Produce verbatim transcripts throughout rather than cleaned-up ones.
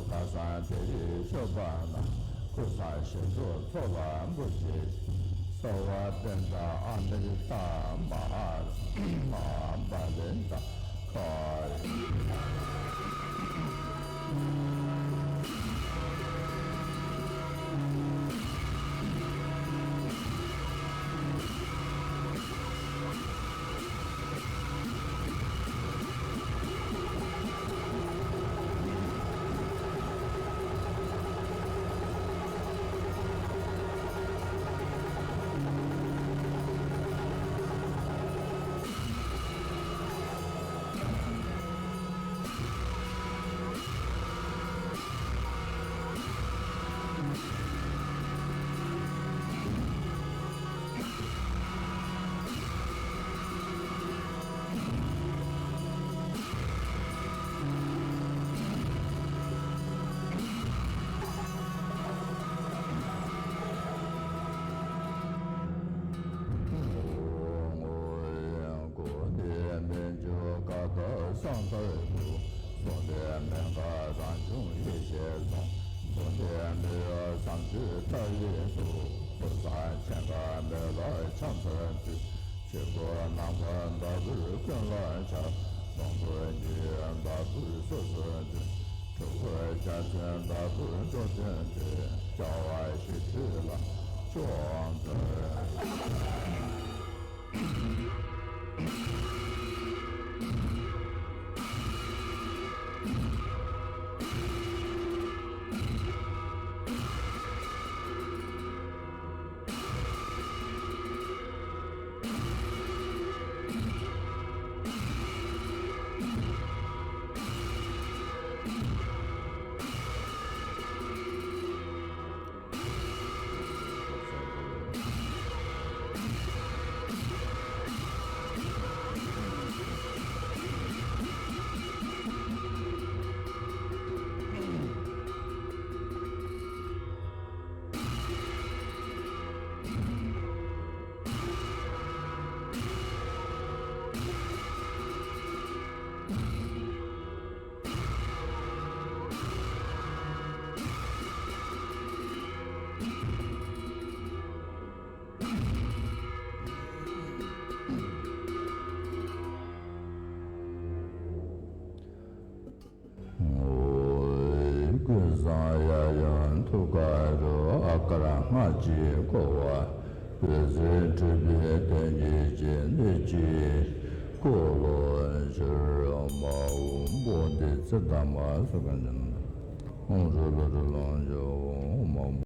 ལྷ་བཟང་དེ་ཡི་སྤྱོད་པ་ན། ཀུན་བཟང་ཞིག་ཏུ་འཚོ་བ་འབུལ་ཞིང་། གསོལ་བ་བཏབ་ད་ཨ་མི་རི་ཀ་མ་ཧཱ་མ་ཧཱ་པ་རི་ཏ་ཁ། ཆོས་སྐུ་ནམ་མཁའ་ལྟ་བུར་ཀུན་ལ་འཆར། སྟོང་ཐུན་གྱི་ལྟ་བུར་སོ་སོར་འདུས། དྲུག་པོའི་རྒྱལ་མཚན་ལྟ་བུར་འགྲོ་དོན་མཛད། རྒྱལ་བ་ཞི་ཁྲོ་ལ་སྐྱོང་མཛད། ཀུན་བཟང་ཡབ་ཡུམ་ཐུགས་ཀ་རུ་ཨ་ཀར་ལྔ་བཅུས་བསྐོར་བ། འོད་ཟེར་འཕྲོས་པས་བདག་ཉིད་ཀྱི་གནད་ཀྱིས་བསྐོར་ལོ་ཕྱིར། མ་འོངས་པོ་འདི་ཚེ་དམ་པ་སུ་གང་ཅན། ཨོཾ་རོ་ལོ་རོ་ལོ་ཇོ་ཨོཾ་མ།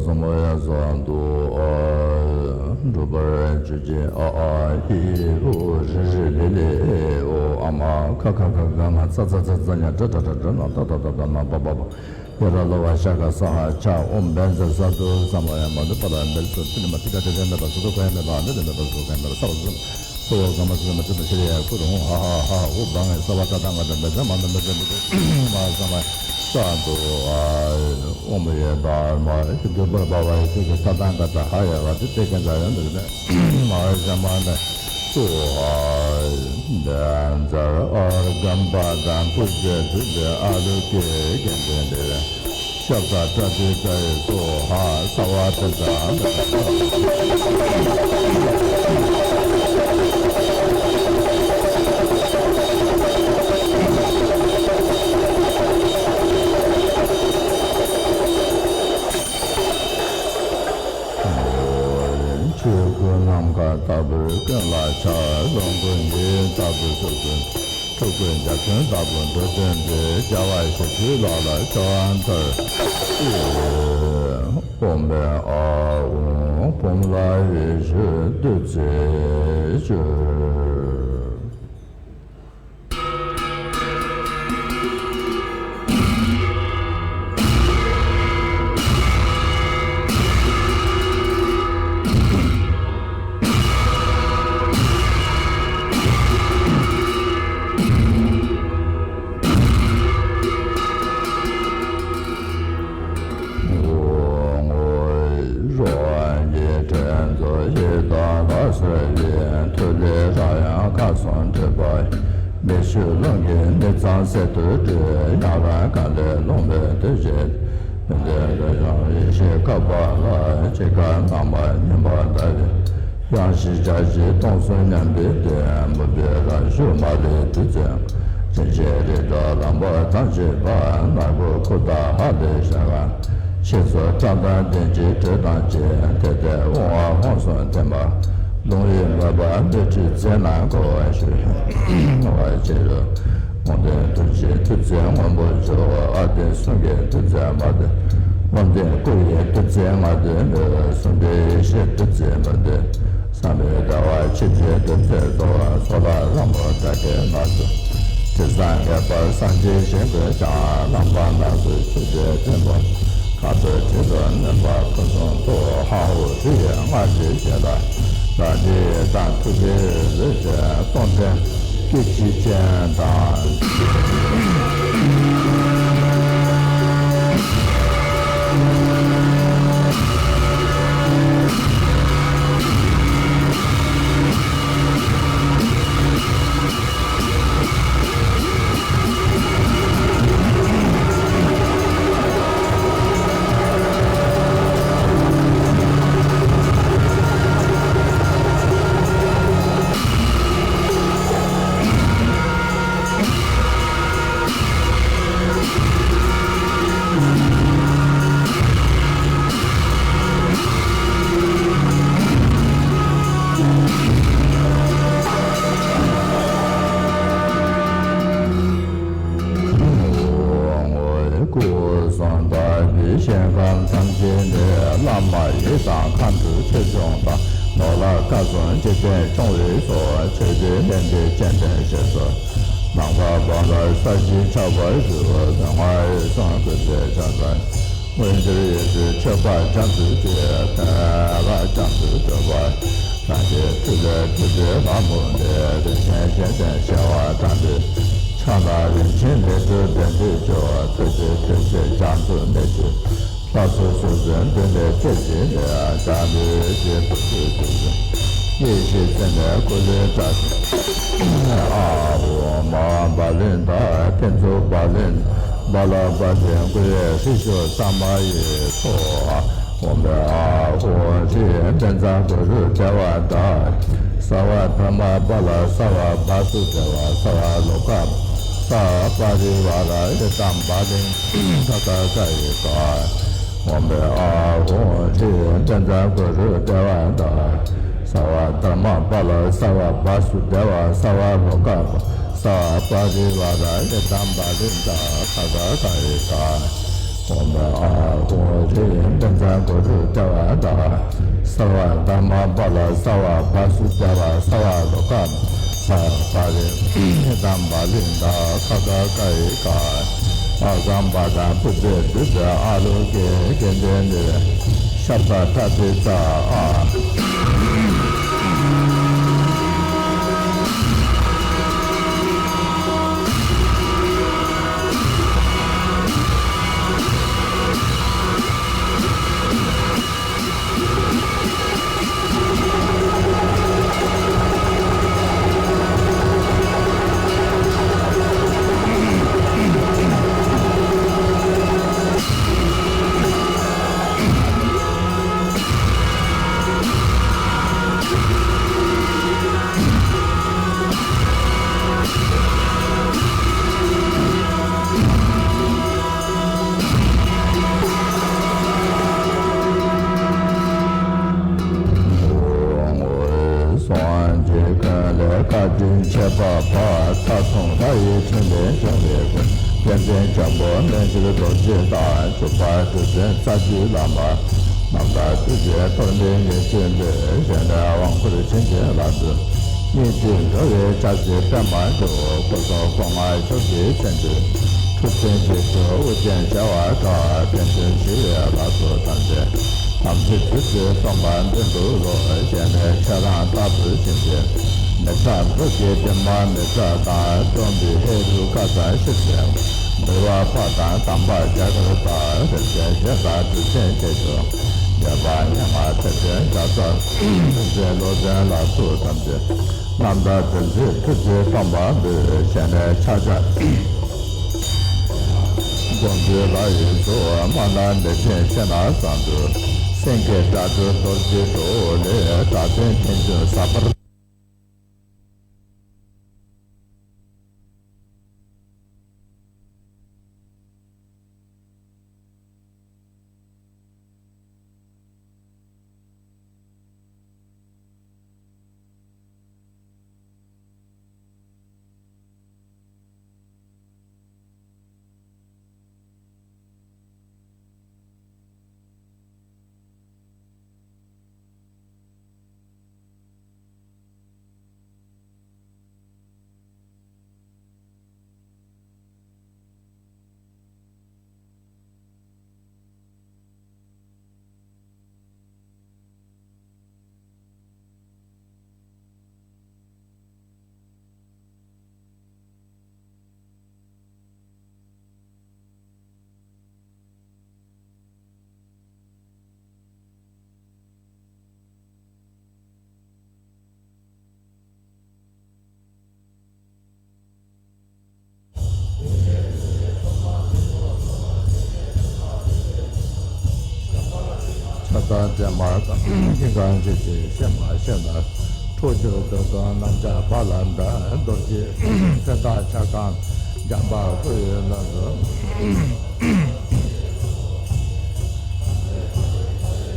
བསམ་པ་ཡ་བཟང་དུ་འགྲུབ་པར་གྱུར་ཅིག་ཨ་ཨ་ཨི་ཨུ་རི་རི་ལི་ལི་ཨོ་ཨ་མ་ཁ་ཁ་ཁ་ཁ་ང་ཚ་ཚ་ཚ་ཚ་ཉ་ཏྲ་ཏྲ་ཏྲ་ཏྲ་ན་ཏ་ཏ་ཏ་ཏ་ན་པ་པ་པ། ཡ་ར་ལ་བ་ཤ་ཀ་ས་ཧ་ཆ་ཨོམ་བན་ཛ་ས་དུ་བསམ་པ་ཡ་མ་དུ་པ་ལ་འབེལ་སུ་ཏི་ནི་མ་ཏི་ཀ་ཏི་ཏི་མེ་པ་སུ་དུ་ཁོ་ཡ་མེ་པ་ཨ་ནི་ཏི་མེ་པ་སུ་ཁོ་ཡ་མེ་པ་ས་བ་སུ། སོ་བ་ག་མ་སུ་མ་ཏི་མ་ཤི་རི་ཡ་ཀུ་རུ་ཧ་ཧ་ཧ་ཨོ་བ་ངའི་ས་བ་ཏ་ཏ་ང་ཏ་མེ་ཛ་མ་ན་མེ་ཛ་མི་ཏི་མ་བསམ་པ་ས་དུ་ཨ། ཨོམ་ཡེ་དྷརྨ། འདུས་པར་བ་བ་ཡེ་ཤེས་ཀྱི་ཐ་དང་ག་ད་ཧ་ཡ་བ་དེ་དེ་ཀན་ད་ཡང་འདུག་ནས་མ་ཧ་ཤ་མ་ན་སུ་ཧ། བཛྲ་ཨརྒྷཾ་པ་དང་ཀུ་ཤའི་ཐུགས་རྗེ་ཨ་ལུ་ཀའི་རྒྱན་ལྡན་ཏེ། ཤབྡ་པྲ་ཏི་ཏ་ཡེ་སྭཱ་ཧཱ། སརྦ་ཏི་ཏ། ཆོས་སྐུ་ནམ་མཁའ་ལྟ་བུར་ཀུན་ལ་ཁྱབ། ལོངས་སྐུ་འདི་ལྟ་བུར་སོ་སོའི། ཐུགས་ཀྱི་འཇའ་ཚོན་ལྟ་བུར་འགྲོ་དོན་མཛད། རྒྱལ་བ་ཞི་ཁྲོའི་ལག་ལ་ཁྱབ་པར་ཐལ། ཨོཾ་ཨཱཿཧཱུྃ་བུམ་ལ་འོད་ཞུ་བདུད་རྩིའི་ཆུ། རང་གི་དྲིན་གཟོ་ཞིག་དང་ལ་སོགས་པའི་མཐུ་ལས་རང་ཡང་ཁ་སང་འདྲེན་པ། མེ་ཤུགས་རླུང་གིས་མི་ཚང་གསེབ་ཏུ་སྒྲོལ། ཡང་རང་ག་ལས་སློང་བའི་དུས་བཞིན། འདི་ལ་ཡང་ཡེ་ཤེས་ཁ་བ་ལ། འཆི་ཁ་ནང་མ་ཉིན་པ་ཟླ་བའི། ཡང་ཞིག་བྱ་ཞིག་སྟོང་གསུམ་མཉམ་པའི་དོན། མུན་པའི་རང་ཤུགས་མ་ལུས་བདུད་རྩི། རིན་ཆེན་རི་བྲག་ལམ་བར་ཐང་ཆད་པ། ནག་པོ་ཁུ་དང་ཧ་ལས་ཞག་ག་ཕྱིས་སུ་བཀྲག་མདངས་ལྡན་གྱི་དྲོད་དང་བཅས། དེ་ལྟའི་དབང་བ་ཧང་སང་ཐེམ་པ། ལོང་བའི་མོས་པ་མེ་ཁྲི་མཚན་ལ་འགོ་བ་ཞུ། བ་ཆེ་རུ། དབང་ལྡན་ཐུགས་རྗེའི་བདུད་རྩི་སྔོན་པོ་སྦྱོར། ཨ་ཏི་གསུང་གི་བདུད་རྩི་མ་ཏི། དབང་ལྡན་སྐུ་ཡི་བདུད་རྩི་མ་ཏི་མོས། གསུང་པའི་ཡེ་ཤེས་བདུད་རྩི་མ་ཏི། བསམ་པའི་ཟླ་བ་ཆེ་ཆེ་བདུད་རྩི་རྫོགས། ཚོགས་ལ་རང་མོས་དགྲ་བགེགས་ངན་སོང་། དྲི་བཟང་ངེས་པར་སངས་རྒྱས་ཞིང་དུ་ཤར། ལམ་པ་སྣ་ཚོགས་ཆོས་ཀྱི་ཐེམ་པ། གང་དུ་ཁྲིད་དུ་གནོན་པ་ཕུན་སུམ་ཚོགས། ཧ་ཧུ་ཧྲི་ཡི་སྔགས་ཀྱི་རྒྱན་ལ། ལ་ལི་དང་ཐུགས་ཀྱི་རིགས་ཀྱི་སྟོང་ལྡན་སྐད་ཅིག་ཅན་དང་། སྐུ་གསུང་ཐུགས་ཀྱི་ཞིང་ཁམས་ཐམས་ཅད་ནས། བླ་མ་ཡི་དམ་མཁའ་འགྲོ་ཆོས་སྐྱོང་དང་། ནོར་ལྷ་སྐལ་བཟང་འཇིག་རྟེན་སྐྱོང་བའི་ཚོགས། ཆོས་ཀྱི་བསྟན་པའི་སྤྱན་ལྡན་རྗེ་བཙུན། ནམ་མཁའ་དབང་ཐང་ས་གཞི་ཁྱབ་པར་གྱུར། མདོ་སྔགས་ཡིག་གསུམ་གོ་འཕང་རྒྱ་མཚོ། མངོན་གྱུར་ཡེ་ཤེས་མཆོད་པ་རྒྱ་མཚོའི་རྒྱལ། ཐོད་རྒལ་རྒྱ་མཚོའི་སྤྲུལ་པ། རང་གི་ཐུགས་ལས་ཐུགས་རྗེའི་ལྷ་མོ་ལས། རིན་ཆེན་གཞན་ཕན་བྱེ་བ་དག་པའི་ཕྱག་ན་རིན་ཆེན་ལས་སྒྲོལ་བདེ་མཆོག་གྱུར། ཐུགས་རྗེའི་ཐུགས་རྗེ་རྒྱ་མཚོ་ནས་ཀྱི། ལྷ་ཚོགས་ཟུར་འཛིན་མདུན་ནས་སྐད་ཅིག་ལས། རྒྱ་མཚོའི་རྒྱལ་པོ་ཐུགས་རྗེ་ཆེན། ཡེ་ཤེས་རྩེ་ནས་སྐུ་ལུས་བཀྲ་ཤིས། ཨ་ཧོ་མ་བ་ལན་ད་ཕན་ཚུན་བ་ལན། བ་ལ་བ་ལན་ཀུ་ཡེ་ཧྲི་ཤོ་ས་མ་ཡེ་ཐོ། ཨོཾ་ཨཱཿཧཱུྃ་ཧྲཱིཿ་བཛྲ་གུ་རུ་དེ་ཝ་ཏ། སརྦ་དྷརྨ་པཱ་ལ་སརྦ་བཱ་སུ་དེ་ཝ་སརྦ་ལོ་ཀ་སརྦ་པ་རི་ཝཱ་ར་ཨི་དམ་བ་ལན་ད་ཀ་ཀ་ཡི་ཀ། ཨོཾ་ཨཱཿཧཱུྃ་ཧྲཱིཿ་བཛྲ་གུ་རུ་དེ་ཝ་ཏ། སརྦ་དྷརྨ་པཱ་ལ་སརྦ་བཱ་སུ་དེ་ཝ་སརྦ་ལོ་ཀ་སརྦ་པ་རི་ཝཱ་ར་ཨི་དམ་བ་ལན་ད་ཀ་ཀ་ཀ་ཡི་ཀ། ཨོཾ་ཨཱཿཧཱུྃ་ཧྲཱིཿ་བཛྲ་གུ་རུ་དེ་ཝ་ཏ། སརྦ་དྷརྨ་པཱ་ལ་སརྦ་བཱ་སུ་དེ་ཝ་སརྦ་ལོ་ཀ་སརྦ་པ་རི་ཝཱ་ར་ཨི་དམ་བ་ལན་ད་ཀ་ཀ་ཀ་ཡི་ཀ། ཨ་སཾ་བ་དཱ་བུ་ཛེ་དུ་ཛ་ཨ་ལོ་ཀེ་ཀེ་ནྡེ་ནི་ཤབྡ་ཏ་ཏེ་ཙ་ཨ། སངས་རྒྱས་ཀུན་ལས་བཀའ་དྲིན་ཆེ་བ་འཕགས། ལྷ་དང་ལྷ་ཡི་ཕྲིན་ལས་འབྱུང་བའི་མགོན། བསྟན་པའི་བྱམས་པོ་རྣལ་འབྱོར་རྡོ་རྗེ་དང་། ཇོ་བོ་གྲུབ་ཆེན་རྩ་བརྒྱུད་བླ་མ་རྣམས་དང་། ཐུགས་རྗེ་མཐོ་འབྲིང་ངེས་འབྱུང་ལས། གཞན་ལས་དབང་བསྐུར་བྱིན་གྱིས་བརླབ་ཏུ། སྙིང་ཐིག་འགྲོ་བའི་ཆ་ཤས་པད་མ་འགྲོ། སྐུ་གསུང་སྐུ་ལྔ་ཕྱོགས་བཞིའི་མཚན་བརྗོད། གྲུབ་ཆེན་རྗེ་བཙུན་ཨོ་རྒྱན་བྱེ་བ་དག། བསྟན་དོན་ཞི་བའི་ལྷ་ཚོགས་ཐམས་ཅད། དམ་ཚིག་ཐུགས་བརྩེ་སྟོང་པ་མདུན་དུ་ལྷོད། གཞན་ལས་ཁྱེད་རང་ལྟ་བུ་བྱིན་གྱིས། མི་ཁྲག་འཁོར་གྱི་དྲི་མ་མི་ཁྲག་དང་། བཅོམ་པའི་ཧེ་རུ་ཀ་དང་ཤྲཱི་སེ། འདུལ་བ་པ་དང་དམ་པ་རྒྱ་གར་དང་། རིན་ཆེན་གཞན་དག་གྲུབ་ཆེན་ཆེ་ཆུང་། ཉེ་བར་མཉམ་པ་ཐེག་ཆེན་བརྒྱ་རྩ། བློ་ཆེན་ལྷ་ཚོགས་ཐམས་ཅད། རྣམ་དག་བདུད་རྩི་ཐུགས་རྗེ་སྟོང་པ་འབུལ། གཞན་ལས་ཕྱག་རྒྱ་དགོངས་འདུས་ལ་ཡི་ཚོགས། མ་ཎ་མེ་ཆེན་ཕྱི་ནང་གསང་དུ། སེང་གེ་སྒྲ་སྒྲོགས་རྡོ་རྗེའི་སྒྲོགས་ལས། སྒྲ་ལྡན་ཕན་ཚུན་ཟབ་པར། ཕྱག་དང་སྤྱན་མ་དང་། སྙིང་ག་འཇིགས་བྱེད་གཤེད་མ་གཤེད་ན། ཁྲོ་ཆུ་འདོད་དང་རྣམ་བྱང་བ་ལ་འདའ། རྡོ་རྗེ་སེམས་དཔའ་ཆ་ཚང་འཇམ་དཔལ་སྐུ་ཡི་རྣམ་གཟིགས།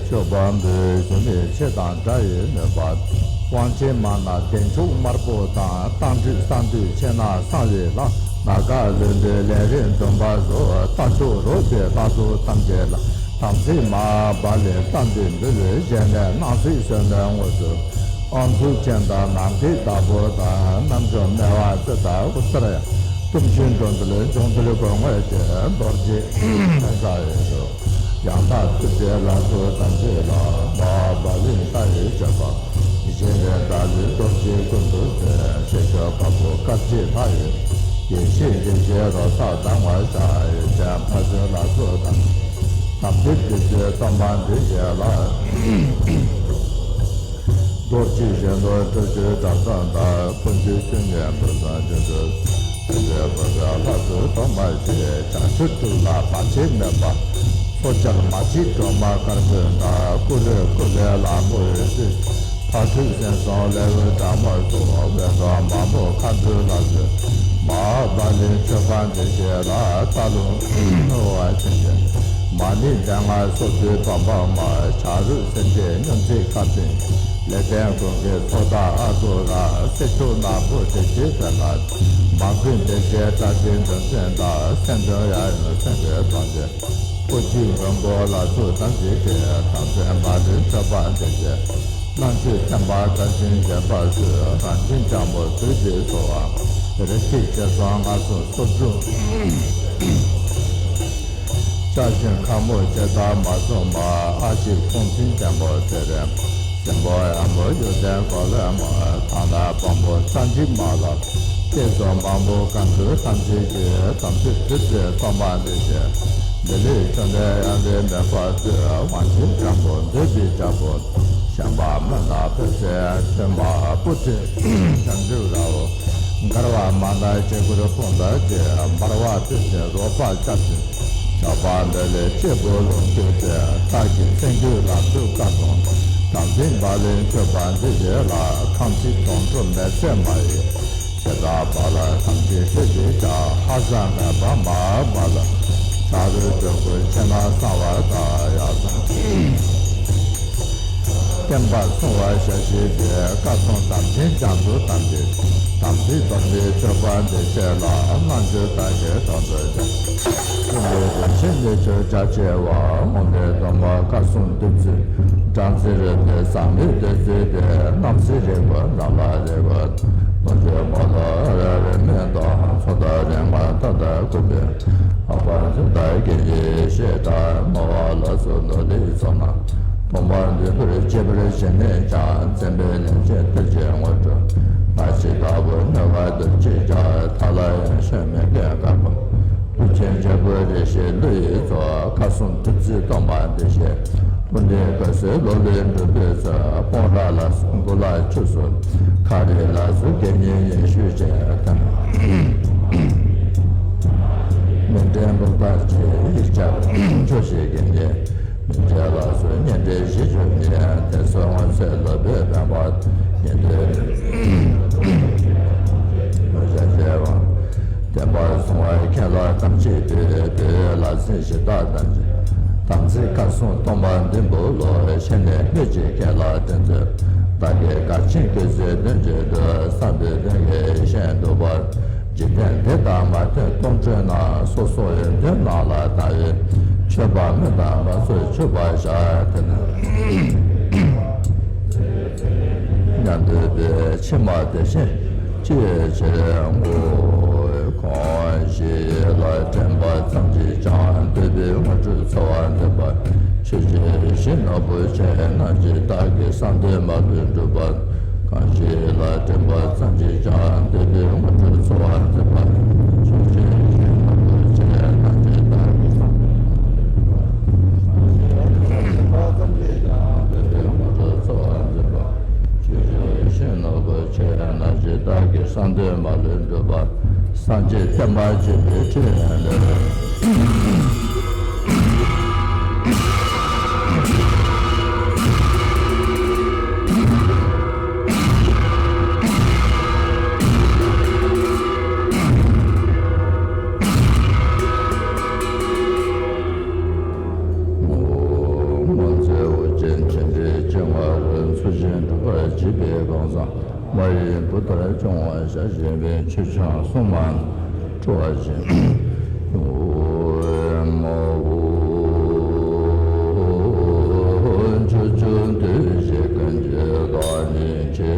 མཆོད་པ་འབུལ་ཞིང་ནི་ཆེ་དང་དགྲ་ཡི་གནོད་པ། དབང་ཆེན་མ་ན་བདེ་མཆོག་དམར་པོ་དང་། རྟ་མགྲིན་གསང་འདུས་ཕྱི་ནང་གསང་བའི་ལྷ། ནཱ་ག་ལུས་འདི་ལས་རིམ་བདུན་པ་སོགས། རྟ་ཕྱུགས་རོ་བཅས་ལྷ་ཚོགས་ཐམས་ཅད་ལ། དམ་ཚིག་མ་བ་ལི་རྟ་མགྲིན་འབུལ། བཞེས་ནས་སྣང་སྲིད་བསོད་ནམས་དངོས་སུ། དབང་ཕྱུག་སྤྱན་དང་ནམ་མཁའི་བདག་པོ་དང་། རྣམ་འཇོམས་སྨེ་བ་རྩེ་དང་ཨུ་ཚར་ཡ། གཏུམ་ཆེན་འགྲོ་འདུལ་འབྱུང་འདུལ་སྒོ་ངོས་ཀྱི། རྡོ་རྗེ་ས་ཡི་སོ། ཡང་དག་ཐུགས་རྗེའི་ལྷ་ཚོགས་ཐམས་ཅད་ལ། མ་བ་ལི་རྟ་ཡི་མཆོད་པ། བཞེས་པའི་བདག་ལུས་རྡོ་རྗེའི་སྐུ་མདོག་མཛེས། ཞལ་ཕྱོགས་དཀར་པོ་དཀར་བརྗིད་ལྷ་ཡི། ཡེ་ཤེས་རྡོ་རྗེའི་རོ་བརྡར་དང་བ་ཞག་ཡེ་ཤེས་ཕ་ཚོན་ལ་སོགས་དང་། དམ་ཚིག་བདུད་རྩིའི་སྟོབས་མ་འདི་བཞེས་ལ། རྡོ་རྗེ་གཞོན་ནུ་ཁྲོ་ཆུའི་གྲྭ་ཚང་དང་། ཕུར་ཁྱུང་ཁྱུང་གཉན་བུ་ཚང་ཆུ་འགྲོས། དེ་འདྲའི་བུ་ཚ་ལྷ་ཚོགས་ཐོག་མ་ཞིག་བྱང་ཆུབ་སྒྲུབ་ལ་བར་ཆད་མེད་པ། སོ་སྐྱར་མ་གཅིག་སྒྲོལ་མ་དཀར་པོའི་མདའ། ཀུ་རེ་ཀུ་ལེ་ལ་མོ་ཡི་ཚིག་ཕ་ཁྲུས་སེམས་བཟང་ལེའུ་སྦྲགས་མ་སོགས། འོད་དཔག་མ་མོ་མཁའ་འགྲོའི་ལྷ་ཚོགས། མ་བ་ལི་མཆོད་པ་འདི་བཞེས་ལ། རྟ་ལུང་བ་ཆེན་ཆེན། མ་ཎི་སྡེ་ལྔ་སོགས་དུས་བམ་པ་མ། བྱ་རུང་སེམས་ཅན་སྙུང་ཚིག་ཁ་ཏིང་། ལེགས་ལྡན་ཀུན་གྱི་ཚོགས་བདག་ཨ་ཏུ་ར། སྲིད་མཆོག་ནག་པོ་བདེ་ཆེན་ཕན་ལ། མ་བསྐུལ་བདེ་ཆེན་སྐྲག་ཅིང་འདོད་སེམས་དང་། སེམས་དོན་ཡང་ཡང་སེམས་པའི་གྲོང་ཁྱེར། སྤུ་གྲིའི་མགོན་པོ་ལ་ཐུགས་དམ་བཅས་ཏེ། དམ་ཚིག་མ་ལུས་མཆོད་པ་འདི་བཞེས། རྣམ་དཔྱོད་བརྟན་པ་དར་ཞིང་རྒྱས་པར་མཛོད། རང་བཞིན་སྤྱང་པོ་ཚུལ་གྱིས་སོ། རིགས་ཀྱི་བྱས་སོ་ལྔ་གསུམ་སོ་དྲུག་ཅག་གཞན་ཁ་མོ་བྱེ་བྲག་མ་སོང་བ། ཨ་ཕྱི་ཁོང་འཛིན་བརྟན་པོ་དེ་རེད། སྲིན་པོ་ཡང་མོ་གཡུ་ལྡན་གོ་ལེ་མོ། ཐང་ལ་དཔང་པོ་ས་འཇིགས་མ་ལ། སྐྱེ་སོགས་མང་པོ་གང་གི་ཐམས་ཅད་ཀྱི། དམ་ཚིག་བདུད་རྩིའི་སྟོབས་མ་འདི་བཞེས། མི་ལུས་ཆོས་འབྲེལ་ཡང་ལས་མེད་པར་མཛོད། དབང་ཆེན་སྤྱང་པོ་འདོད་པའི་རྒྱལ་པོ། ཞང་པ་མི་ལ་ཕེབས་སའི་ཐོན་མ། སྤུ་གྲི་བྱང་ཆུབ་ར་བོ། མགར་བ་མ་ན་ལྕེ་སྐོར་དཔུང་དང་བཅས། འབར་བ་དུས་ཆེན་རོ་བརྡར་སྐྱབས་སུ། ཞགས་པ་འདི་ལས་སྐྱེས་བུ་ལོངས་སྤྱོད་ཅིང་། སྟག་གི་སེང་རྒྱུད་ལ་ཐུག་དཀའ་གསུངས། དམ་ཚིག་བ་ལི་མཆོད་པ་འདི་བཞེས་ལ། ཁང་ཚིག་དོང་གྲུ་མེལ་ཚེ་མ་ཡི། བྱེ་བྲག་པ་ལ་ཐམས་ཅད་ཆོས་ཀྱི་ཆར། ཧ་སག་མེད་པ་མ་བ་ལ། བྱ་རུང་སྒྲོལ་སྐུ་ཕྱི་ནང་གསང་བ་དང་། ཡང་གསང་བསྟན་པ་སྲུང་བར་ཞལ་བཞེས་ཏེ། བཀའ་སྲུང་དམ་ཅན་རྒྱ་མཚོ་དམ་པའི། དམ་ཚིག་རྡོ་རྗེའི་མཆོད་པ་འདི་བཞེས་ལ། རྣལ་འབྱོར་བདག་གི་དོན་དུ་བྱ། ཀུན་ལས་རིན་ཆེན་ལས་ཆོས་རྒྱ་ཆེ་བ། དབང་ལྡན་སྟོན་པ་བཀའ་སྲུང་བདུད་རྩི། སྦྲང་རྩི་རོལ་པའི་ཟག་མེད་བདུད་རྩི་དེ། རྣམ་སྲས་རིགས་པ་རྣམས་ལ་རེག་པ། ལོངས་སྤྱོད་མ་ལ་ར་རེ་མེ་དང་། ཚོགས་བདག་རིག་མ་མཐའ་དག་བཀོད་པའི། འཕགས་པ་འཛིན་བདག་དགེ་བའི་བཤེས་དང་། སྨྲ་བ་ལ་སོགས་ནོར་ལྷའི་ཚོགས་རྣམས། སྟོང་པ་འདུས་པར་བྱེད་པར་བྱས་ནས་ཀྱང་། མཚན་དཔེ་ལན་ཅན་གཏེར་གྱི་དངོས་གྲུབ། མ་སྐྱེས་དྭགས་པོ་སྨྱོ་བ་གདུལ་བྱའི་ཆར། མཐའ་ལ་ཡང་ཞོན་མི་ལེན་དཀར་པོ། ཀླུ་ཆེན་རྒྱལ་པོ་རེ་ཞིག་ཀླུ་ཡི་ཚོགས། ཁ་སྲུང་བདུད་རྩི་སྟོན་པ་འདི་བཞེས། སྐུ་མདུན་ག་སོའི་ལོ་ལོན་འགྲོ་དུས་ཚོད། སྤོང་ར་ལ་སོགས་མགོ་ལ་ཆུ་སོགས། ཁ་རི་ལ་སོགས་དགེ་བསྙེན་ཡིན་ཞུས་བྱས། མི་འདྲེན་འབུམ་ཕྲག་གཅིག་ཡིག་བརྒྱ་ཆོས་ཤིག་དགེ་བསྙེན། མི་འདྲེན་ལ་སོགས་གཉེན་འདྲེན་བཞི་བཅུ་གཉིས། དེ་སོགས་སྔོན་ཚེ་ལོ་པའི་འབད་པ་ཉིད་དུ། མི་བྱ་བྱེད་པ། བསྟན་པ་སྲུང་བའི་མཁན་སློབ་ཐམས་ཅད་དུ། བོད་ལ་སྲིད་ཞི་བདག་དང་། དམ་ཚིག་བཀའ་སྲུང་སྟོན་པ་འདི་འབུལ་ལོ། ཤེས་ནས་སྨོས་ཅི་མཁན་སློབ་བསྟེན་མཛོད། བདག་གིས་གལ་ཆེན་བཀོད་ཚུལ་དོན་བྱེད་དུ། བསམ་པའི་དོན་གྱི་ཤེས་འདུག་པ། འཇིག་རྟེན་འདི་དང་མ་མཐུན་སྟོང་གྲོལ་ན། སོ་སོ་ཡོན་ཏན་རྣམས་ལ་བལྟ་བའི། ཆོས་པ་མི་དང་མ་ཚུགས་ཆུད་པར་བྱ། དེ་ནི། མཉམ་དུ་པའི་ཕྱི་མ་དེ་བཞིན་ཅི་ཡོད་ཕྱིར་ངོ་། གང་ཞིག་ལ་དྲན་པ་ཙམ་གྱིས་ཀྱང་། འདོད་པའི་དངོས་གྲུབ་འཚོལ་བར་འདོད་པ། ཆོས་ཀྱི་རིགས་ཤིག་ནོར་བུ་ཆེ་རྣམས་ཀྱིས། བདག་གི་བསམ་དོན་མ་ལུས་འགྲུབ་པ། གང་ཞིག་ལ་དྲན་པ་ཙམ་གྱིས་ཀྱང་། འདོད་པའི་དངོས་གྲུབ་འཚོལ་བར་འདོད་པ། ཆོས་ཀྱི་རིགས་ཤིག་ནོར་བུ་ཆེ་རྣམས་ཀྱིས། བདག་གི་བསམ་དོན་མ་ལུས་འགྲུབ་པ། གང་ཞིག་ལ་དྲན་པ་ཙམ་གྱིས་ཀྱང་། འདོད་པའི་དངོས་གྲུབ་འཚོལ་བར་འདོད་པ། ཆོས་ཀྱི་རིགས་ཤིག་ནོར་བུ་ཆེ་རྣམས་ཀྱིས། བདག་གི་བསམ་དོན་མ་ལུས་འགྲུབ་པ། སངས་རྒྱས་བསྟན་པ་རྒྱས་པའི་ཕྲིན་ལས། སྔོན་ཚེ་ཨོ་རྒྱན་སྤྱན་རས་གཟིགས་དབང་པོ། ཚུལ་བཞིན་སྒྲུབ་པར་བགྱིས་པའི་གང་ཟག་མ་ཡི་བུ་ལྟར་སྐྱོང་བར་བྱ། ཞེས་པའི་མཆོད་ཆང་གསུངས་མ། འགྲོ་བ་བཞིན། ཆོས་ཆུང་དུས་བཞི་ཀུན་གྱི་བདག་ཉིད་ཀྱི།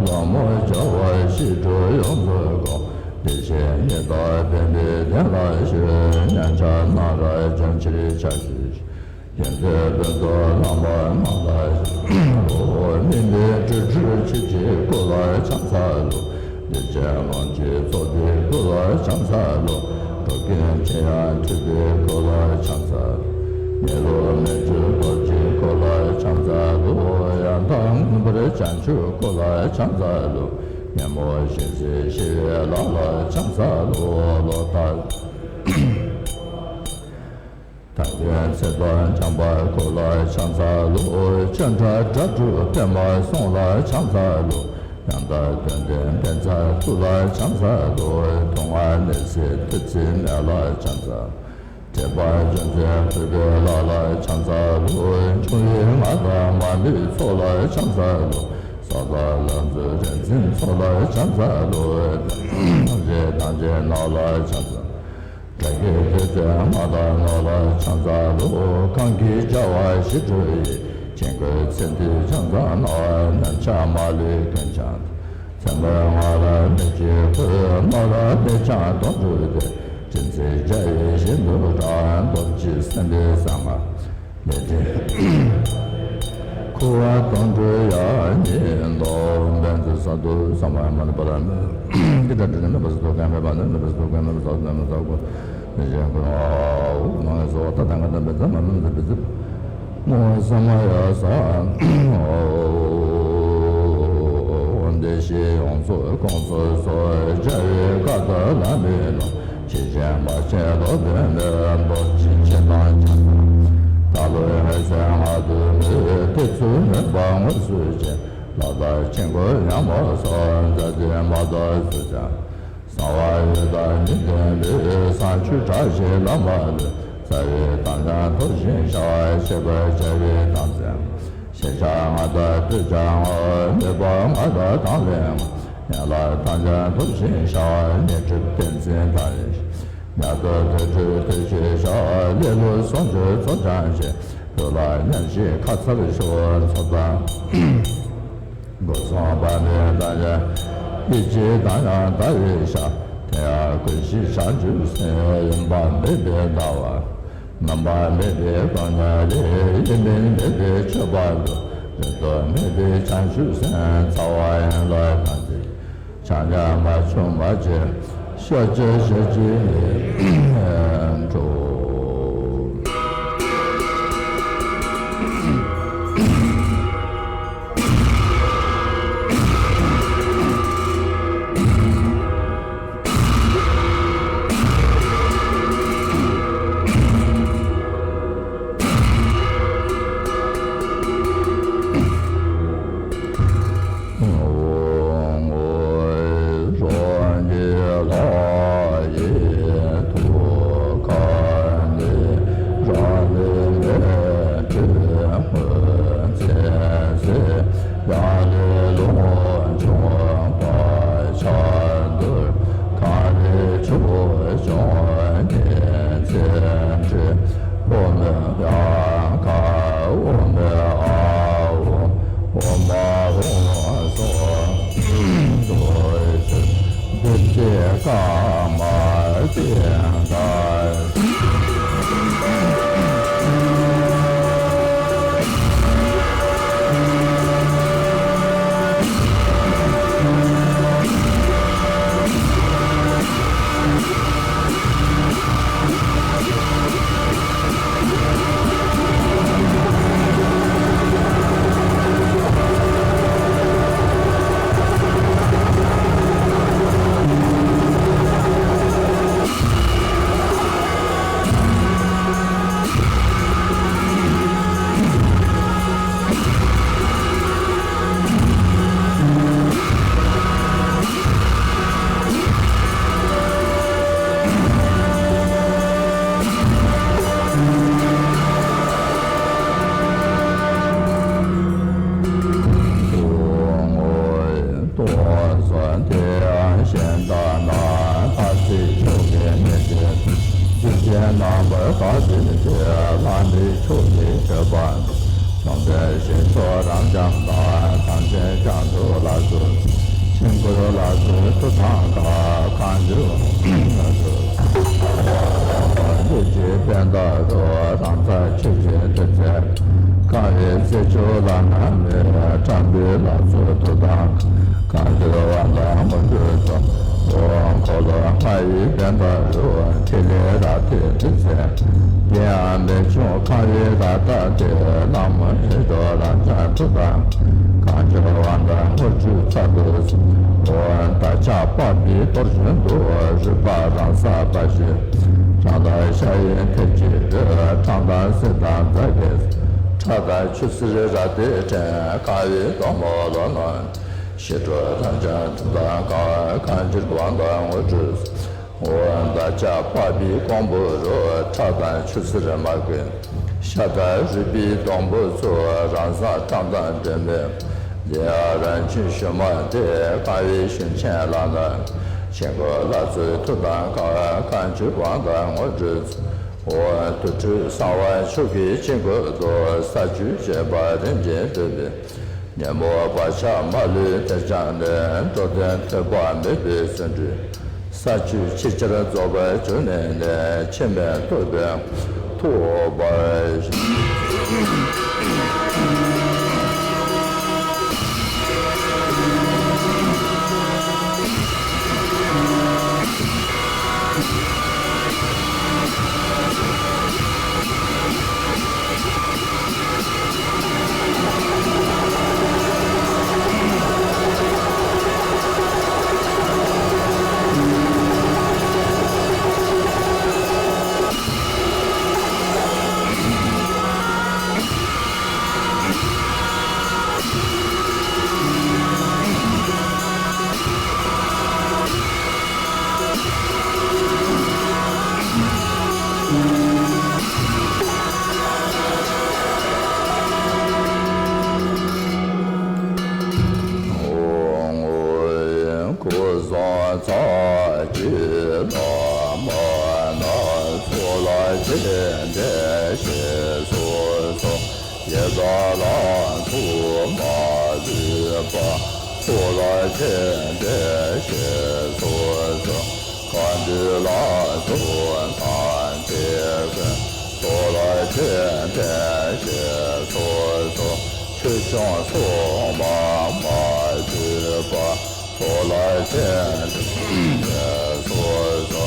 ལྷ་མོ་བྱ་བ་ཞི་ཁྲོ་ཡོངས་སུ་བསྐོར། བདེ་གཤེགས་ཉི་ལྟར་ཕན་པའི་དོན་ལ་གཞོལ། སྙན་ཆ་སྣ་རལ་བྱང་ཕྱིར་ཕྱག་ཞུ། ཡོན་ཏན་ཕུན་ཚོགས་ལམ་པ་རྣམས་ལ་གཞོལ། སྨིན་པའི་སྤྲུལ་སྤྲུལ་ཆོས་ཀྱི་སྐུ་ལ་ཕྱག་འཚལ་ལོ། བདེ་ཆེན་ལོངས་སྤྱོད་ཚོགས་ཀྱི་སྐུ་ལ་ཕྱག་འཚལ་ལོ། འགྲོ་ཀུན་མཁྱེན་ཡང་ཐུབ་པའི་སྐུ་ལ་ཕྱག་འཚལ་ལོ། མི་ལུས་མི་འཆོར་རྡོ་རྗེའི་སྐུ་ལ་ཕྱག་འཚལ་ལོ། ཡང་དག་མངོན་པར་བྱང་ཆུབ་སྐུ་ལ་ཕྱག་འཚལ་ལོ། ཉོན་མོངས་ཞིང་སྲེག་ཞི་བའི་ལྷ་ལ་ཕྱག་འཚལ་ལོ། ལོ་ལྟར། དམ་ཅན་ཚེ་དང་འཇམ་དཔལ་སྐུ་ལ་ཕྱག་འཚལ་ལོ། ཆོས་འཕྲུལ་དགྲ་བཅོམ་པདྨ་གསུང་ལ་ཕྱག་འཚལ་ལོ། ཡང་དག་དོན་ལྡན་བསྟན་རྩ་ཐུགས་ལ་ཕྱག་འཚལ་ལོ། སྡུག་བསྔལ་ནད་སེལ་བདུད་རྩི་སྨན་ལ་ཕྱག་འཚལ། དྲེགས་པ་ཅན་ཚེ་འཁོར་བའི་ལྷ་ལ་ཕྱག་འཚལ་ལོ། འབྱུང་བའི་ངག་དང་མ་ཎིའི་ཚོགས་ལ་ཕྱག་འཚལ་ལོ། ས་དང་ལམ་རྫས་རིག་འཛིན་ཚོགས་ལ་ཕྱག་འཚལ་ལོ། རིགས་དང་རྗེས་གནང་ལ་ཕྱག་འཚལ། དགྲ་བགེགས་བདུད་རྩི་ལྔ་དང་ནོར་ལ་ཕྱག་འཚལ་ལོ། གང་གིས་བྱ་བ་ཞི་ཁྲོ་ཡི། དཀྱིལ་འཁོར་ཚེ་འདིའི་ཕྱག་མཚན་ནོར། ནམ་ཞག་མ་ལུས་ཀུན་ཀྱང་། མཚན་མོའི་ངང་ལ་མི་འཆི་ཁུ། ནོར་ལ་མི་འཆང་དོན་གྲུབ་སྟེ། སྤྲིན་ཚེ་འཇའ་ཡིས་བཞིན་དུ་དྲངས། རྡོ་རྗེ་སེམས་དཔའི་གསང་སྔགས་མི་ཏྲལ། ཁུ་བ་དོན་གྲུབ་ཡང་ཉིད་དོ། བཛྲ་སཏྭ་ས་མ་ཡ་མ་ཎི་པཱ་ར་མི། ཀི་ཏ་དྲི་ནི་མེད་པ་སུ་ཏོ་ག་མེད་པ་ནི་མེད་པ་སུ་ཏོ་ག་མེད་པ་སོ་ནི་མེད་ས་གོ། མི་ཞན་ཀུན་ཨ་འོ་མ་ངེས་སོ་ད་ད་ག་ད་མི་ཚ་མ་མི་ཚ་བི་ཚི། མོ་ས་མ་ཡ་ས། འོ་འདི་ཞེས་ཡོངས་སུ་བསྐོར་ཚུལ་སོགས་བྱ་བའི་བཀའ་ལྟར་ལམ་པའི་ནང་། ཤེས་བཞིན་མ་བྱིན་ལོག་འདོན་མེད། རྡོ་རྗེ་འཆང་དང་ཕྱག་འཚལ། ད་ལོ་ཡང་སེམས་ལྔ་བདོ་མེད། ཏེ་ཚུལ་མོས་པ་དངོས་སུ་བྱས། ལྷ་དང་དཀྱིལ་འཁོར་ཉམས་པ་སོགས། མཛའ་བརྩེ་མ་དག་སུ་ཀྱང་། གསང་བ་འོད་དང་ཉི་ལྡན་པའི། བཟང་སྤྱོད་དྲག་ཞན་ལམ་པ་ལས། རྩ་བའི་དམ་ལ་ཐོགས་ཤིང་བྱ། བྱེད་པར་བྱ་བའི་དམ་ཚིག་ཞེས་བྱ་ལྔ་དང་སྤྲོས་བྲལ་ལྔ། མོས་པ་ལྔ་དང་དང་ལེན་ལྔ། ཡན་ལག་དམ་ལ་ཐོགས་ཤིང་བྱ། བསྙེན་སྒྲུབ་བསྟན་འཛིན་དང་ཡེ་ཤེས། ཉ་ཐོར་དུར་ཁྲོད་ཐོད་ཅེས་བྱ། ལེ་ལོ་ཟུང་འཇུག་ཚོགས་འཆང་ཆེ། ལུས་ལ་མཉམ་བཞག་ཁ་ཚར་ཤོར། ཚོགས་དང་སྒོ་གསུམ་པ་ནི་དང་ཡང་། ཡེ་ཤེས་དང་ཡང་དག་ཡེ་ཤེས། དེ་ཡང་ཀུན་གཞི་བྱང་ཆུབ་སེམས། ཡེངས་པ་མེད་པའི་ལྟ་བ། རྣམ་པ་མེད་པའི་སྒོ་ནས་རེད། ཡེངས་མིན་མེད་པའི་མཆོད་པ་འདུ། རེ་དོགས་མེད་པའི་བྱང་ཆུབ་སེམས། རྩ་བ་ཡན་ལག་དམ་ཚིག་ཆག་ཉམས་མ་བྱུང་བ་ཅིག་ཤོག་ཅེས་ཞལ་གྱིས་ནི་འགྲོ། ཡང་ལས་ལོངས་སྤྱོད་པ་ཆ་འདུལ། གང་ལས་ཆོས་སྐྱོང་ཉིན་མཚན་འདྲེན། ཨོཾ་ཡང་ག་ཨོཾ་ཨཱཿཧཱུྃ་ཨོཾ་ཨཱཿཧཱུྃ་སོགས་རྡོ་རྗེ་རྡོ་རྗེ་དཀར་དམར་ཟས་དང་། ལྷ་འདྲེ་ཕྱོགས་ཀྱི་མཆོད་པ། བཅོམ་ལྡན་ཞིང་མཆོག་རབ་འབྱམས་དང་། དམ་ཅན་བྱང་ཆུབ་ལ་སོགས། ཆོས་འཁོར་ལ་སོགས་མཐུ་དང་བཅས། གང་བྱོན་ལ་སོགས། ལུས་ཀྱི་པད་ཟླ་རུ། རང་རྩལ་ཆོས་ཀྱི་མཐུ་རྩལ། དཀའ་བའི་རྩད་གཅོད་བླ་ན་མེད། དྲག་པོའི་ལྷ་ཚོགས་མཐུ་དང་། གང་འདུལ་དབང་དང་དངོས་གྲུབ་སྩོལ། འཁོར་ལོ་ལྔ་ཡི་པད་ཟླ་རུ། ཕྲིན་ལས་རབ་སྟོན་མཐུ་རྩལ། དེ་ཡང་རྨད་བྱུང་ཁམས་པའི་རབ་བཏགས་ཏེ། བླ་མ་ཡིད་འཕྲོག་རབ་འབྱམས་མཐུ་དང་། གང་འདུལ་དབང་དང་དངོས་གྲུབ་ཚོགས་སྩོལ། བདག་ཅག་དཔག་པའི་རྡོར་གཞོན་དུ། རུས་པ་རང་སར་འབར་བཞིན། བྲག་དང་ཤ་ཡི་ཐིགས་ཀྱི་རི། ཁྲག་དང་སིལ་དང་རྩ་གིས། ཁྲག་དང་ཆུ་སེར་རབ་སྟོན་ཕྲེང་། དཀའ་བའི་སྡོང་པོ་ལོ་ན། ཞི་ཁྲོ་རབ་འབྱམས་མཐུ་དང་བཅས། གང་འདུལ་དབང་དང་དངོས་གྲུབ། བདག་ཅག་དཔག་པའི་ཀོང་བུ་རུ། ཁྲག་དང་ཆུ་སེར་མ་གིས། ཤ་དང་རུས་པའི་སྡོང་པོ་ཚོ། རང་སར་བཀྲག་མདངས་སྒྲོན་མེ། དེ་ཡང་རབ་བྱུང་ཞུན་མ་སྟེ། དཀའ་བའི་ཞུན་ཆེན་ལ་ན། ཆོས་འཁོར་ལྷ་ཚོགས་མཐུ་དང་བཅས། གང་འདུལ་དབང་དང་དངོས་གྲུབ། འོ། དུར་ཁྲོད་གསང་བ་མཆོག་གི་དཀྱིལ་འཁོར་དུ། ས་བཅུ་གཅོད་པ་རིམ་གྱིས་བསྡུས་པའི། ཉོན་མོངས་བག་ཆགས་མ་ལུས་ཐེར་འཆང་ནས། འགྲོ་དོན་ཐེག་པ་མེད་པའི་བརྩོན་འགྲུས། ས་བཅུ་ཆེས་ཆེར་རྫོགས་པར་གྱུར་ནས་ནི། འཆི་མེད་རྟོགས་པའི་ཐུགས་འོད་འབར་ཞིང་། སྐུ་གསུང་ཐུགས་ཀྱི་བླ་མ་རྣམས། ཚོགས་ལ་བརྟེན་ཏེ་ཞེས་སོགས་སོ། ཡི་དམ་ལྷ་ཚོགས་མ་ལུས་པ། ཚོགས་ལ་བརྟེན་ཏེ་ཞེས་སོགས་སོ། གང་འདུལ་ལྷ་ཚོགས་ཐམས་ཅད་ཀུན། ཚོགས་ལ་བརྟེན་ཏེ་ཞེས་སོགས་སོ། ཆོས་སྐྱོང་སྲུང་མ་མ་བཅོས་པ། ཚོགས་ལ་བརྟེན་ཏེ་ཞེས་སོགས་སོ།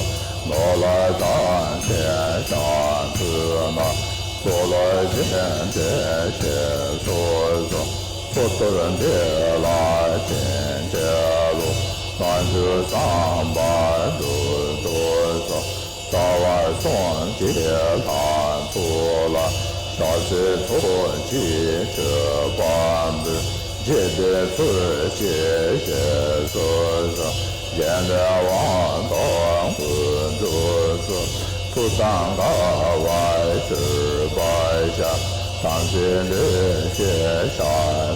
ནོར་ལྷ་དང་ཐེག་ཆེན་མཐུ་རྣམས། ཚོགས་ལ་བརྟེན་ཏེ་ཞེས་སོགས་སོ། ཚོགས་གཏོར་འདི་ལ་བརྟེན་ཏེ་ལོ། སྔགས་འདི་བསམ་པ་འགྲུབ་ཏུ་གསོལ། རྩ་བ་གསུམ་གྱི་ལྷ་ཚོགས་ལ། ཞབས་བསིལ་ཚོགས་ཀྱི་མཆོད་པ་འབུལ། རྗེ་བདེ་མཆོག་གི་ཞལ་སོ་སོ། རྒྱལ་བའི་དབང་ཐོབ་དངོས་གྲུབ་སྩོལ། ཐུགས་དམ་དགའ་བར་གུས་པར་བཞག་དམ་ཚིག་ལུས་ཀྱི་ཤ་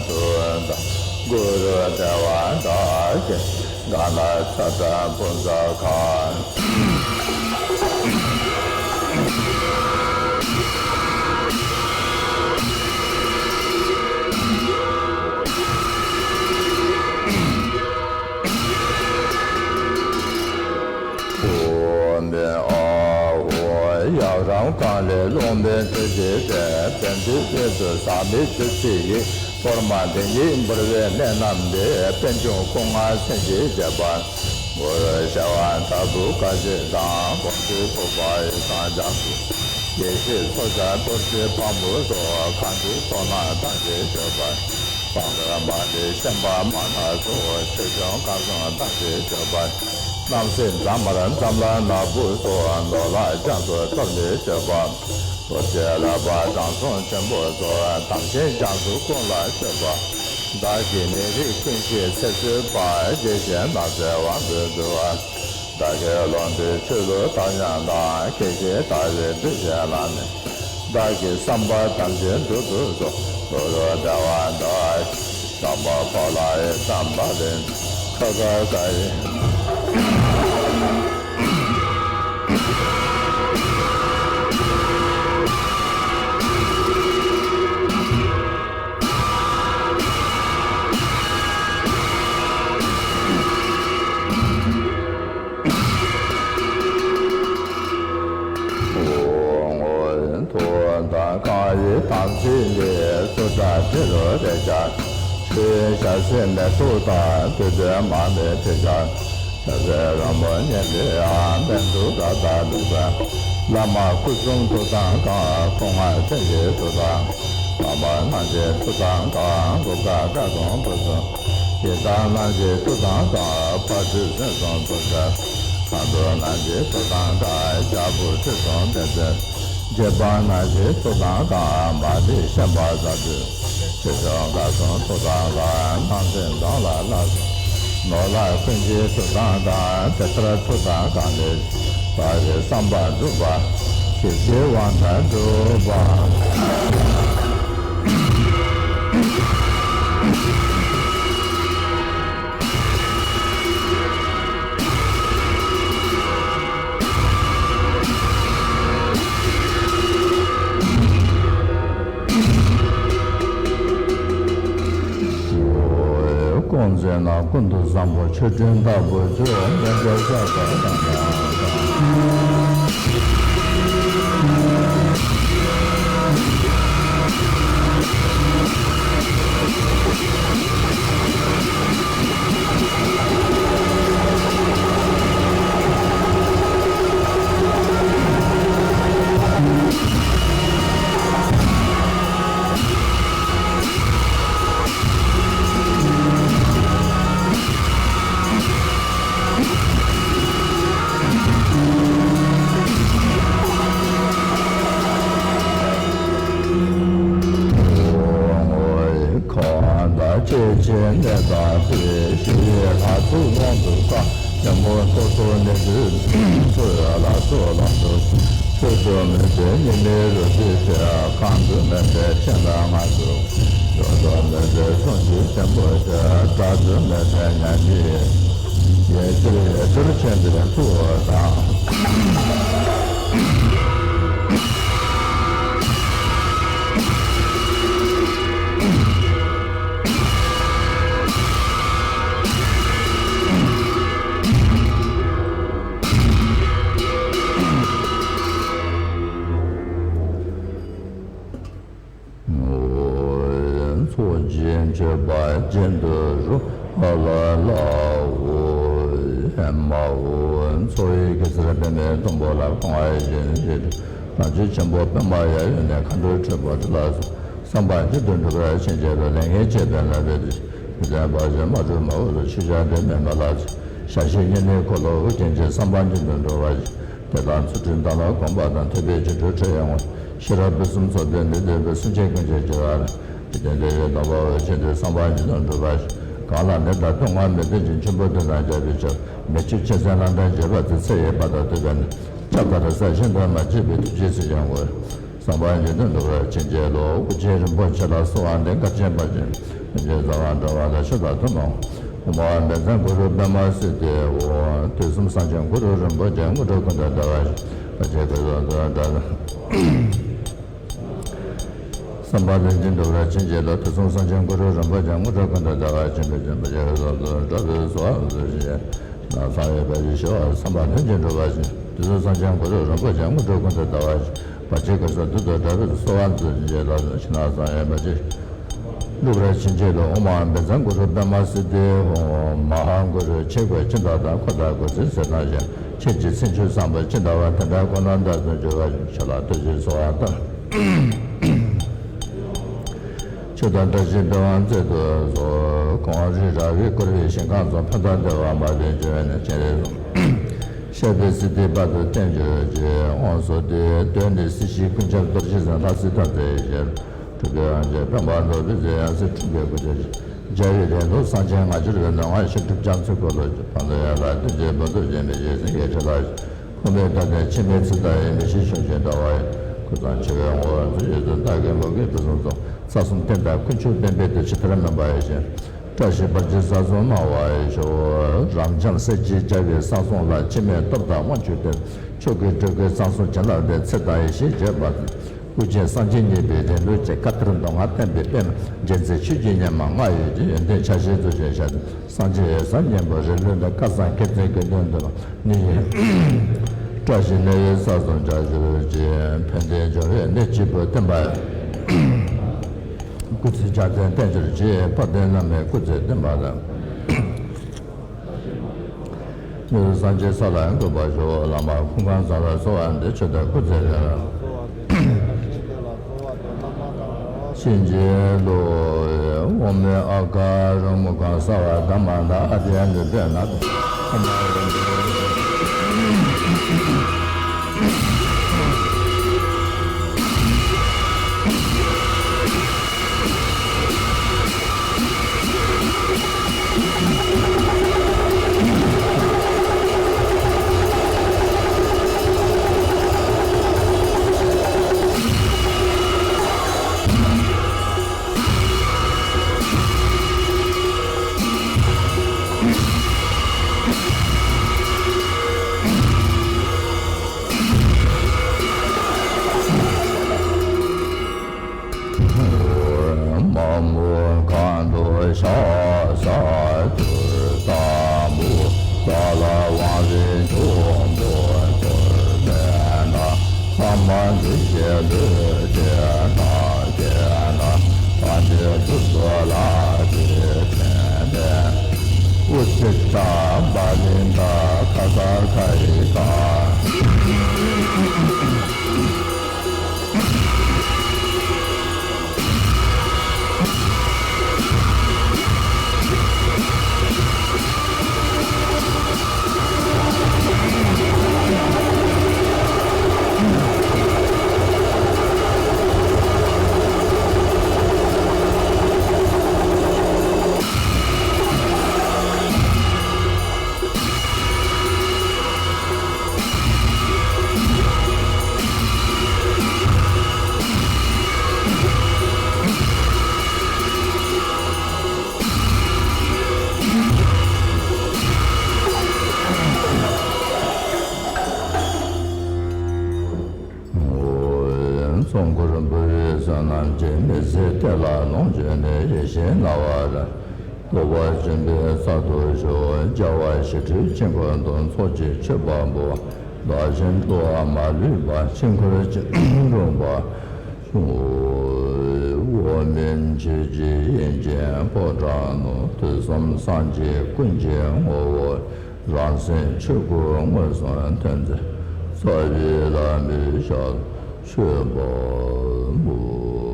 འཁོན་དང་། གུ་རུ་ཐལ་བ་དག་གི་གང་ལ་ཚ་དང་ཕུན་ཚོགས་ཁ། ཨོཾ་ཨཱཿཧཱུྃ། ཡབ་རང་ཀཱ་ལི་ཀློང་དུ་ཐུགས་རྗེ་སྟེ། བདུད་འདུལ་བདུད་དུ་ཟག་མེད་བདུད་རྩི་ཡིས། གཏོར་མ་འདི་ཉིད་འབུལ་བའི་གནད་རྣམས་ཏེ། པད་འབྱུང་སྐུ་མངའ་སེང་གེའི་རྒྱལ་པོ། གུ་རུ་ཤ་བ་ལྟ་བུ་དཀའ་སྤྱད་དང་། དགོངས་ཚུལ་ཕུག་པ་ཡི་དམ་རྒྱ་མཚོ། ཡེ་ཤེས་མཚོ་རྒྱལ་རྡོ་རྗེ་དཔང་པོ་སོགས། མཁའ་འགྲོའི་ཚོགས་རྣམས་དམ་ཅན་མཆོད་པ། བང་མཛོད་མ་འདྲེས་ཤན་པ་མ་ནག་སོགས། ཆོས་སྐྱོང་སྐལ་བཟང་དམ་ཅན་མཆོད་པ། རྣམ་སྲས་འཛམ་དམར་འཛམ་ལྷ་ནག་པོ་སོགས། ནོར་ལྷ་རྒྱ་མཚོ་གཏོར་མའི་མཆོད་པ། རྡོ་རྗེ་ལག་པ་དྲང་སྲོང་ཆེན་པོ་སོགས། དམ་ཅན་རྒྱ་མཚོ་ཀུན་ལ་མཆོད་པ། བདག་གི་ནད་རིགས་ཀུན་གྱི་ཚེ་བསོད་པ། བདེ་གཤེགས་ནགས་ཚལ་དབང་པོས་འདུལ་བ། བདག་གི་ལུང་བསྟན་ཆོས་ལུགས་དག་ཡངས་དང་། མཁས་ཤིང་དག་པའི་གདུལ་བྱའི་བླ་མས། བདག་གི་བསམ་པ་ཐམས་ཅད་འགྲུབ་ཏུ་གསོལ། གུ་རུ་ཐལ་བ་དག་གིས། བསམ་པ་ཕོ་ལྷ་ཡི་བསམ་པ་ལས། ཁ་ཁ་ཁ་ཡི། དང་གང་ཡི་དམ་ཚིག་ལས། སུ་དག་ཕྱི་རུ་རེག་བྱ་ཆོས། ཞལ་ཟས་མེ་ཏོག་དང་། བདུད་འདུལ་མར་མེ་མཆོད་བྱ། ཞལ་ཟས་རོལ་མོ་སྙན་པའི་ཡང་། སྨན་དུ་དགའ་དང་བདེ་བ། བླ་མ་སྐུ་གསུང་ཐུགས་དང་འགལ། སྐུ་ལྔ་སེང་གེའི་ཐུགས་དང་། ལྷ་མོ་ལྷ་འདྲེའི་ཐུགས་དང་འགལ། གུར་དཀར་དཀར་གདོང་བུ་གསུམ། ཡི་དམ་རྣམས་ཀྱི་ཐུགས་དང་འགལ། ཕ་ཁྲི་སེང་གསུམ་ཐུགས་རྗེ། ཁ་དོག་རྣམས་ཀྱི་ཐུགས་དང་འགལ། རྒྱལ་པོ་ཁྲི་སྲོང་ལྡེ་བཙན། རྗེ་འབངས་རྣམས་ཀྱི་ཐུགས་དང་འགལ། མ་ཎི་བཤམས་པ་ཟ་འདོད། ཆོས་སྐྱོང་ཁྲ་ཚང་ཐུགས་དང་འགལ། སྣང་སྲིད་འཛིན་ལ་སླར་གསོ། ནོར་ལྷ་ཀུན་གྱི་ཐུགས་དང་འགལ། དེ་ལྟར་ཐུགས་དང་འགལ་ནས། བདག་གི་བསམ་པ་འགྲུབ་པ། ཞི་བདེའི་དབང་ཐང་འགྲུབ་པ། ཀུན་མཛེས་ན་ཀུན་ཏུ་བཟང་པོ། ཆོས་སྤྲིན་ལྟ་བུ་ཆོས། འདོད་པའི་ཤ་ཟ་དང་། ཁོང་དང་བཅས་ཆེ་གནས་དང་དེ། ཞི་བའི་ལྷ་ཚོགས་དབང་དུ་བཀའ། ཆེན་པོ་ཐོབ་ཐོབ་གནས་གྲུབ་ཚོགས། ལ་སོགས་ལ་སོགས་ཆོས་སུ་མི་འཛིན་ཉི་མའི་རོལ་དུས་ཆེ། གང་དུ་མེད་པའི་སྤྱན་དང་སྔགས་སུ། བརྗོད་དུ་མེད་པའི་གསུང་གི་ཆེན་པོ་ཆེ། བསྒྲགས་དུ་མེད་པའི་ཉམས་ཀྱི་ཡེ་ཤེས་ཡེ་གདུལ་ཆེན་པོའི་ཐུགས་དང་། ཚོགས་ཀྱི་མཆོད་པ་སྦྱིན་དུ་གསོལ། ཨ་ལ་ལ་ཨོ་ཨེ་མ་ཨོ། ཚོགས་ཡི་གེ་སར་པདྨའི་སྡོང་པོ་ལ། གང་བ་ཡི་ཞིང་ཞེས་བགྲོད། རང་བྱུང་ཆེན་པོ་པདྨ་ཡབ་ཡུམ་ནས། མཁའ་འགྲོ་ཁྲི་འབོ་ཁྲི་ལ་སོགས། བསམ་པ་ཉིད་དུ་འགྲུབ་པར་བྱིན་གྱིས་རློབས། ལས་ངན་བྱས་པའི་ལག་པས་འདི། མི་བདེན་པ་ཞིག་མ་གྲུབ་མ་འོས་པའི། ཆོས་ཆོས་ལྡན་མིན་པ་ལ་སོགས། ཞལ་བཞི་བསྙེན་གནས་འཁོར་ལོ་དབུ་རྒྱན་གྱི། བསམ་པ་ཉིད་དུ་འགྲུབ་པར་བྱིན། དེ་དག་ཚུལ་ཁྲིམས་དང་ལ་གོམས་པ་དང་། ཐོས་པས་བྱིན་གྱིས་བརླབས་ཡོང་བར། ཤེས་རབ་ཕུན་སུམ་ཚོགས་པའི་ནུས་ལྡན་པའི། སེམས་ཅན་ཀུན་གྱི་དགེ་བ་ལ། འཇིག་རྟེན་འདས་ཡོད་སྡོམ་པ་འོས། བྱིན་ཏེ་བསམ་པ་ཉིད་དུ་འགྲུབ་པར་ཤོག། གང་ལ་ནད་དང་གདོན་ལྔ་མི་ལྡན་ཅིང་། ཆོམ་པོ་གདོན་དང་རྒྱལ་པོའི་ཆོམ། མི་ཕྱུགས་ཆེ་བཙན་ལན་གྲངས་བརྒྱད་པ་དེ། ཚེ་ཡི་བར་དུ་སྡུག་པའི་ནད། ཁྱབ་པ་དང་ས་གཞན་དུ་མ་མཆིས་པའི། ཐུགས་རྗེས་སུ་ཡོང་ངོ་། བསམ་པ་ཉིད་དུ་འགྲུབ་པར་བྱིན་གྱིས་རློབས། སྐུ་རྒྱན་རིན་པོ་ཆེ་ལ་གསོལ་བ་འདེབས། གར་ཆེན་པར་ཆེན་ཡོན་ཏན་རྫོགས་པ་འགྲུབ་པ་དང་། ཕྱོགས་དང་ཐུན་མོང་། ཨོཾ་ཨཱཿཧཱུྃ་བཛྲ་གུ་རུ་པདྨ་སིདྡྷི་ཧཱུྃ། དུས་གསུམ་གསང་ཆེན་གུ་རུ་རིན་པོ་ཆེ། དངོས་གྲུབ་ཀུན་ཏུ་བདེ་བར་ཤོག། བར་ཆད་ཀུན་སོལ་དུ་འགྲོ། བསམ་པ་ལྷུན་གྱིས་འགྲུབ་པར་བྱིན་གྱིས་རློབས། དུས་གསུམ་གསང་ཆེན་གུ་རུ་རིན་པོ་ཆེ། དངོས་གྲུབ་ཀུན་ཏུ་བདེ་བར་བྱིན་པའི་ཕྱིར། བར་ཆད་ཀུན་སོལ་དུ་འགྲོ་བའི་གསོལ་བ་འདེབས་ཤིང་། ནང་གསང་བའི་བར་ཆད་ཞི་བར། བསམ་པ་ལྷུན་གྱིས་འགྲུབ་པར་བྱིན། དུས་གསུམ་གསང་ཆེན་གུ་རུ་རིན་པོ་ཆེ། དངོས་གྲུབ་ཀུན་ཏུ་བདེ་བར་ཤོག། བར་ཆད་ཀུན་སོལ་དུ་འགྲོ་བའི་གསོལ་བ་འདེབས་ཤིང་། ཕྱི་ནང་གསང་བའི་བར་ཆད་འགྲུབ་པར་བྱིན་གྱིས་རློབས། ཨོཾ་ཨཱཿཧཱུྃ་བཛྲ་གུ་རུ་པདྨ་སིདྡྷི་ཧཱུྃ། མ་ཧཱ་གུ་རུ་ཆོས་སྐུ་ཅི་འདྲ་དང་། འཁོར་དང་སྒོ་གསུམ་ཟས་དང་གཞན། ཆོས་ཀྱི་ཚེ་མཆོད་བསམ་པ་ཅི་འདྲ་བ། དེ་འདྲ་ཁོ་ན་བདག་ཏུ་འགྱུར་བར་ཤོག། ཕྱོགས་ལ་བདུད་ཀྱི་གསོལ་བ་བཏབ། ཆོས་དང་བཀྲ་ཤིས་པད་དབང་བསྩལ་དུ་གསོལ། གངས་རི་ར་བས་བསྐོར་བའི་ཞིང་ཁམས་སུ། ཕན་དང་བདེ་བ་མ་ལུས་འབྱུང་བའི་གནས། སྤྱན་རས་གཟིགས། གཤེགས་པའི་སིདྡྷི་དཔལ་དུ་བརྟན་གྱུར་ཅིག། དབང་ཕྱུག་སྟེ་གདོད་ནས་སྲིད་ཞིའི་ཀུན་ཁྱབ་རྡོ་རྗེ་འཛིན། ལྷ་སྲས་ཐམས་ཅད་ཡེ་ཤེས། སྤྲུལ་པའི་དབང་ཕྱུག་པདྨ་རྡོ་རྗེ་འཛིན། ཡང་སྲིད་འཁྲུགས་པའི་དགོས་འདོད་ཅན། རྒྱལ་བའི་རྒྱལ་མཚན་གསང་ཆེན་ང་འགྱུར་བའི། ལུས་ངག་ཤེས་སྒྲིབ་སྦྱངས་ཚེ་འཁོར་ལོ་བཅུ། བང་མཛོད་ཡན་ལག་བདུན་གྱི་འབུམ་དུ་བརྒྱན་པའི། ཡེ་ཤེས་སེང་གེའི་ཁྲི་ལ་བཞུགས། ཁུངས་མེད་མཐའ་རྟེན་འཆི་མེད་ཚེ་མཐའ་ཡས། མི་ཤིགས་གཞོན་གྱུར་ཟླ་བ་ཡི། ཀུན་བཟང་འཆི་བའི་ངོ་བོར་མཛོད། ཡིད་བཞིན་མཐའ་ཀུན་འོད་ཀྱི་ཕུན་སུམ་ཚོགས། རྩ་གསུམ་རྟེན་དང་དཀོན་མཆོག་བརྟེན་པའི་དེད། ཕྱི་མཐར་མུན་པ་ཡེ་ཤེས་བཀྲ་ཤིས་འབར་གྱི་ས་གསུམ་སྣང་བར་ཤོག། རབ་འབྱམས་སྲས་ཀྱི་རྒྱལ་བའི་གསང་གསུམ་ལ། འཆི་མེད་སྟོབས་དང་དབང་ཕྱུག་བརྟན། མཆོག་གི་སྤྲུལ་སྐུའི་གསང་གསུམ་བྱིན་རླབས་ལྡན། ཚེ་དང་ཡེ་ཤེས་རྒྱས་པར་མཛོད། སྐུ་ཅན་སངས་རྒྱས་གཉིས་པའི་རིང་ལུགས་ཀྱི། བཀའ་གཏེར་མདོ་སྔགས་བསྟན་པའི་པདྨ། རྒྱལ་མཚན་ཆོས་ཀྱི་ཉི་མ་ལྔ་ཡི་རྒྱལ། ཡོན་ཏན་ཕྱག་བཞེས་རྫོགས་ཆེན་ཞལ་ལྡན། སངས་རྒྱས་འོད་གསལ་སྙིང་པོ་རིང་ལུགས་ལྡན། བསྐལ་བཟང་བསྐལ་འཛིན་དགེ་འདུན་འདུས་པ། ནི་ཡི་ བཀྲ་ཤིས་གནས་ཡུལ་ས་གསུམ་རྒྱ་ཆེར་བྱེད། ཕན་བདེ་འབྱུང་བའི་གནས་སྐྱིད་པོ་བསྟན་པ། སྐུ་ཚེ་རྒྱ་ཆེན་བརྟན་གྱུར་ཅིག་དཔལ་ལྡན་བླ་མའི་སྐུ་ཚེ་བརྟན་པ་དང་། མི་ལུས་སངས་རྒྱས་ས་ལ་འགོད་པར་ཤོག་བླ་མ་ཁུངས་དཀར་བཟང་ལ་གསོལ་བ་འདེབས། ཆོས་དང་སྐུ་ཚེ་རིང་ལ། གཤིན་རྗེའི་གླུ། ཨོཾ་ཨ་ག་རུ་མུ་ག་སརྦ་དྷརྨ་ནཱ་ཨ་ཏྱ་ནུ་ཏེ་ན། མ་མོ་གང་དུ་ཤ་ཟ་དུར་ཟ་མོ་ས་ལ་དབང་རིགས་འབྱུང་པོ་འཁོར་བའི་ནང་། ལྷ་མ་འདུས་བྱས་ལུས་ཀྱི་ནང་གི་ནང་། སངས་རྒྱས་ཚུལ་དུ་ལག་གི་ཕྲེང་བའི་ཨུ་སི་ཏ་པ་ལི་ཏ་ཁ་ས་ཁ་ཡི་ཀ། ཚོགས་འཁོར་འབུལ་བའི་བསོད་ནམས་ཀྱིས། མི་ཚེ་གཏེར་ལ་ལོངས་སྤྱོད་ནས། ཡིད་བཞིན་ནམ་མཁའི་རྟོགས་པ་ཆེན་པོའི་གསར་དུ་ཞུགས། རྒྱལ་བ་ཞི་ཁྲོའི་དཀྱིལ་འཁོར་དུ། ཚོགས་ཀྱི་མཆོད་པ་འབུལ། བདག་གཞན་བསླུ་བ་མ་ལུས་པ། དཀྱིལ་འཁོར་གྱི་རུམ་པར་ཞུགས། འོག་མིན་ཆོས་ཀྱི་དབྱིངས་ཀྱི་ཕོ་བྲང་དུ། དུས་གསུམ་སངས་རྒྱས་ཀུན་གྱི་ངོ་བོ། རང་སེམས་ཆོས་སྐུ་མངོན་སུམ་སྟོན་མཛད། རྩ་བའི་བླ་མའི་ཞབས་མཆོད་པ་འབུལ།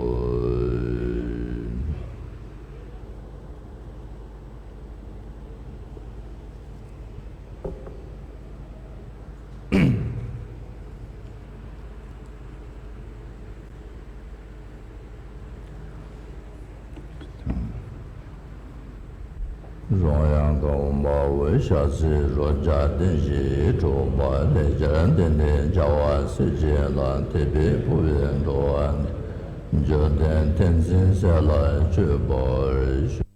རོལ་དབྱངས་དགའ་བོ་དམར་པོ་ཞལ་གསེར་རོ་བརྒྱ་ལྡན་བཞིས་གྲུབ་པ། ལེགས་སྦྱར་འདི་ནི་རྒྱལ་བ་སྲས་བཅས་ལ། དད་པས་ཕུལ་བའི་འགྲོ་བ་འདི། འབྱོར་ལྡན་ཏིང་འཛིན་ཟས་ལ་སྤྱོད་པར་ཤོག།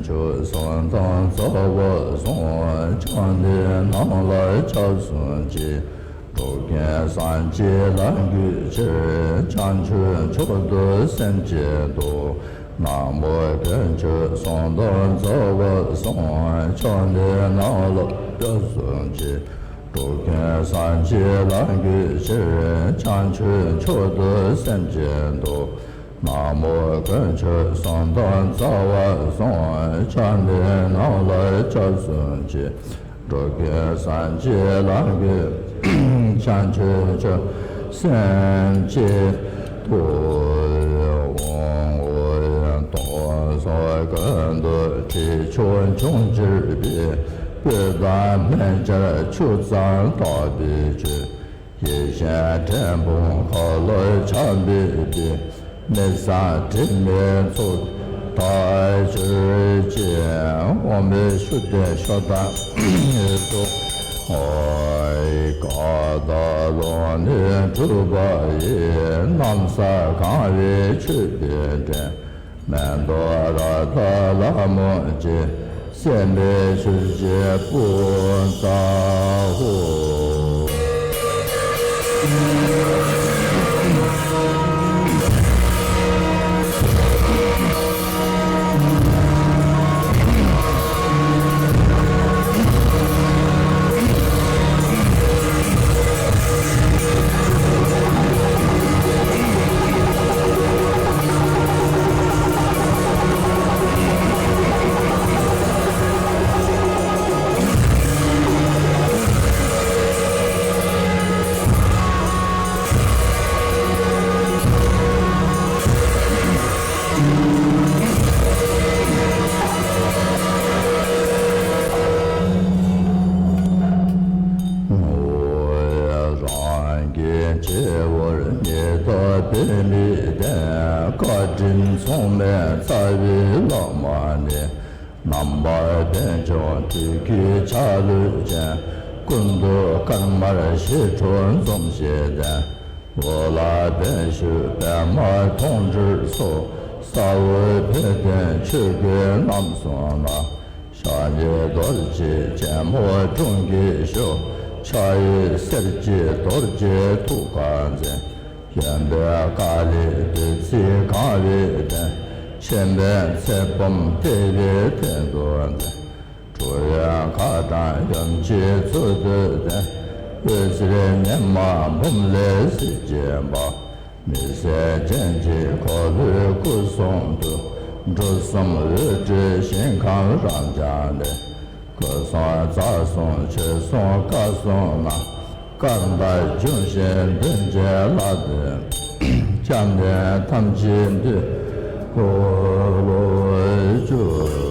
ཆོས་གསུང་དང་རྩ་བ་གསུམ། ཕྱག་ནི་ནང་ལ་ཕྱག་གསུམ་གྱིས། འགྲོ་ཀུན་སངས་རྒྱས་ལ་འགོད་ཕྱིར། བྱང་ཆུབ་མཆོག་ཏུ་སེམས་བསྐྱེད་དོ། ན་མོ་དཀོན་མཆོག་གསུང་དང་རྩ་བ་གསུམ། ཕྱག་ནི་ནང་ལ་ཕྱག་གསུམ་གྱིས། འགྲོ་ཀུན་སངས་རྒྱས་ལ་འགོད་ཕྱིར། བྱང་ཆུབ་མཆོག་ཏུ་སེམས་བསྐྱེད་དོ། ན་མོ་དཀོན་མཆོག་གསུང་དང་རྩ་བ་གསུམ། ཕྱག་ནི་ནང་ལ་ཕྱག་གསུམ་གྱིས། འགྲོ་ཀུན་སངས་རྒྱས་ལ་འགོད། བྱང་ཆུབ་མཆོག་སེམས་བསྐྱེད་དོ། དུག་གསུམ་ཀུན་ཏུ་དྲི་མཆོག་འབྱུང་གྱུར་པའི། སྤོས་དང་སྨན་སྦྱར་ཆུ་གཙང་དག་པའི་ཆུ། ཡིད་བཞིན་དྲིལ་བུམ་འཁོར་ལོ་འཆང་བའི་དེ། མི་བཟང་དྲི་མེད་ཚོགས་དག་གྱུར་ཅིག། འོ་མའི་ཆུ་དེ་ཤོ་དང་ཡོད་དོ། ཨོའི་ཀ་ད་ལོ་ནི་གྲུབ་པ་ཡི། གནམ་ས་གང་བའི་ཆོས་པའི་འདྲེན། མེ་ཏོག་རཀྟ་ལྷ་མོ་ཆེ། སེམས་དཔའི་ཆུ་སྐྱེས་སྤུན་ཟླ་ཧོ། རང་གི་སྤྱི་བོར་ཉི་ཟླ་པདྨའི་གདན། བཀའ་དྲིན་མཚུངས་མེད་རྩ་བའི་བླ་མ་ནི། རྣམ་པར་རྟེན་འབྱུང་དུས་ཀྱི་ཆ་ལུགས་ཅན། ཀུན་ཏུ་དཀར་དམར་ཞི་ཁྲོ་འཛུམ་ཞིག་ལྡན། འོད་ལ་བརྟན་བཞུགས་པདྨ་མཐོང་གྲོལ་སོགས། ས་འོག་བོད་དོན་ཆོས་གོས་རྣམ་གསུམ་ལ། ཞབས་གཉིས་རྡོ་རྗེ་ཅན་མོ་དྲུང་གིས་བཞུགས། ཕྱག་གཡས་གསེར་གྱི་རྡོ་རྗེ་ཐུགས་ཀར་འཛིན། གཡོན་པས་ཀ་ལི་བདུད་རྩིས་གང་བའི་གདན། མཆེ་བས་ཚེ་བུམ་ཐེབས་པའི་སྟེང་དུ་འཛིན། གྲོ་ཡང་ཁ་དྲང་ཡུམ་གྱི་ཚུལ་དུ་བསྟེན། འོད་ཟེར་ཉི་མ་འབུམ་ལས་གཟི་བརྗིད་པ། མི་ཟད་སྤྱན་གྱི་འཁོར་ལོའི་སྐུ་གསུང་ཐུགས། འབྲུ་གསུམ་འོད་འཕྲོས་ཞིང་ཁམས་རབ་འབྱམས་ནས། སྐུ་གསུང་རྩ་གསུམ་ཆོས་གསུམ་བཀའ་གསུམ་རྣམས། སྐར་མདའ་འབྱུང་བཞིན་མདུན་བསྐྱེད་ལ་འདུད། སྐྱབས་གནས་ཐམས་ཅད་འདུས་འཁོར་ལོ་བཅུ།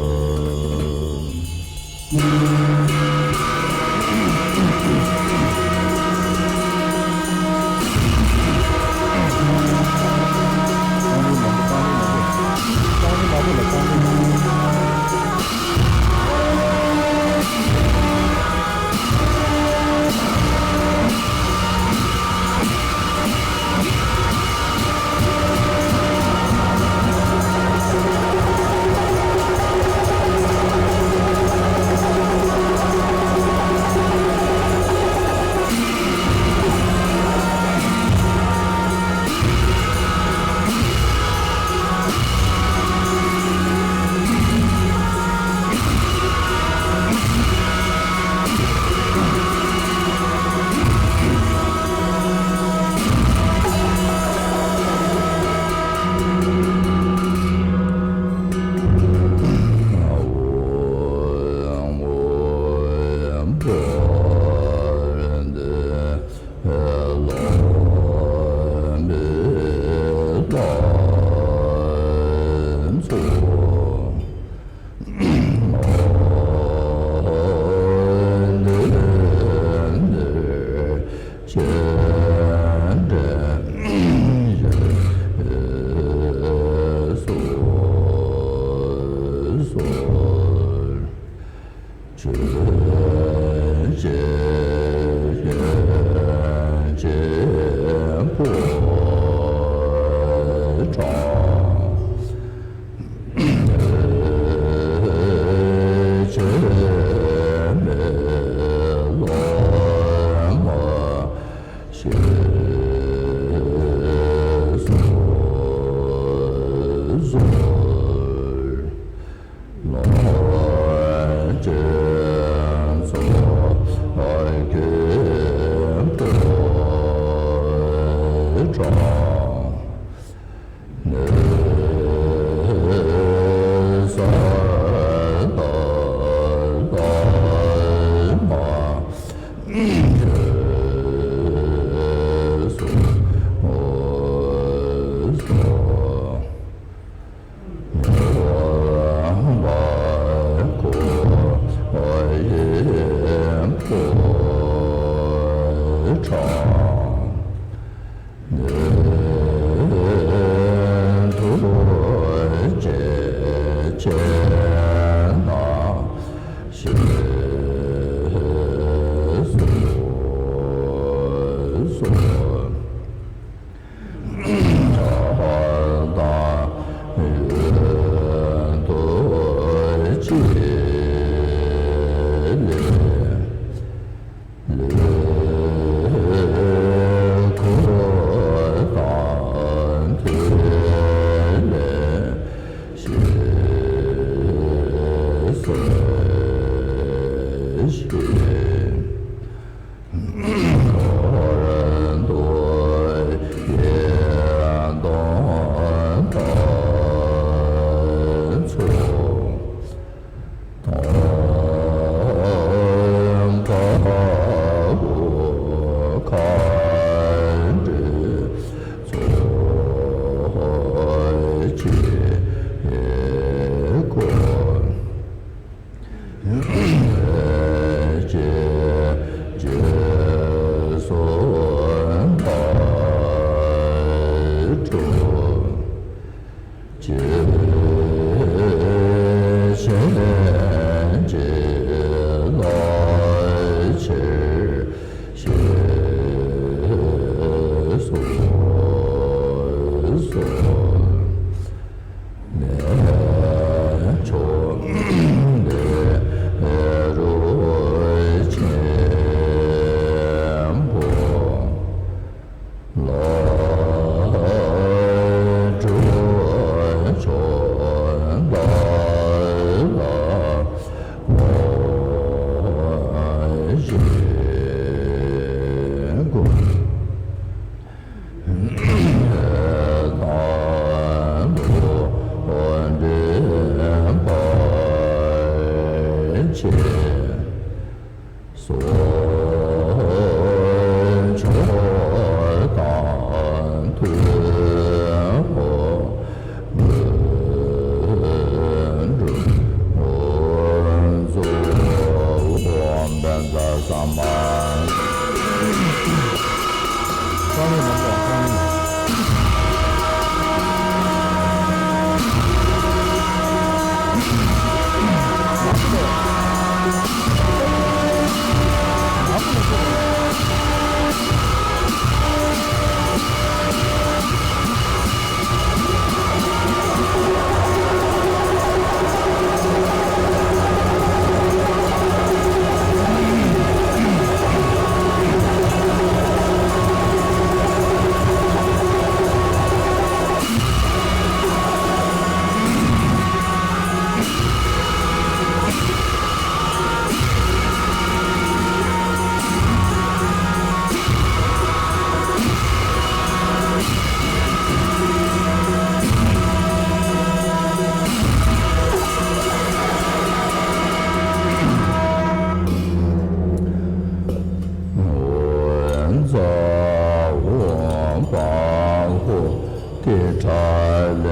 དེ་ཕྲ་ལས་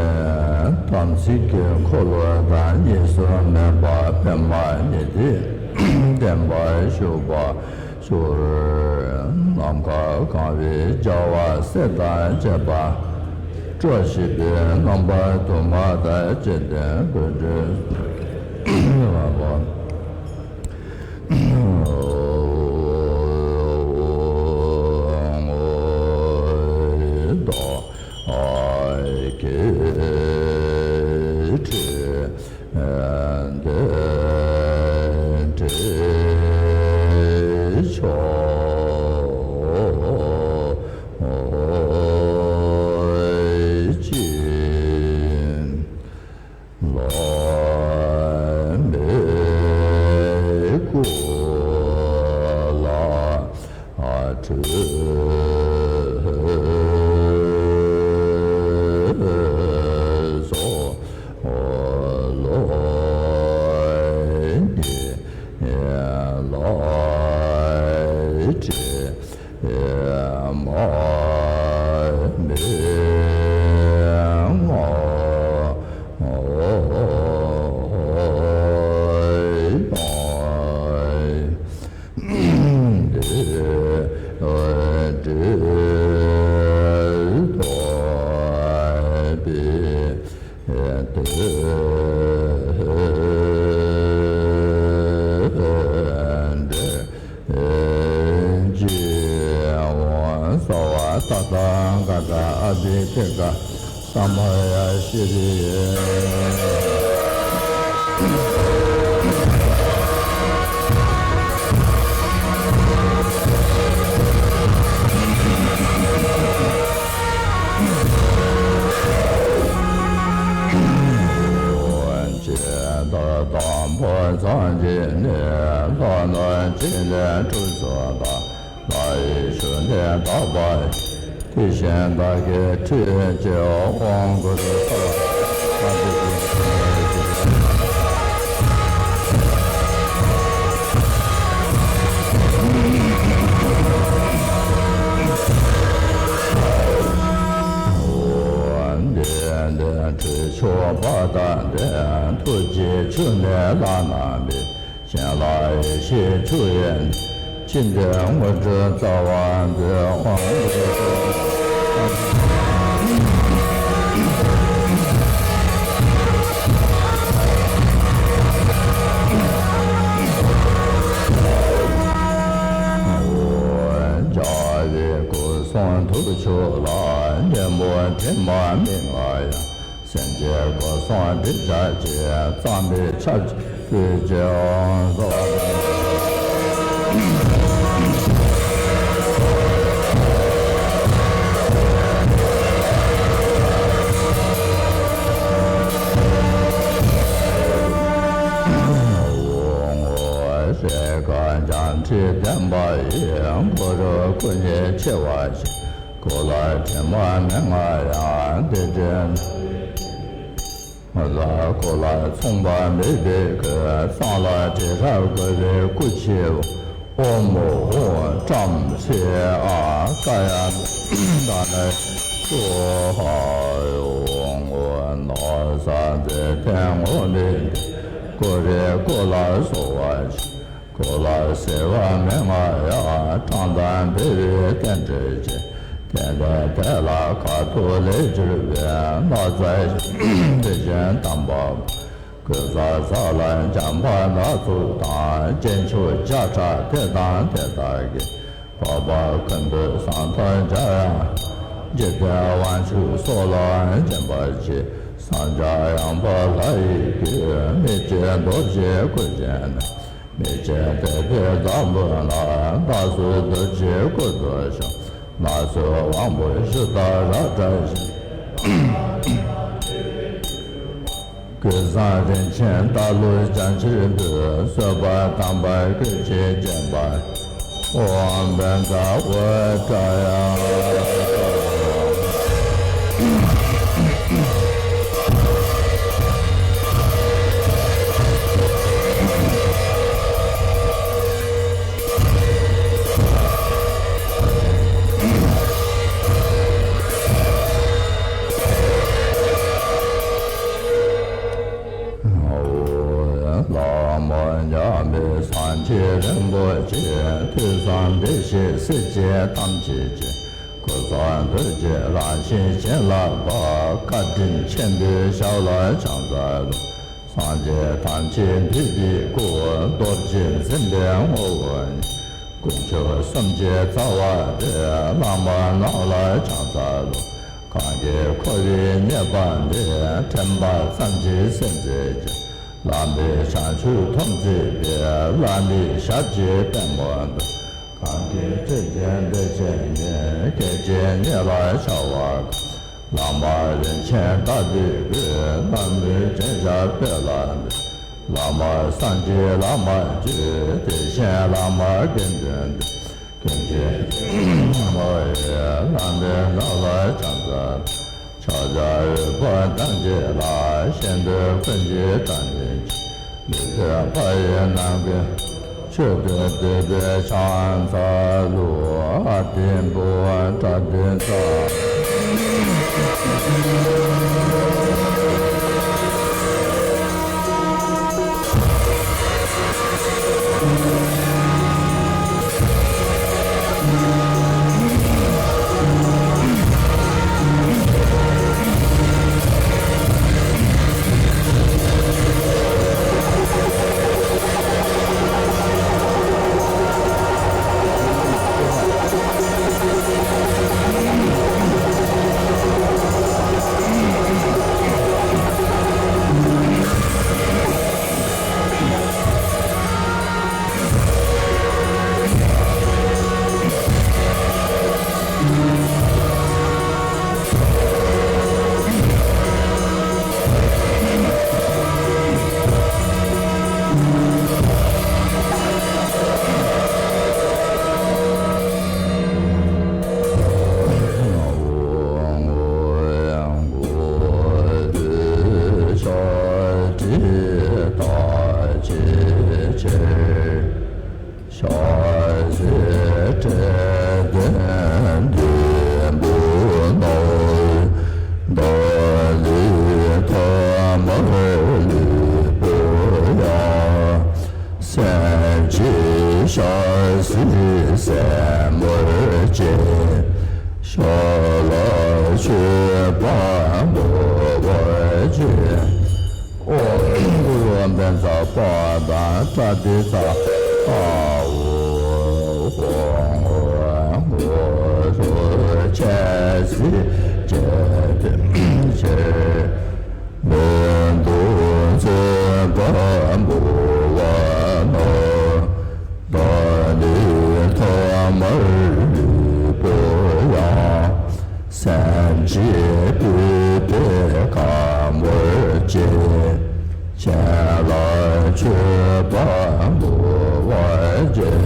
དམ་ཚིག་གི་འཁོར་ལོ་དང་གཉིས་སུ་མེད་པ་པདྨ་ཉི་ཟླས་བརྟན་པར་བཞུགས་པར་གྱུར། ནམ་མཁའ་གང་བའི་རྒྱལ་བ་སྲས་དང་བཅས་པ་སྤྲོ་བཞད་པའི་རྣམ་པ་དུ་མ་དང་བཅས་ཏེ་མགོན་དུ་བསུ་བ། ལ་ཁྲོས་ ཅེས་མ་མི་ང་། ཅེས་དང་དང་པོ་ཚངས་ཀྱི་གནས་ལྷ་རྣམས་ཀྱི་ལས་གྲུབ་སོགས་དང་། ལྷ་ཡི་ཞབས་ནི་དག་པ་ཡིས། དེ་བཞིན་བདག་གི་ཁྲི་ཡི་དབང་བསྐུར་ལ། འདི་ནི་ཁྲི་མཆོག་དཔལ་དང་ལྡན། ཐུགས་ཀྱི་ཆུ་ནི་ལག་ན་འབིགས། སྤྱན་ལ་ཡེ་ཤེས་ཆུ་ཡིས། ཅི་འདོད་དངོས་གྲུབ་སྩལ་བར་མཛོད། ཨོཾ། རྒྱལ་བའི་སྐུ་གསུང་ཐུགས་མཆོག་ལ། གཉན་པོ་དྲི་མ་མིག་ལྔ་ཡང་། སེམས་ཅན་སྐུ་གསུང་ཁྲི་བརྒྱ་བྱས། གཙང་མའི་ཆར་ཆུ་སྤྲོས་ཀྱི་དབང་སོགས། ཨོ། ངོ་བོ་ཤེལ་དཀར་འཇམ་ཁྲས་ལྡན་པ་ཡི། སྐུ་རུ་སྐུ་ཉིད་ཆེ་བ་ཞིག། སྐུ་ལ་དྲི་མ་མིག་ལྔ་ཡང་། དེ་འདྲའི་ལྷ་སྐུ་ལ་མཚུངས་པ་མེད་པའི་སྐུ། གཙང་ལ་དྲི་རབ་བཀོད་པའི་སྐུ་ཆེ་བ། ཨོཾ་ཨོཾ་བྲམ་ཟེ་ཨཱ་ཀ་ཡ་ཏ་ནི་སྭཱ་ཧཱ། ཨོཾ་ཨོཾ་ནགས་ཚལ་མཛེས་ལྡན་ངོམས་པའི་སྟེང་། སྐུ་རུ་སྐུ་ལ་སོགས་པ་ཆེ། སྐུ་ལ་སྲིད་པ་མི་མངའ་ཡང་། བཀྲག་མདངས་འཕེལ་བའི་རྟེན་འབྲེལ་ཅན། དེ་ནས་དེ་ལ་ག་ཏུ་ལས་གྱུར་པའི། ནགས་ཚལ་དེ་བཞིན་དམ་པ་པོ། གོས་བཟང་ས་ལ་འཇམ་པ་སྣ་ཚོགས་དང་། སྤྱན་མཆོག་བརྒྱ་ཕྲག་དེ་དང་དེ་དག་གིས། འཕགས་པ་མགོན་པོ་ཟངས་མདོག་འཇམ་དབྱངས། འཇིག་རྟེན་དབང་ཕྱུག་སོགས་ལ་བརྟེན་པར་བྱེད། བསངས་སྦྱངས་ཡངས་པ་ལྷ་ཡི་གོས། མི་བསྐྱོད་རྡོ་རྗེའི་སྐུ་བཞེངས་ནས། མི་ཕྱེད་དད་པའི་བདག་པོ་ལ། བདག་སོགས་རྡོ་རྗེའི་སྐུ་ཐོབ་ཤོག། ལག་སོགས་དབང་པོ་ཞུ་དག་རབ་བཀྲ་ཤིས། གོས་བཟང་རིན་ཆེན་རྟ་ལོ་རྒྱ་ཆེར་འབུལ། གསོལ་བ་དམ་པ་སྐུ་མཆེད་བརྒྱན་པ། ཨོཾ་བཛྲ་ཝཱ་ཏྲ་ཡ། ལྷ་མོ་མཉམ་མེད་སངས་རྒྱས་རིན་པོ་ཆེ། ཐོས་བསམ་བདེ་གཤེགས་སྲས་བཅས་ཐམས་ཅད་ཀྱི། སྐུ་གསུང་ཐུགས་ཀྱི་རང་བཞིན་བྱིན་རླབས་པ། བཀའ་དྲིན་ཆེན་པོའི་ཞབས་ལ་ཕྱག་འཚལ་ལོ། སངས་རྒྱས་ཐམས་ཅད་འདུས་པའི་སྐུ། རྡོ་རྗེ་འཛིན་པའི་ངོ་བོ་ཉིད། དཀོན་མཆོག་གསུམ་གྱི་རྩ་བ་སྟེ། བླ་མ་རྣམས་ལ་ཕྱག་འཚལ་ལོ། གང་གིས་འཁོར་བའི་ཉེས་པ་འདས། དྲན་པ་ཙམ་གྱིས་སེལ་མཛད་ཅིང་། བླ་མེད་བྱང་ཆུབ་ཐོབ་མཛད་པའི། བླ་མའི་ཞབས་ཀྱི་པདྨོ་འདི། གང་གི་ཐོད་ཅན་འདོད་ཆེན་ཉིད། སྐད་ཅིག་ཉིད་ལ་འཆར་བ་གང་། བླ་མ་རིན་ཆེན་དག་པའི་སྐུ། ལྷ་མོའི་སྤྱན་ཞབས་པད་ལ་འདུད། བླ་མ་སངས་རྒྱས་བླ་མ་རྒྱུད། དེ་བཞིན་བླ་མ་དགེ་འདུན་འདུས། ཀུན་གྱི་བླ་མ་ཡི། བླ་མའི་ལག་ལ་ཕྱག་འཚལ། ཕྱག་རྒྱ་རིག་པ་ཐམས་ཅད་ལ། ཤིན་ཏུ་ཀུན་གྱིས་བཀའ་དྲིན་ཆེ། ལུས་རྟེན་ཕ་ཡི་ནང་ཀུན། ཆོས་སྟོན་འདོད་པའི་ཕྱག་འཚལ་ལོ། ཨ་ཏི་འབུམ་པྲ་ཏི་ཙ། ཕྱག་འཚལ་ཏྲེ་བདུན་འདོད་པའི་ནོར། བདག་ནི་ཐ་མ་ལུས་པ་ཡང་། སེམས་ཅན་ཞལ་གཟིགས་སེན་མོ་ཅན། ཞལ་ལ་མཆོད་པ་འབུལ་བར་བྱོན། ཨོཾ་གུ་རུ་པཉྩ་པ་དང་པྲ་ཏཱིཙྪ། ཨ་ཨོ་ཧོ་ཧོ་ཧོ་ཧོ། ཞལ་གཟིགས་བྱས་པའི་ཕྱིར། མི་འདོར་མཆོད་པ་འབུལ་བ་ན། བདག་ནི་ཐ་མར་ལུས་པ་ཡང་། སེམས་ཅན་སྡུག་བསྔལ་ཁམས་བར་བྱེད། སྤྱན་ལ་མཆོད་པ་འབུལ་བར་བྱོན།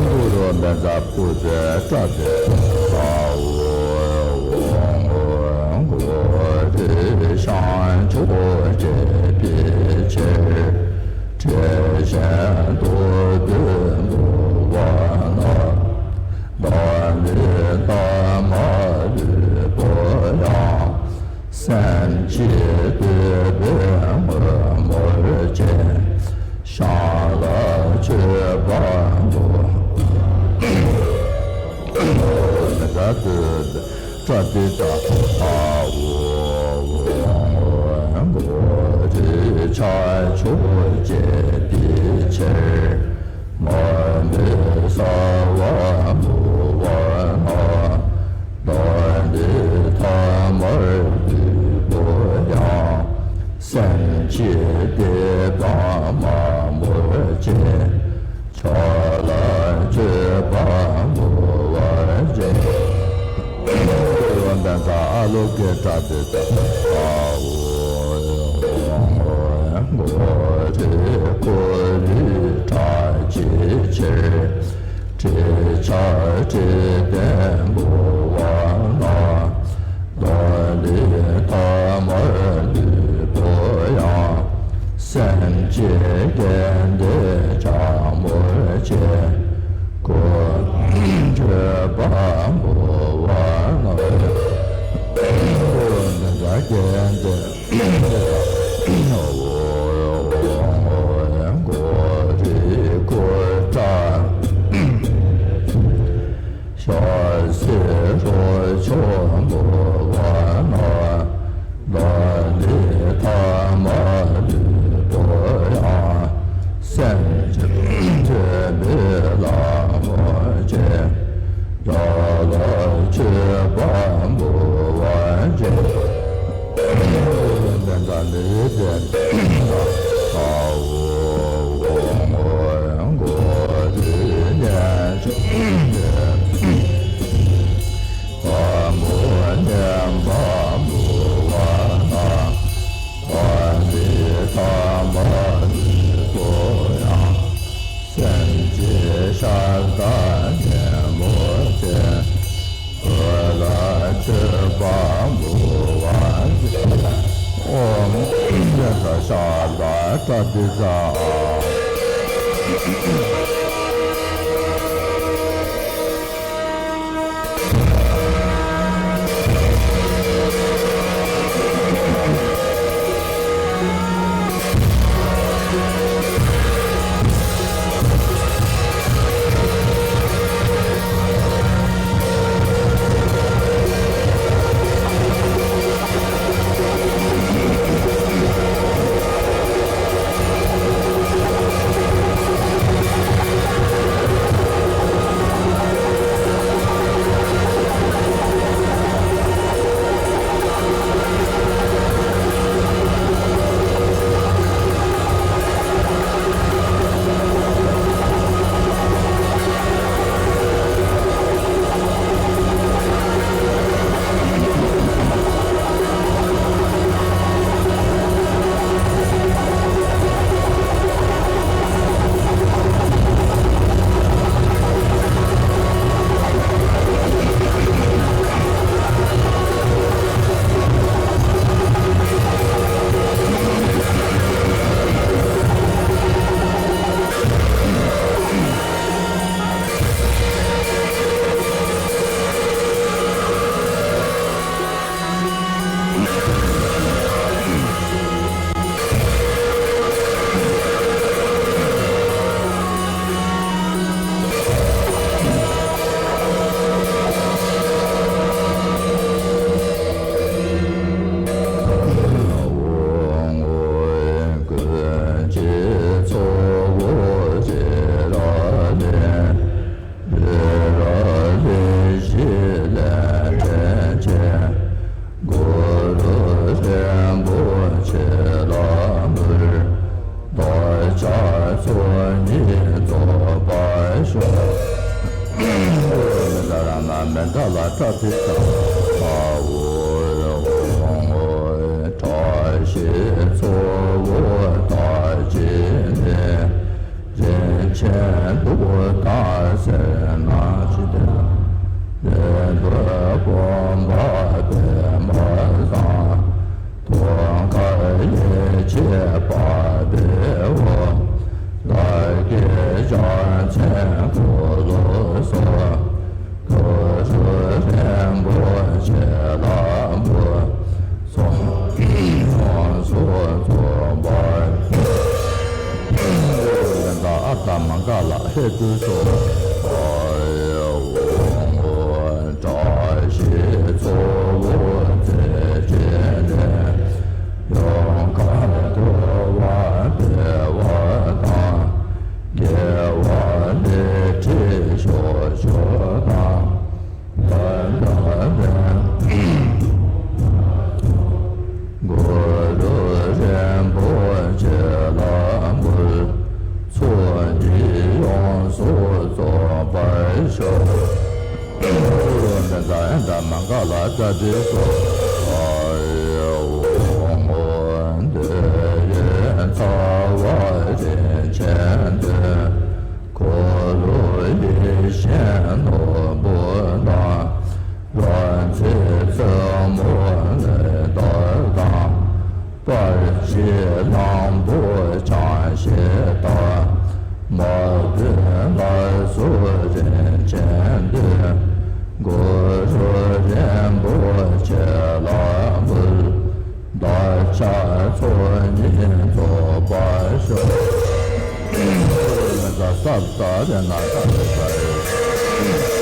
གུ་རུ་པཉྩ་བུདྡྷ་པྲ་ཏཱིཙྪ། ཨ་ཨོ་ཧོ་ཧོ་གུ་རུ་བྱང་ཆུབ་སྤྱད་པའི་ཕྱིར། བཀྲེས་ཤིང་རྡོར་གདན་འབུལ་བ་ན། བདག་ནི་ཐ་མ་ལུས་པ་ཡང་། སེམས་ཅན་སྡུག་བསྔལ་ངོ་མ་བྱེད། ཞལ་ལ་མཆོད་པ་འབུལ། པྲ་ཏཱིཙྪ། ཨ་ཨོ་ཧོ་ཧོ་གུ་རུ་བྱང་ཆུབ་སྤྱད་པའི་ཕྱིར། མར་མེ་ས་བ་འབུལ་བ་ན། བདག་ནི་ཐ་མར་ལུས་པ་ཡང་། སེམས་ཅན་བདེ་བ་མང་པོ་བྱེད། ཕྱག་ལ་མཆོད་པ་འབུལ་བར་བྱེད། གུ་རུ་པཉྩ་ཨ་ལོ་ཀེ་པྲ་ཏཱིཙྪ། ཨ་ཨོ་ཧོ་ཧོ་གུ་རུ་འཁོར་ལུས་དྲག་བྱེད་ཕྱིར། བཀྲེས་ཤིང་བཀྲེས་ལྡན་འབུལ་བ་ན། བདག་ནི་ཐ་མར་ལུས་པ་ཡང་། སེམས་ཅན་སྐལ་ལྡན་བྱམས་པོ་ཆེ། སྐུ་མཆོད་པ་འབུལ་བ་ན། སྐུ་མཆོད་པ་འབུལ་བ་ན། སྐུ་མཆོད་པ་འབུལ་བ་ན། ཞལ་གཟིགས་རོ་མཆོག་འབུལ་བ་ན། བདག་ནི་ཐ་མ་ལུས་པ་ཡང་། སེམས་ཅན་མཆོད་པའི་ལྷ་མོ་ཆེ། བདག་ལ་མཆོད་པ་འབུལ་བར་བྱོན། ཨ་ཨོ་ཧོ་ཧོ་གུ་རུ་ཉེར་སྤྱོད་པ་མོ་བསྙེན་པ་འབུལ་བ་ན། བདག་ནི་ཐ་མ་ལུས་པ་ཡང་། སེམས་ཅན་ཤ་སྟག་ཉོན་མོངས་ཅན། བདག་ལ་མཆོད་པ་འབུལ་བར་བྱོན། ཨོཾ་ཨ་ཏི་ཤ་ཏ་པྲ་ཏཱིཙྪ། བདག་ཅག་ཚོགས་གཉིས་རྫོགས་པར་ཤོག །ལ་ར་ན་མེ་མདའ་ལ་སྐྲ་ཐིག་དང་། ཨ་འོ་འོ་འོ་བཀྲ་ཤིས་ཚོགས་འཁོར་དར་ཅིག་ནི། རིན་ཆེན་གདུགས་དང་སེར་སྣ་ཅི་སྟེ་ལ། ལེགས་པར་བསྒོམས་པ་པདྨ་བཟང་། ཐུགས་ཀར་ཡེ་ཤེས་པ་བདེ་བ། བདག་གི་ཕྱག་མཚན་འཁོར་ལོ་སོགས། ཐུགས་སྲས་རིན་པོ་ཆེ་ལ་འབུལ། སོགས་ཡོངས་སུ་རྫོགས་པར་ཤོག །ཨ་ཏ་མ་ག་ལ་ཧེ་ཏུ་སོགས། བཀྲ་ཤིས་ཚོགས་འཁོར་རྩེ་གཅིག་ནས། ཡོངས་ཁ་དོལ་བ་བདེ་བ་དང་། དགེ་བ་ལེགས་བྲིས་ཤོག་ཤོག་དང་། ད་ལྟ་ནས་གུ་རུ་རིན་པོ་ཆེ་ལ་འབུལ། ཚོགས་གཉིས་ཡོངས་སུ་རྫོགས་པར་ཤོག །ཨོཾ་ཨནྡ་མངྒ་ལ་ཏྲཱིཿ་སྭཱ་ཧཱ། ཨོཾ་དེ་ཡི་རྩ་བ་རིན་ཆེན་འདི། འཁོར་ལོ་ཡེ་ཤེས་ནོར་བུ་དང་། རོལ་རྩེད་རྩེ་མོ་ལེགས་བསྟར་དང་། པར་ཆས་གླང་པོ་ཆ་ཤས་དང་། མ་བུ་ལ་སོགས་རིན་ཆེན་འདི། གུ་རུ་རིན་པོ་ཆེ་ལ་འབུལ། བདག་ཅག་ཚོགས་གཉིས་རྫོགས་པར་ཤོག །ད་ས་ཏ་རེ་ན་ཏ་རེ་ས་རེ།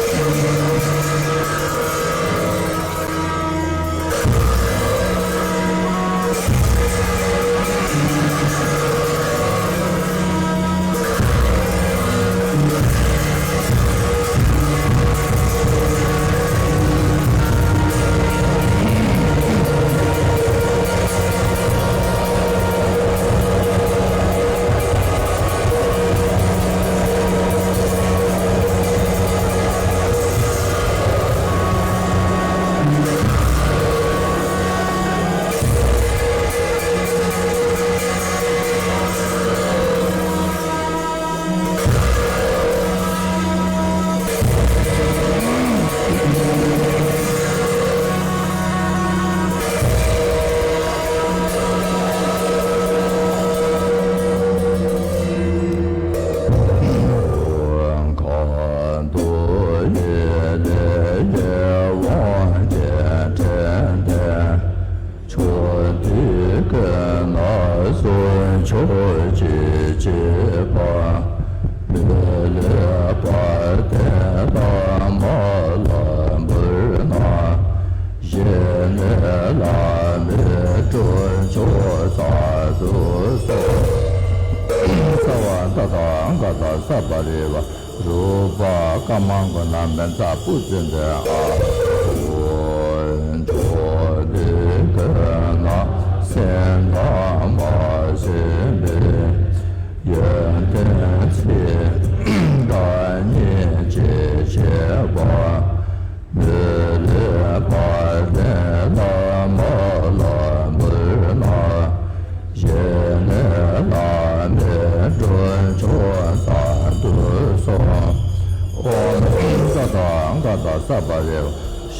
ཅེས་བྱས་པ། མི་ལུས་པ་དེ་ལ་མ་ལ་འབུལ་ན། གཞན་ནི་ལྷ་མིའི་དཀོན་མཆོག་ཙམ་དུ་གསུངས། རྩ་བ་མཐའ་དང་མཁའ་དང་ས་བར་བ། རུས་པ་རྐང་མགོ་ན་བཛྲ་པུ་ཏི་ཏེ། ཨ་ཧོ། མཆོག་ཏུ་གོས་ན་སེམས་དང་མ་བྱས་པའི་ཡོན་ཏན་ཚེ་དང་ཉིན་བྱེད་བྱེད་པ། མི་ལུས་པ་དེ་ལ་མ་ལ་འབུལ་ན། གཞན་ནི་ལྷ་མིའི་དཀོན་མཆོག་ཙམ་དུ་གསུངས། ཨོཾ་ས་དང་ག་ད་ས་བ་རེ་བ་ཤ་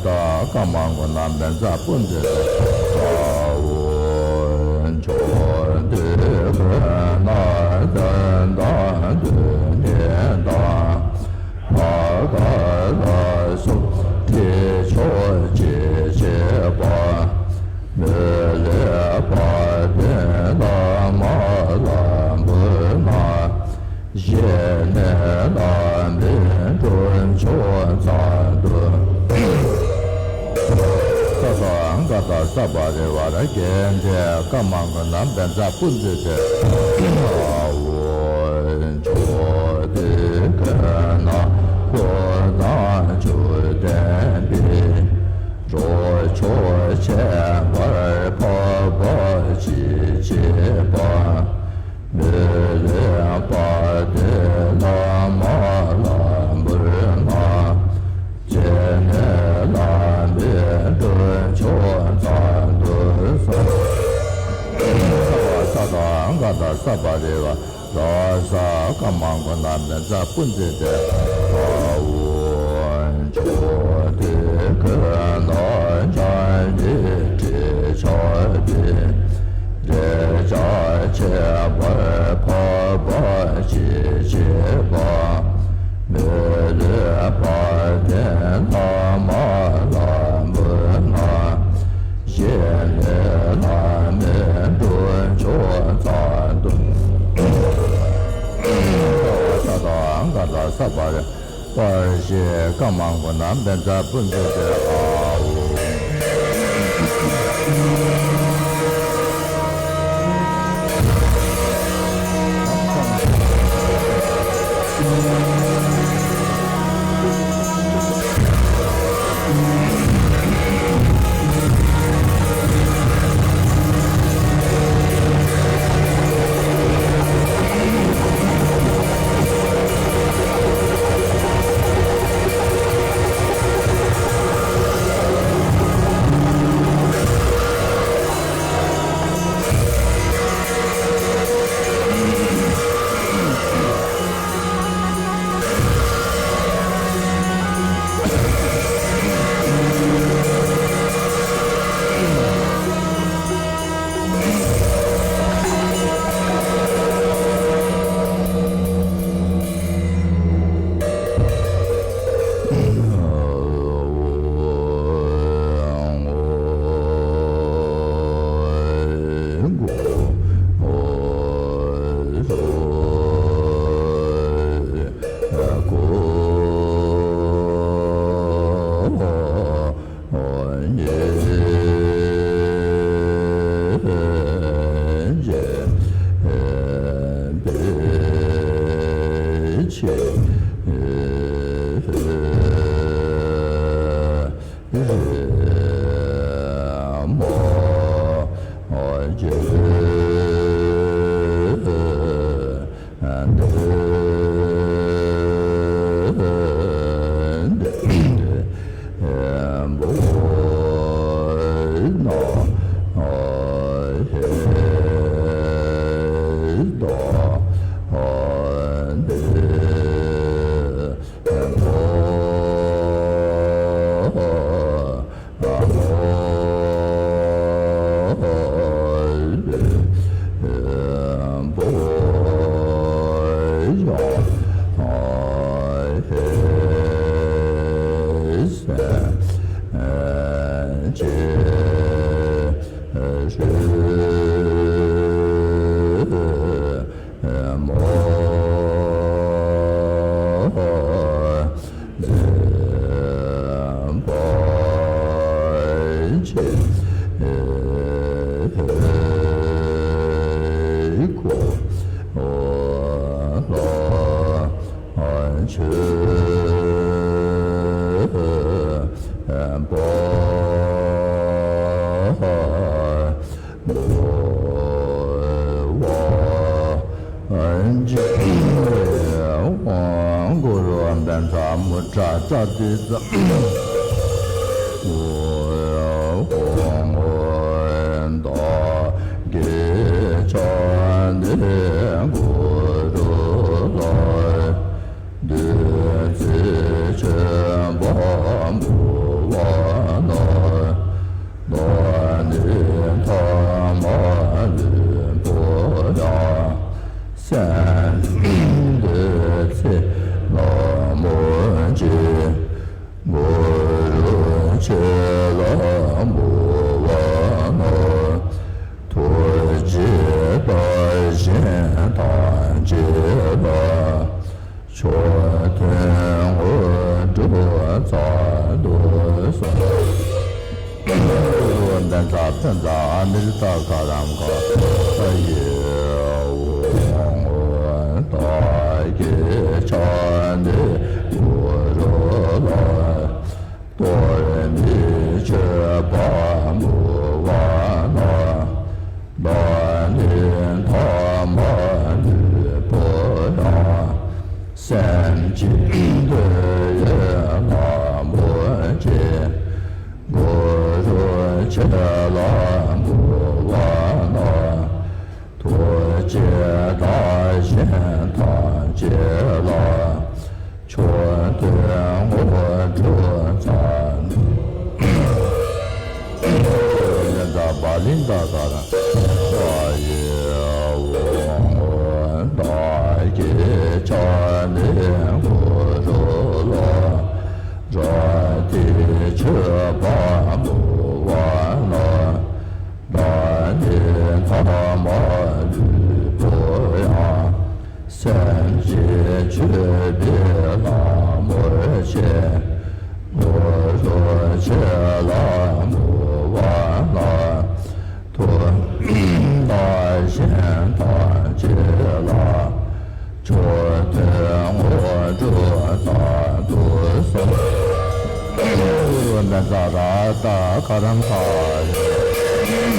དང་ཀ་མ་གུ་ན་བཛྲ་པུ་ཏི་ཏེ། ཨ་ཧོ། མཆོག་ཏུ་གོས་ན་དོན་དང་དུས་ངན་དང་། བར་ཆད་ལ་སོགས་ཏེ་མཆོག་ཅེས་བྱས་པ། མི་ལུས་པ་དེ་ལ་མ་ལ་འབུལ་ན། གཞན་ནི་ལྷ་མིའི་དཀོན་མཆོག་ཙམ་དུ། ས་དང་ག་ད་ས་བ་རེ་བ་ར་གན་དེ་ཀ་མ་གུ་ན་བཛྲ་པུ་ཏི་ཏེ། ཨ་ཧོ། མཆོག་ཏུ་གོས་ན་འཁོར་དང་མཆོག་ལྡན་པའི། རོ་མཆོག་ཁྱད་པར་འཕགས་པ་ཅེས་བྱས་པ། མི་ལུས་པ་དེ་ལ་མ་ལ་འབུལ་ན། གཞན་ནི་ལྷ་མིའི་དཀོན་མཆོག་ཙམ་དུ་གསུངས། ས་བ་ས་དང་ག་ད་ས་བ་རེ་བ། ར་ས་ཀ་མ་གུ་ན་བཛྲ་པུ་ཏི་ཏེ། ཨ་ཧོ། མཆོག་ཏུ་གོས་ན་སྤྱན་གྱིས་བརྒྱན་ཆགས་པའི། འདོད་ཆགས་ཁྱད་པར་འཕགས་པ་ཅེས་བྱས་པ། མི་ལུས་པ་དེ་ལ་མ་ལ་འབུལ་ན། གཞན་ནི་ལྷ་མིའི་དཀོན་མཆོག་ཙམ་དུ། ས་དང་ག་ད་ས་བ་རེ་བ་ཤ་ཀ་མ་གུ་ན་བཛྲ་པུ་ཏི་ཏེ། ཨ་ཧོ། མཆོད་པ་འབུལ་བ་ཅི། གུ་རུ་པཉྩ་མུ་དྲ་ཙ་ཏི་ཙ། བདག་གིས་ཕྱག་འདི་གུ་རུ་ལ། བདུད་རྩི་མཆོད་པ་འབུལ་བ་ན། བདག་ནི་ཐ་མ་ལུས་པོ་ཡང་། སེམས་ཅན་བདེ་ཚེ་ལ་མོ་ཆེ། གུ་རུ་ཁྱེད་ལ་འབུལ་བ་ན། ཐུགས་རྗེས་བདག་གཞན་ཐམས་ཅད་ལ། མཆོག་ཐུན་དངོས་གྲུབ་སྩལ་དུ་གསོལ། གུ་རུ་པཉྩ་པཉྩ་ཨ་མྲྀ་ཏ་ཀ་རམ་ཀ་ཡེ་འོང་། བདག་གིས་ཕྱག་འདི་གུ་རུ་ལ། གཏོར་མའི་མཆོད་པ་འབུལ་བ་ན། བདག་ནི་ཐ་མ་ལུས་པོ་ཡང་། སེམས་ཅན་བདེ་ཡི་ལྷ་མོ་ཆེ། གུ་རུ་ཁྱེད་ལ་འབུལ་བ་ན། ཐུགས་རྗེས་བདག་གཞན་ཐམས་ཅད་ལ། མཆོག་ཐུན་དངོས་གྲུབ་སྩལ། ལེན་ད་བ་ལིང་ད་ག་ར་ཡེ་འོང་། བདག་གིས་ཕྱག་འདི་གུ་རུ་ལ། རབ་ཏུ་མཆོད་པ་འབུལ་བ་ན། བདག་ནི་ཐ་མ་ལུས་པོ་ཡང་། སེམས་ཅན་མཆོད་པའི་ལྷ་མོ་ཆེ། གུ་རུ་ཁྱེད་ལ་འབུལ་བ་ན། ཐུགས་བདག་གཞན་ཐམས་ཅད་ལ། མཆོག་ཐུན་དངོས་གྲུབ་སྩལ་དུ་གསོལ། གུ་རུ་པཉྩ་རཏྣ་ཀ་རམ་ཀ་རེ།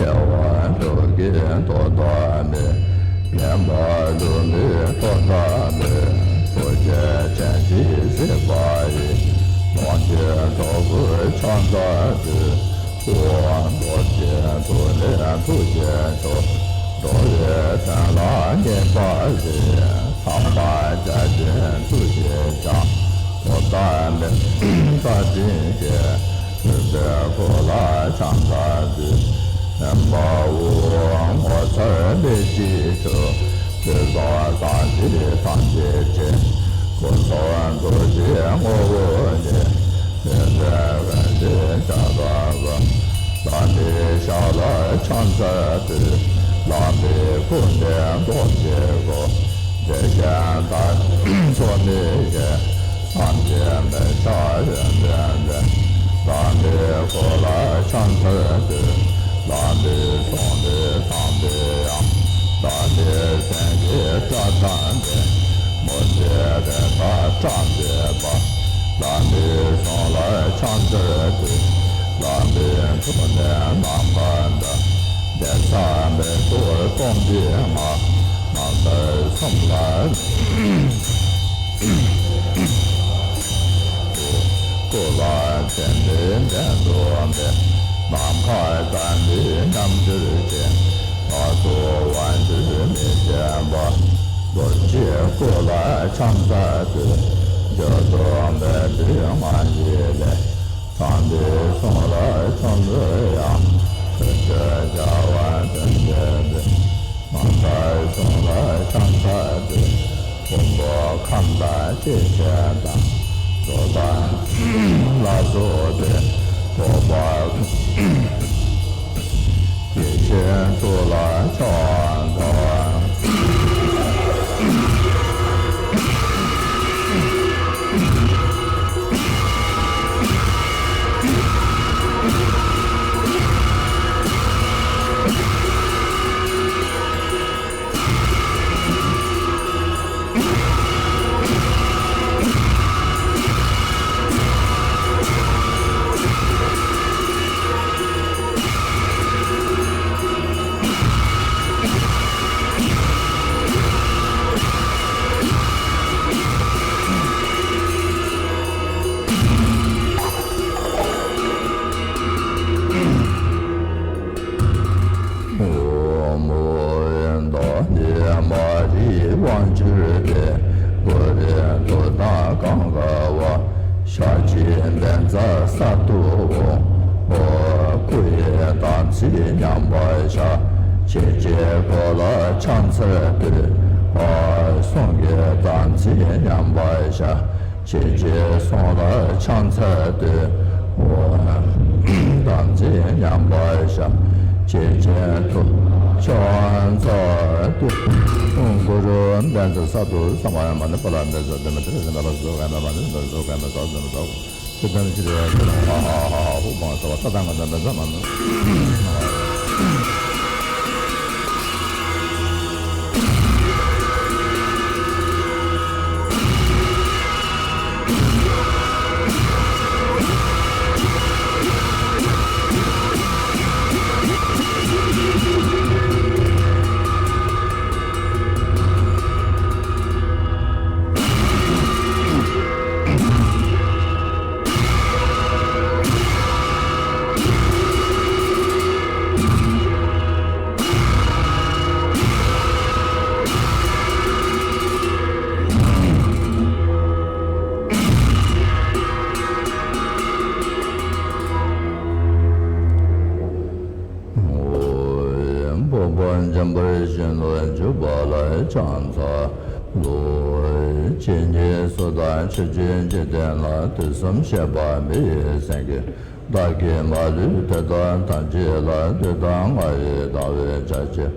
སྐྱེ་བ་ལུས་ཀྱི་ཐོག་མཐའ་མེད། ངན་པ་ལུས་མེད་ཐོག་མཐའ་མེད། ཐུགས་རྗེ་ཅན་གྱིས་གཟིགས་པ་ཡིས། ལོངས་སྤྱོད་ཚོགས་ཀུན་ཕྱག་འཚལ་བསྟོད། ཨོཾ་རྡོ་རྗེ་ཐུགས་ལས་ཐུགས་རྗེ་ཆེ། འགྲོ་བའི་དོན་ལ་ངེས་པར་གཟིགས། ཚངས་པ་བརྒྱ་བྱིན་ཐུགས་རྗེས་བཞེངས། ཐོག་མཐའ་མེད་བཀའ་དྲིན་ཆེ། མུན་པའི་འཁོར་ལ་ཕྱག་འཚལ་བསྟོད། ཨེ་མ་ཧོ། ངོ་མཚར་ལས་ཀྱི་མཆོག། དུས་གསུམ་སངས་རྒྱས་ཐམས་ཅད་ཀྱི། སྐུ་གསུང་ཐུགས་ཀྱི་ངོ་བོ་ཉིད། དེ་ལས་འོད་ཟེར་ཞལ་སྟོན་པ། ལམ་པའི་ཞབས་ལ་ཕྱག་འཚལ་བསྟོད། ལམ་པའི་ཀུན་ནས་རྡོ་རྗེའི་སྐུ། འཇིག་རྟེན་མཐའ་ཐོབ་མི་ཡི། སངས་རྒྱས་མི་ཕྱག་ཡོན་ཏན་ལྡན། ལམ་པའི་སྐུ་ལ་ཕྱག་འཚལ་བསྟོད། ལམ་པའི་གསུང་ལས་དམ་པའི་དབྱངས། ལམ་པའི་སེང་གེའི་སྐྲ་དང་ལྡན། མུ་སྟེགས་རིགས་དག་སྐྲག་མཛད་པ། ལམ་པའི་གསུང་ལ་ཕྱག་འཚལ་བསྟོད། ལམ་པའི་འབྱུང་གནས་ནམ་མཁའ་འདྲ། གདན་ས་མེ་ཏོག་སྟོང་པའི་ངང་། ནམ་མཁའ་གསུམ་ལ། སྐུ་ལ་ཕྱག་འཚལ་བསྟོད། ནམ་མཁའ་འདྲ་མིན་རྣམ་འཕྲུལ་ཅན། ལྷ་ཚོགས་དབང་ཕྱུག་མི་བསྐྱོད་པ། རྡོ་རྗེའི་སྐུ་ལ་ཕྱག་འཚལ་བསྟོད། བརྗོད་དུ་མེད་པའི་ངང་ཉིད་ལས། ཚངས་པའི་གསུང་ལ་ཕྱག་འཚལ་ཡང་། ཆོས་སྤྱོད་རྒྱལ་བ་དོན་གཉེར་པའི། མ་འདའ་གསུང་ལ་ཕྱག་འཚལ་བསྟོད། ཕུང་པོ་ཁམས་དང་སྐྱེ་མཆེད་དང་། རོ་དང་ལ་སོགས་པའི། རྟོག་པ་ཡེ་ཤེས་ཐུགས་ལ་ཕྱག་འཚལ། ཨོཾ། བདག་ནི་མ་རིག་དབང་གྱུར་ཏེ། གོ་རིམ་དུ་དང་གང་ག་བ། ཞལ་གྱི་འབེན་རྩ་གསར་དུ་འོང་། ཨོ། སྐུ་ཡི་དམ་ཚིག་ཉམས་པར་བྱ། ཇི་སྐད་གོ་ལ་ཕྱག་འཚལ་བསྟོད། ཨོ། གསུང་གི་དམ་ཚིག་ཉམས་པར་བྱ། ཇི་སྐད་གསུང་ལ་ཕྱག་འཚལ་བསྟོད། ཨོ། དམ་ཚིག་ཉམས་པར་བྱ། ཇི་སྐད་ཐུགས་ཕྱག་འཚལ་བསྟོད། ཨོ། གུ་རུ་འབེན་རྩ་གསར་དུ་བསམ་པ་ཡང་མ་ནི་པ་ལ་འབེན་རྩ་འདི་མ་དེ་རེ་ཟིན་པ་ལ་བཟོ་ག་མ་མ་ནི་འདི་བཟོ་ག་མ་ཟ་ཟིན་པ་ཟ། ཏི་ཏན་ཅི་རེ་ཏི་རང་ཧ་ཧ་ཧ་ཧ་ཧུ་བང་ས་བ་ཏ་ཏ་ང་ཏ་མེ་ཛ་མ་ནུ། ཨོ། སྤོབས་པ་འཇམ་པར་བཞེས་ནས་བརྗོད་པ་ལ་ཕྱག་འཚལ་ལོ། ཇི་སྙེད་སུ་དག་ཆོས་ཀྱི་འཇིག་རྟེན་ན། དུས་གསུམ་གཤེགས་པ་མི་ཡི་སེང་གེ། བདག་གིས་མ་ལུས་དེ་དག་ཐམས་ཅད་ལ། བསྟོད་དང་བསྔགས་ཡི་དང་བས་བྱ་ཕྱིར།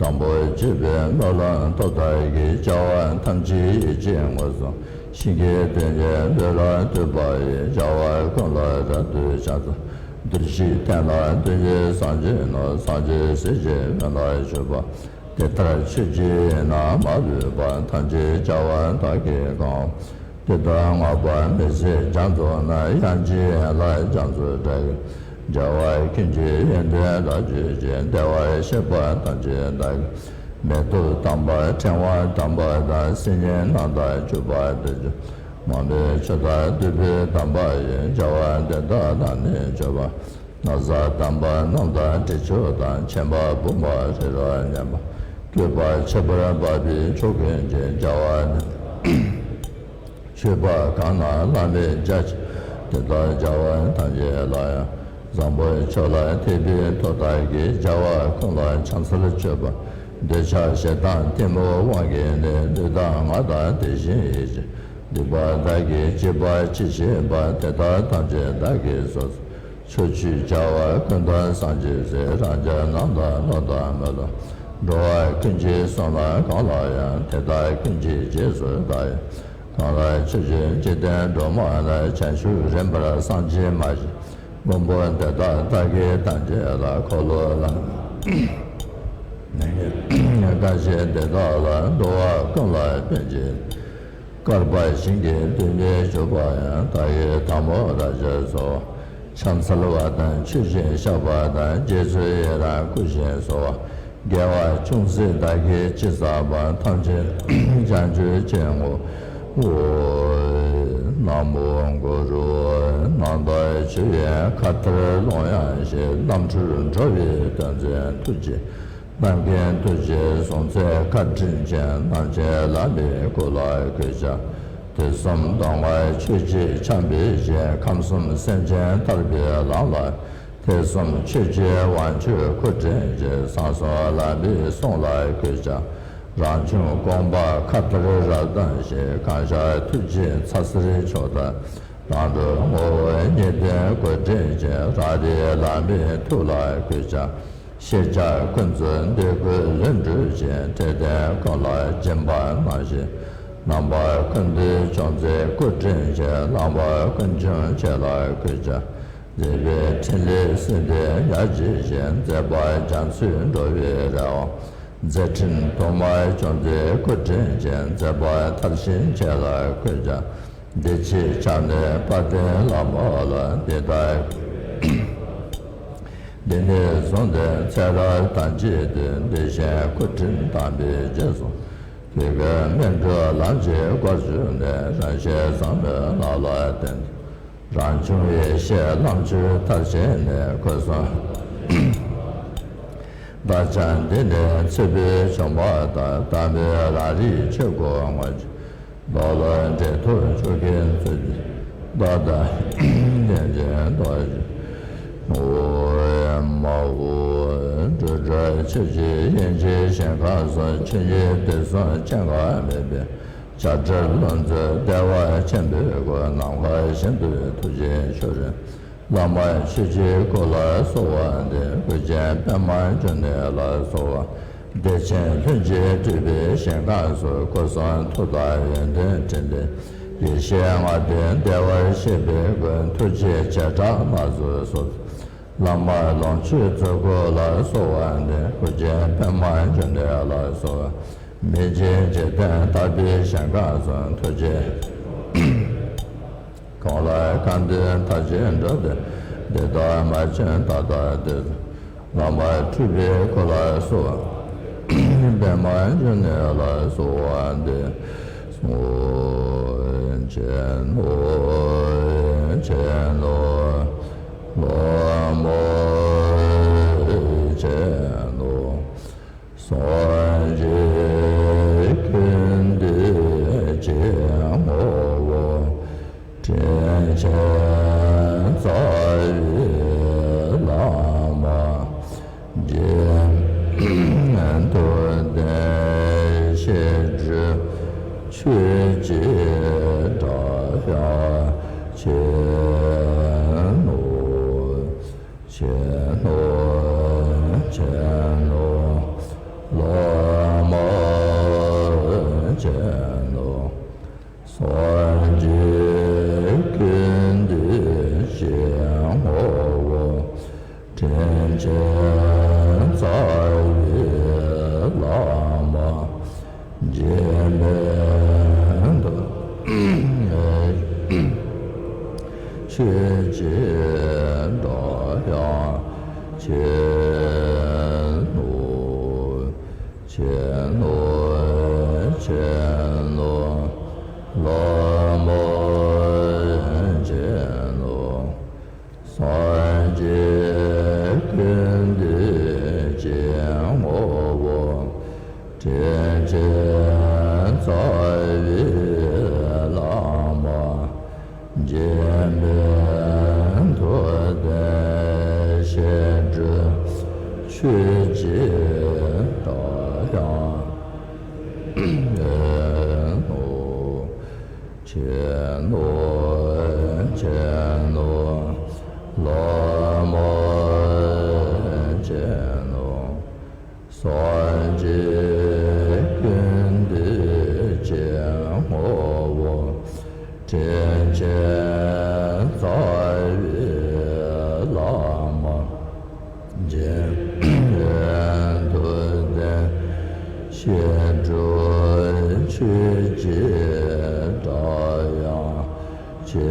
དང་པོར་བྱས་པའི་སྨོན་ལམ་ཐོབ་ཐག་གིས། བྱ་བ་ཐམས་ཅད་ཡིད་ཀྱིས་མངོན་སུམ། ཞིང་གི་དོན་གཉེར་ལུས་ལ་ལྟོས་པ་ཡིས། བྱ་བ་ཀུན་ལ་རབ་ཏུ་ཕྱག་འཚལ། གདུལ་བྱའི་རྟེན་ལ་སྟོན་པའི་སངས་རྒྱས་ནི། སངས་རྒྱས་སྲས་ཀྱི་དབུས་ན་བཞུགས་པ། དེ་ལྟར་ཆོས་ཀྱི་ཡུལ་ན་མ་ལུས་པ། ཐམས་ཅད་བྱ་བ་དག་གིས་གང་། དེ་ལྟར་བསྔགས་པ་མི་ཟད་རྒྱ་མཚོ་ན། དབྱངས་ཅན་ལ་རྒྱ་མཚོའི་སྒྲ་གིས། རྒྱལ་བ་ཀུན་གྱི་ཡོན་ཏན་རབ་བརྗོད་ཅིང་། བདེ་བར་གཤེགས་པ་ཐམས་ཅད་བདག་གིས། མེ་ཏོག་དམ་པ་ཕྲེང་བ་དམ་པ་དང་། སིལ་སྙན་རྣམས་དང་བཅས་པ་དེ་ཚོ། མང་པོས་མཆོད་དང་བསྟོད་པའི་དམ་པ་ཡིས། བྱ་བ་འདི་དག་ལ་ནི་མཆོད་པ། ན་བཟའ་དམ་པ་རྣམས་དང་དྲི་མཆོག་དང་། ཆེན་པོ་འབུམ་པ་རི་རབ་མཉམ་པ། བཀོད་པ་ཁྱད་པར་འཕགས་པའི་མཆོག་ཀུན་གྱི། བྱ་བ་འདི་མཆོད་པ་གང་རྣམས་བླ་མེད་རྒྱ་ཆེ། དེ་དག་བྱ་བ་ཐམས་ཅད་ལ་ཡང་། བཟང་པོ་མཆོག་ལ་ཐེག་པའི་མཐུ་དག་གིས། རྒྱལ་བ་ཀུན་ལ་ཕྱག་འཚལ་མཆོད་པ། འདོད་ཆགས་ཞེ་སྡང་གཏི་མུག་དབང་གིས་ནི། ལུས་དང་ངག་དང་དེ་བཞིན་ཡིད་ཀྱིས། སྡིག་པ་བདག་གིས་བགྱིས་པ་ཅི་མཆིས་པ། དེ་དག་ཐམས་ཅད་བདག་གིས་སོ་སོར། ཕྱོགས་བཅུའི་རྒྱལ་བ་ཀུན་དང་སངས་རྒྱས་སྲས། རང་རྒྱལ་རྣམས་དང་ལྷ་དང་མི་ལ། འགྲོ་བ་ཀུན་གྱི་བསོད་ནམས་གང་ལ་ཡང་། དེ་དག་ཀུན་གྱི་རྗེས་སུ་བདག་ཡང་། གང་ལ་ཆོས་ཀྱི་འཇིག་རྟེན་སྒྲོན་མ་ལ། བྱང་ཆུབ་རིམ་པར་སངས་རྒྱས་མ་ཞེས། མགོན་པོ་འདི་དག་བདག་གིས་ཐམས་ཅད་ལ། འཁོར་ལོ་ལ་ནི་བཀའ་བཞིན་དེ་དག་ལ། འགྲོ་བ་ཀུན་ལ་ཕན་ཕྱིར། བསྐལ་པ་ཞིང་གི་དུས་མིན་བཞུགས་པ་ཡང་། བདག་གིས་ཐལ་མོ་སྦྲ་ཞིག་གསོལ་བ། ཕྱག་འཚལ་བ་དང་མཆོད་ཅིང་བཤགས་པ་དང་། རྗེས་སུ་ཡི་རང་བསྐུལ་ཞིང་གསོལ་བ། དགེ་བ་ཅུང་ཟད་བདག་གིས་ཅི་བསགས་པ། ཐམས་ཅད་བྱང་ཆུབ་ཀྱི་ངོ་བོར། ན་མོ་གུ་རུ། ནམ་མཁའི་ཆོས་དབྱིངས་མཁའ་ལྟར་ཀློང་ཡངས་ཤིང་། རྣམ་འཕྲུལ་འགྲོ་བའི་དོན་མཛད་ཐུགས་རྗེ། རྣམ་མཁྱེན་ཐུགས་རྗེའི་གཟུངས་མཛད་བཀའ་དྲིན་ཅན། རྣམ་མཁྱེན་བླ་མའི་སྐུ་ལ་གུས་ཕྱག། དུས་གསུམ་སྟོང་པར་ཆོས་ཀྱི་ཆབ་འབེབས་ཤིང་། ཁམས་གསུམ་སེམས་ཅན་ཐར་པའི་ལམ་ལ། ཐེག་གསུམ་ཆོས་ཀྱི་དབང་ཕྱུག་སྐུ་དྲིན་ཅན། གསང་གསུམ་བླ་མའི་གསུང་ལ་གུས་ཕྱག། རང་བྱུང་དགོངས་པ་མཁའ་ལྟར་རབ་གདངས་ཤིང་། གང་ཞག་ཐུགས་རྗེའི་ཚ་ཟེར་མཆོག་ལྟར། རང་གྲོལ་ངོ་བོ་ཉིད་དོན་སྐུ་དྲིན་ཅན། རང་རིག་བླ་མའི་ཐུགས་ལ་གུས་ཕྱག། ཤེས་བྱ་ཀུན་ཏུ་འདོད་དགུའི་ལྷུན་གྲུབ་ཅན། འབྲས་དོན་ཀུན་ལ་སྦྱིན་པ་གནང་ཞིང་། རྣམ་པ་ཀུན་ཏུ་སྐྱོང་མཛད་སྐུ་དྲིན་ཅན། བླ་མ་ཀུན་འབྱུང་ཁྱེད་ལ་གུས་ཕྱག། མཛད་པའི་འཕྲིན་ལས་སྲིད་མཐའི་ཉག་གཅིག་ཅན། མཛད་པ་རྒྱ་མཚོའི་འགྲོ་བའི་རེ་བ། མཛད་འཕྲིན་དུ་མ་སྐྱོང་མཛད་སྐུ་དྲིན་ཅན། མཛད་པ་མཐར་ཕྱིན་ཁྱེད་ལ་གུས་ཕྱག། བདེ་གཤེགས་ཕྱག་ན་དཔལ་ལྡན་བླ་མ་ལ། འདི་ལྟར་འདི་ནས་བཟུང་སྟེ་ཚེ་རབས་ཐམས་ཅད་དུ། བདེ་ཆེན་སྐུ་དྲིན་དམ་པའི་རྗེས་སུ། བོད་ཀྱི་སྨིན་གྲོལ་ལམ་གྱི་སྒོར་ཞུགས་ནས། རང་གཞན་ཚང་མའི་བླ་ལ་བརྟེན། རང་བྱུང་ཡེ་ཤེས་ལམ་གྱི་མཐར་ཕྱིན་ནས། སྐུ་གསུམ་བདག་ཅག་འདི་ནས་ཚེ་འཕོས་བྱུང་བ་དང་། དམ་པའི་རང་རིག་ཆོས་སྐུ་དངོས་ཀྱི། རྡོ་ལ་འདྲེན་ཐོག་ཆོས་ཀྱི་མཛོད་ཀྱི། རྡོ་དང་ལྡན་ཅིང་རྡོ་རྗེ། ཨོ་ཨེ་མ་ཧོ། འགྲོ་དྲུག་ཆོས་ཀྱི་དབྱིངས་ཀྱི་ཞིང་ཁམས་སུ། ཆོས་ཉིད་དུས་གསུམ་སྐྱེ་འགག་མེད་པའི། བྱ་བྲལ་ལྷུན་གྱིས་བདེ་བ་ཆེན་པོའི་སྒོ། ནམ་མཁའ་བཞིན་དུ་ཐུགས་རྗེ་ཆེ་རིང་། བླ་མ་ཆོས་ཀྱི་སྐུ་ལ་གསོལ་བ་འདེབས། ཨོ་རྒྱན་པདྨ་འབྱུང་གནས་ལ་གསོལ་བ། བདེ་ཆེན་ལྷུན་གྱིས་སྤྲུལ་པའི་ཞིང་ཁམས་སུ། སྐུ་གསུང་ཐུགས་དང་ཡོན་ཏན་ཕྲིན་ལས། ཡེ་ཤེས་ལྔ་ལྡན་བདེ་བར་གཤེགས་པའི་མགོན། ཐུགས་རྗེའི་བྱེ་བྲག་སྣ་ཚོགས་སུ། བླ་མ་ལོངས་སྤྱོད་རྫོགས་སྐུ་ལ་གསོལ་བ་འདེབས། ཨོ་རྒྱན་པདྨ་འབྱུང་གནས་ལ་གསོལ་བ། མི་མཇེད་འཇིག་རྟེན་དག་པའི་ཞིང་ཁམས་སུ། ཐུགས་རྗེ་གང་ལ་གང་འདུལ་མཐར་ཕྱིན་འགྲོ་དོན། འདི་དག་མ་བྱོན་ད་ལྟ་དུས་སུ། བླ་མ་སྤྲུལ་པའི་སྐུ་ལ་གསོལ་བ། པདྨ་འབྱུང་གནས་ལ་གསོལ་བ་འདེབས། ཨོ་རྒྱན་ཨོ་རྒྱན་ཨོ། བླ་མ་རྒྱན་ཨོ། སངས་རྒྱས་ཀུན་འདུས་ཀྱི་ངོ་བོ། དྲིན་ཅན་རྩ་བའི་བླ་མ། རྒྱན་དུ་ལྡན་ཞིང་སྤྲུལ་ཆོས་ཀྱི་སྒྲ་དབྱངས་ཅན་ནོ། ཆེན་ནོ། ཆེན་ནོ། བླ་མ་ཆེན་ནོ། སངས་རྒྱས་ཀུན་འདུས་ཀྱི་ངོ་ ཆོས་ཀྱི་སྒྲ་དབྱངས་ཆེ་ནོ། ཆེ་ནོ། ཆེ་ནོ། ལྷ་མོ་ཆེ་ནོ། སངས་རྒྱས་ཀུན་འདུས་ཀྱི་ངོ་བོ། དྲིན་ཅན་རྩ་བའི་བླ་མ། འཇིགས་མེད་མཐུ་ལྡན་གཤེད་སྒྲོལ་ཆོས་ཀྱི་སྒྲ་དབྱངས་ཆེ་ནོ། ཆེ་ནོ། ཆེ་ནོ། ལྷ་མོ་ཆེ་ནོ། སངས་རྒྱས་ཀུན་འདུས་ཀྱི་ངོ་བོ། དྲིན་ཅན་རྩ་བའི་བླ་མ། འཇིགས་མེད་མཐུ་ལྡན་གཤེད་སྒྲོལ་ཆོས་ཀྱི་སྒྲ་དབྱངས་ཆེ་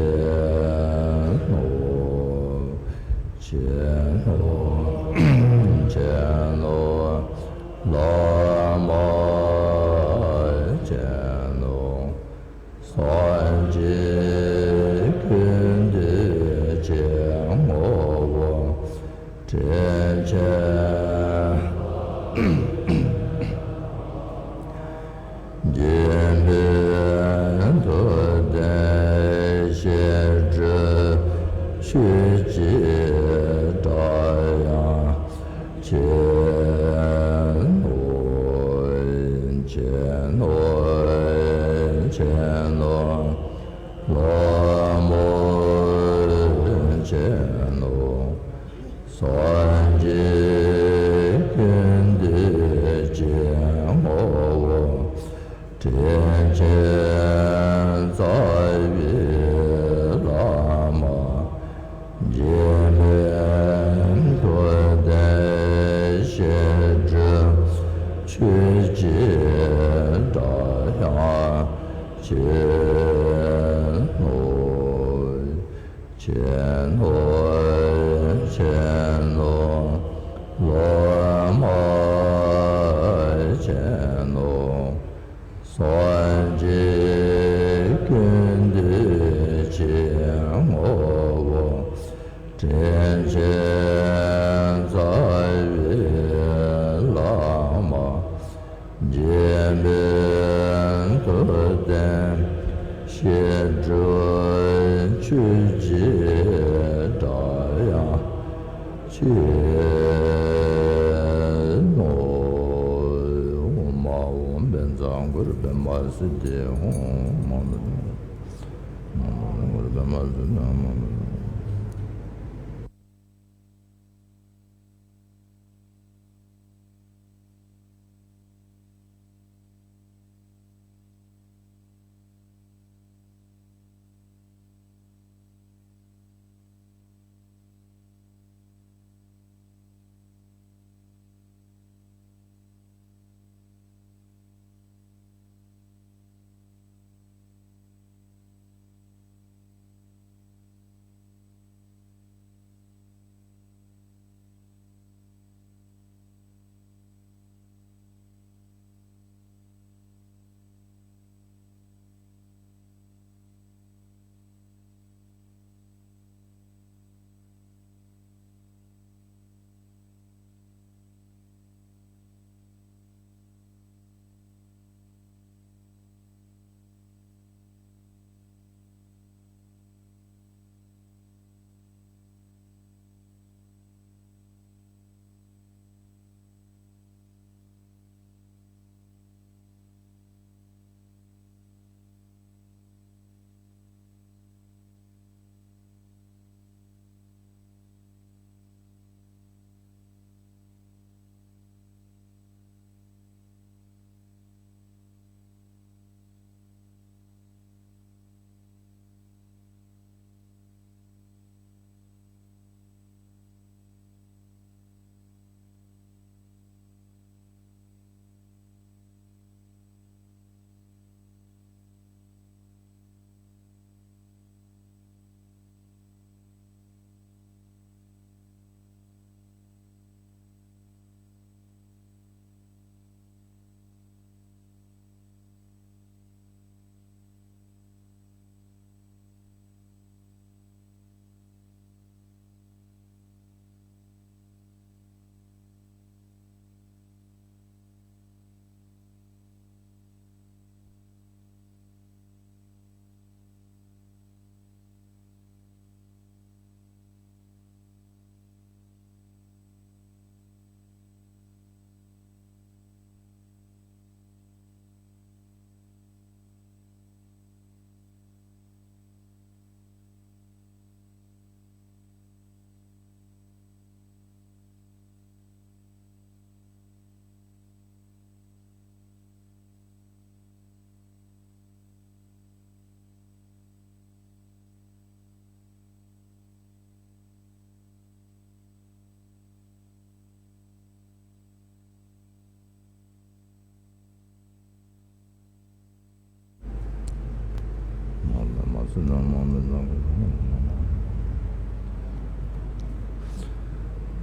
ནོ། ཆེ་ནོ། ཆེ་ནོ། ལྷ་མོ་ཆེ་ནོ། སངས་རྒྱས་ཀུན་འདུས་ཀྱི་ངོ་བོ། དྲིན་ཅན། འཇིགས་མེད་མཐུ་ལྡན་གཤེད་སྒྲོལ་ཆོས་ཀྱི་སྒྲ་དབྱངས་ཆེ་ནོ། ཆེ་ནོ། ཆེ་ནོ། ལྷ་མོ་ཆེ་ནོ། སངས་རྒྱས་ཀུན་འདུས་ཀྱི་ངོ་བོ། དྲིན་ཅན་རྩ་བའི་བླ་མ། འཇིགས་མེད་མཐུ་ལྡན་གཤེད་སྒྲོལ་ཆོས་ཀྱི་སྒྲ་དབྱངས་ཆེ་ནོ། ཆེ་ནོ། ཆེ་ནོ། ལྷ་མོ་ཆེ་ནོ། སངས་རྒྱས་ཀུན་འདུས་ཀྱི་ངོ་བོ། དྲིན་ཅན་རྩ་བའི་བླ་མ། འཇིགས་མེད་མཐུ་ལྡན་གཤེད་སྒྲོལ་ཆོས་ཀྱི་སྒྲ་དབྱངས་ཆེ་ནོ། ཨོཾ་མ་འོངས་པའི་མཛད་སྒོར་པདྨ་སིདྡྷི་ཧཱུྃ། མ་འོངས་པའི་མཛད་སྒོར་པདྨ་སིདྡྷི་ཧཱུྃ།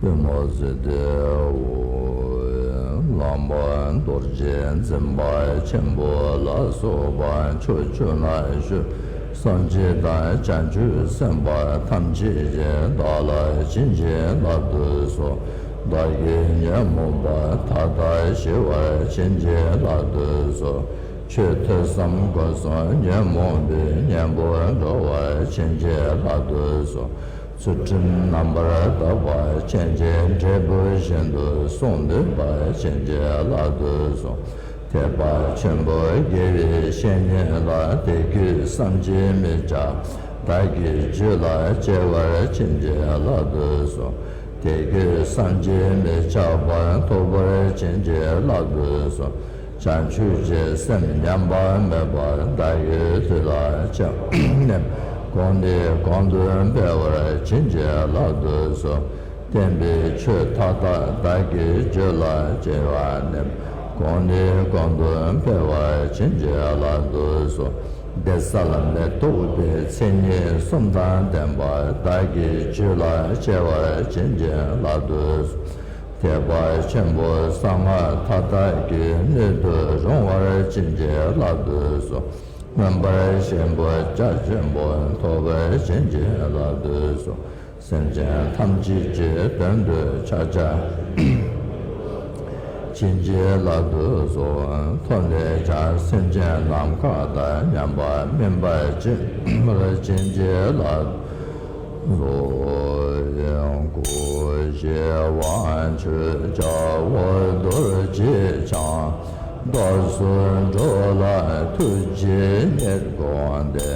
པདྨ་སིདྡྷི་ཧོ། བླ་མ་རྡོ་རྗེ་འཛིན་པ་ཆེན་པོ་ལ་སོགས་པ་ཕྱོགས་བཅུ་ན་བཞུགས་སངས་རྒྱས་དང་བྱང་ཆུབ་སེམས་དཔའ་ཐམས་ཅད་ཀྱིས་བདག་ལ་བྱིན་གྱིས་བརླབ་ཏུ་གསོལ། བདག་གི་ཉོན་མོངས་པ་མཐའ་དག་ཞི་བར་བྱིན་གྱིས་བརླབ་ཏུ་གསོལ། ཆོས་ཐོས་བསམ་སྒོམ་གསུམ་ཉོན་མོངས་པའི་གཉེན་པོར་འགྲོ་བར་བྱིན་གྱིས་བརླབ་ཏུ་གསོལ། ཚུལ་ཁྲིམས་རྣམ་པར་དག་པ་ཅན་གྱི་འབྲས་བུ་བཞིན་དུ་གསུངས་འདུན་པར་བྱིན་གྱིས་བརླབ་ཏུ་གསོལ། ཐེག་པ་ཆེན་པོ་དགེ་བའི་བཤེས་གཉེན་ལ་དད་གུས་བསམ་གྱིས་མི་ཁྱབ། བདག་གི་རྒྱུད་ལ་སྐྱེ་བར་བྱིན་གྱིས་བརླབ་ཏུ་གསོལ། དད་གུས་བསམ་གྱིས་མི་ཁྱབ་པ་ཐོབ་པར་བྱིན་གྱིས་བརླབ་ཏུ་གསོལ། བྱང་ཆུབ་ཀྱི་སེམས་ཉམས་པ་མེད་པར་བདག་གི་རྒྱུད་ལ་སྐྱེ་བར་གནས་པ། གོང་ནས་གོང་དུ་འཕེལ་བར་བྱིན་གྱིས་བརླབ་ཏུ་གསོལ། བསྟན་པའི་ཆོས་མཐའ་དག་བདག་གི་རྒྱུད་ལ་སྐྱེ་བར་གནས་པ། གོང་ནས་གོང་དུ་འཕེལ་བར་བྱིན་གྱིས་བརླབ་ཏུ་གསོལ། བདེ་གསལ་མི་རྟོག་པའི་མཚན་ཉིད་གསུམ་དང་ལྡན་པ་བདག་གི་རྒྱུད་ལ་སྐྱེ་བར་བྱིན་གྱིས་བརླབ་ཏུ་གསོལ། ཐེག་པ་ཆེན་པོ་གསང་སྔགས་མཐའ་དག་གི་སྣོད་དུ་རུང་བར་བྱིན་གྱིས་བརླབ་ཏུ་གསོལ། མངོན་པར་ཞེན་པ་རྒྱ་ཆེན་པོ་ཐོབ་པར་བྱིན་གྱིས་བརླབ་ཏུ་གསོལ། སེམས་ཅན་ཐམས་ཅད་ཀྱི་དོན་དུ་ཕྱག་བྱ་བྱིན་གྱིས་བརླབ་ཏུ་གསོལ། ཐོབ་ནས་ཀྱང་སེམས་ཅན་ནམ་མཁའ་དང་མཉམ་པ་སྨིན་པར་བྱིན་པར་བྱིན་གྱིས་བརླབ་ཏུ་གསོལ། སྐུ་ཞི་དབང་ཕྱུག་རྒྱལ་པོ་རྡོ་རྗེ་འཆང་། བདག་སོགས་འགྲོ་ལ་ཐུགས་རྗེས་ཉེར་དགོངས་ཏེ།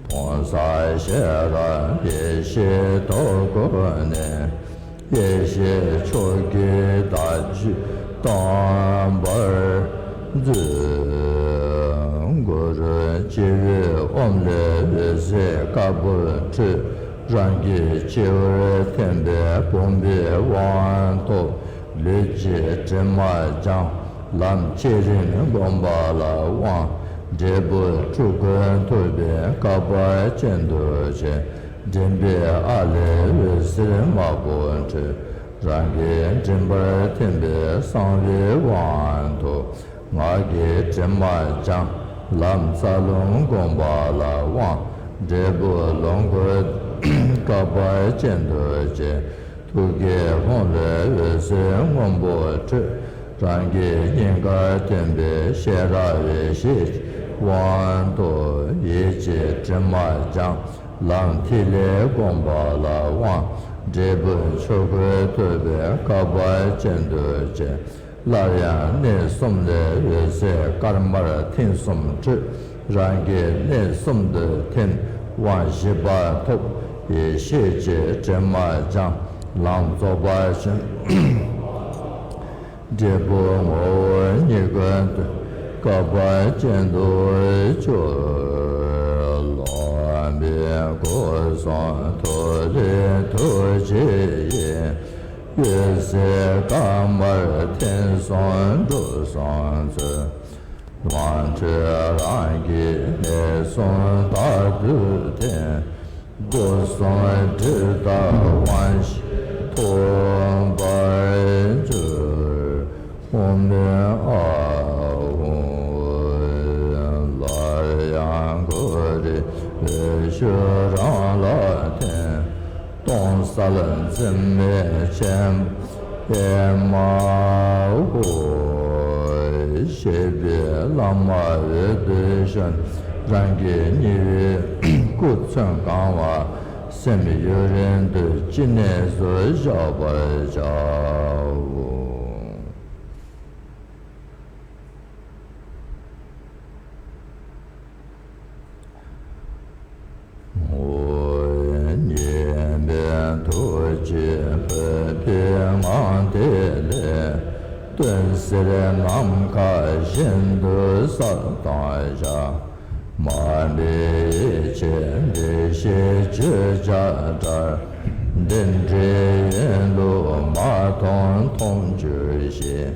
ཕུང་གསར་ཤེས་རབ་ཡེ་ཤེས་ཐོག་བཀོད་ནས། ཡེ་ཤེས་མཆོག་གི་བདག་རྒྱུད་སྟོན་པར་མཛོད། གུ་རུ་སྤྱི་བོའི་ཨོཾ་ལས་འོད་ཟེར་དཀར་པོ་འཕྲོས། རང་གི་སྤྱི་བོར་ཐིམ་པས་བུམ་པའི་དབང་ཐོབ། ལུས་ཀྱི་དྲི་མ་སྦྱངས། ལམ་བསྐྱེད་རིམ་བསྒོམ་པ་ལ་དབང་། འབྲས་བུ་སྤྲུལ་སྐུ་ཐོབ་པའི་སྐལ་པ་ཅན་དུ་བྱོན། མགྲིན་པའི་ཨ་ལས་འོད་ཟེར་དམར་པོ་འཕྲོས། རང་གི་མགྲིན་པར་ཐིམ་པས་གསང་བའི་དབང་ཐོབ། ངག་གི་དྲི་མ་སྦྱངས། ལམ་རྩ་རླུང་བསྒོམ་པ་ལ་དབང་། འབྲས་བུ་ལོངས་སྐུ་སྐལ་པ་ཅན་དུ་བྱོན། ཐུགས་ཀའི་ཧཱུྃ་ལས་འོད་ཟེར་སྔོན་པོ་འཕྲོས། རང་གི་སྙིང་གར་ཐིམ་པས་ཤེས་རབ་ཡེ་ཤེས་ཀྱི་དབང་ཐོབ། ཡིད་ཀྱི་དྲི་མ་སྦྱངས། ལམ་ཐིག་ལེ་བསྒོམ་པ་ལ་དབང་། འབྲས་བུ་ཆོས་སྐུ་ཐོབ་པའི་སྐལ་པ་ཅན་དུ་བྱོན། སླར་ཡང་གནས་གསུམ་ལས་འོད་ཟེར་དཀར་དམར་མཐིང་གསུམ་འཕྲོས། རང་གི་གནས་གསུམ་དུ་ཐིམ། དབང་བཞི་པ་ཐོབ། ཡེ་ཤེས་ཀྱི་དྲི་མ་སྦྱངས། ལམ་རྫོགས་པ་ཅན། འབྲས་བུ་ངོ་བོ་ཉིད་ཀུན་ཏུ་སྐལ་པ་ཅན་དུ་གྱུར། ལོངས་པའི་སྐུ་གསུང་ཐུགས་ཀྱི་ཐུགས་རྗེ་ཡིས། འོད་ཟེར་དཀར་དམར་མཐིང་གསུམ་འབྲུ་གསུམ་ཚུལ། དབང་ཕྱུག་རང་གི་གནས་གསུམ་རྟག་ཏུ་ཐིམ། སྒོ་གསུམ་སྒྲིབ་དག་དབང་ཤེས་ཐོབ་པར་འགྱུར། ཨོཾ་ཨཱཿཧཱུྃ། སླར་ཡང་གུ་རུའི་འོད་ཞུ་རང་ལ་ཐིམ། སྟོང་གསལ་འཛིན་མེད་ཆེན་པོ་པདྨ་འོད། ཞེས་པའི་བླ་མ་འོད་དུ་ཞུ། རང་གི་སྙིང་པོའི་སྐུ་ཚོན་གང་བ་སེམས་ཡུན་རིང་དུ་ཅི་གནས་སུ་བཞག་པར་བྱའོ། ཉན་པའི་ཐུགས་ཀྱི་བོད་པའི་ངག་དེ་ལས། སྟོན་ཟེར་ནམ་མཁའ་བཞིན་དུ་གསལ་དྭངས་ཤར། མ་འདྲེས་ཡེ་ཤེས་འདུ་ཤེས་བརྗོད་བྱ་བྲལ། འདི་འདྲའི་ཡིན་ལུགས་མ་མཐོང་མཐོང་གྱུར་ཞིང་།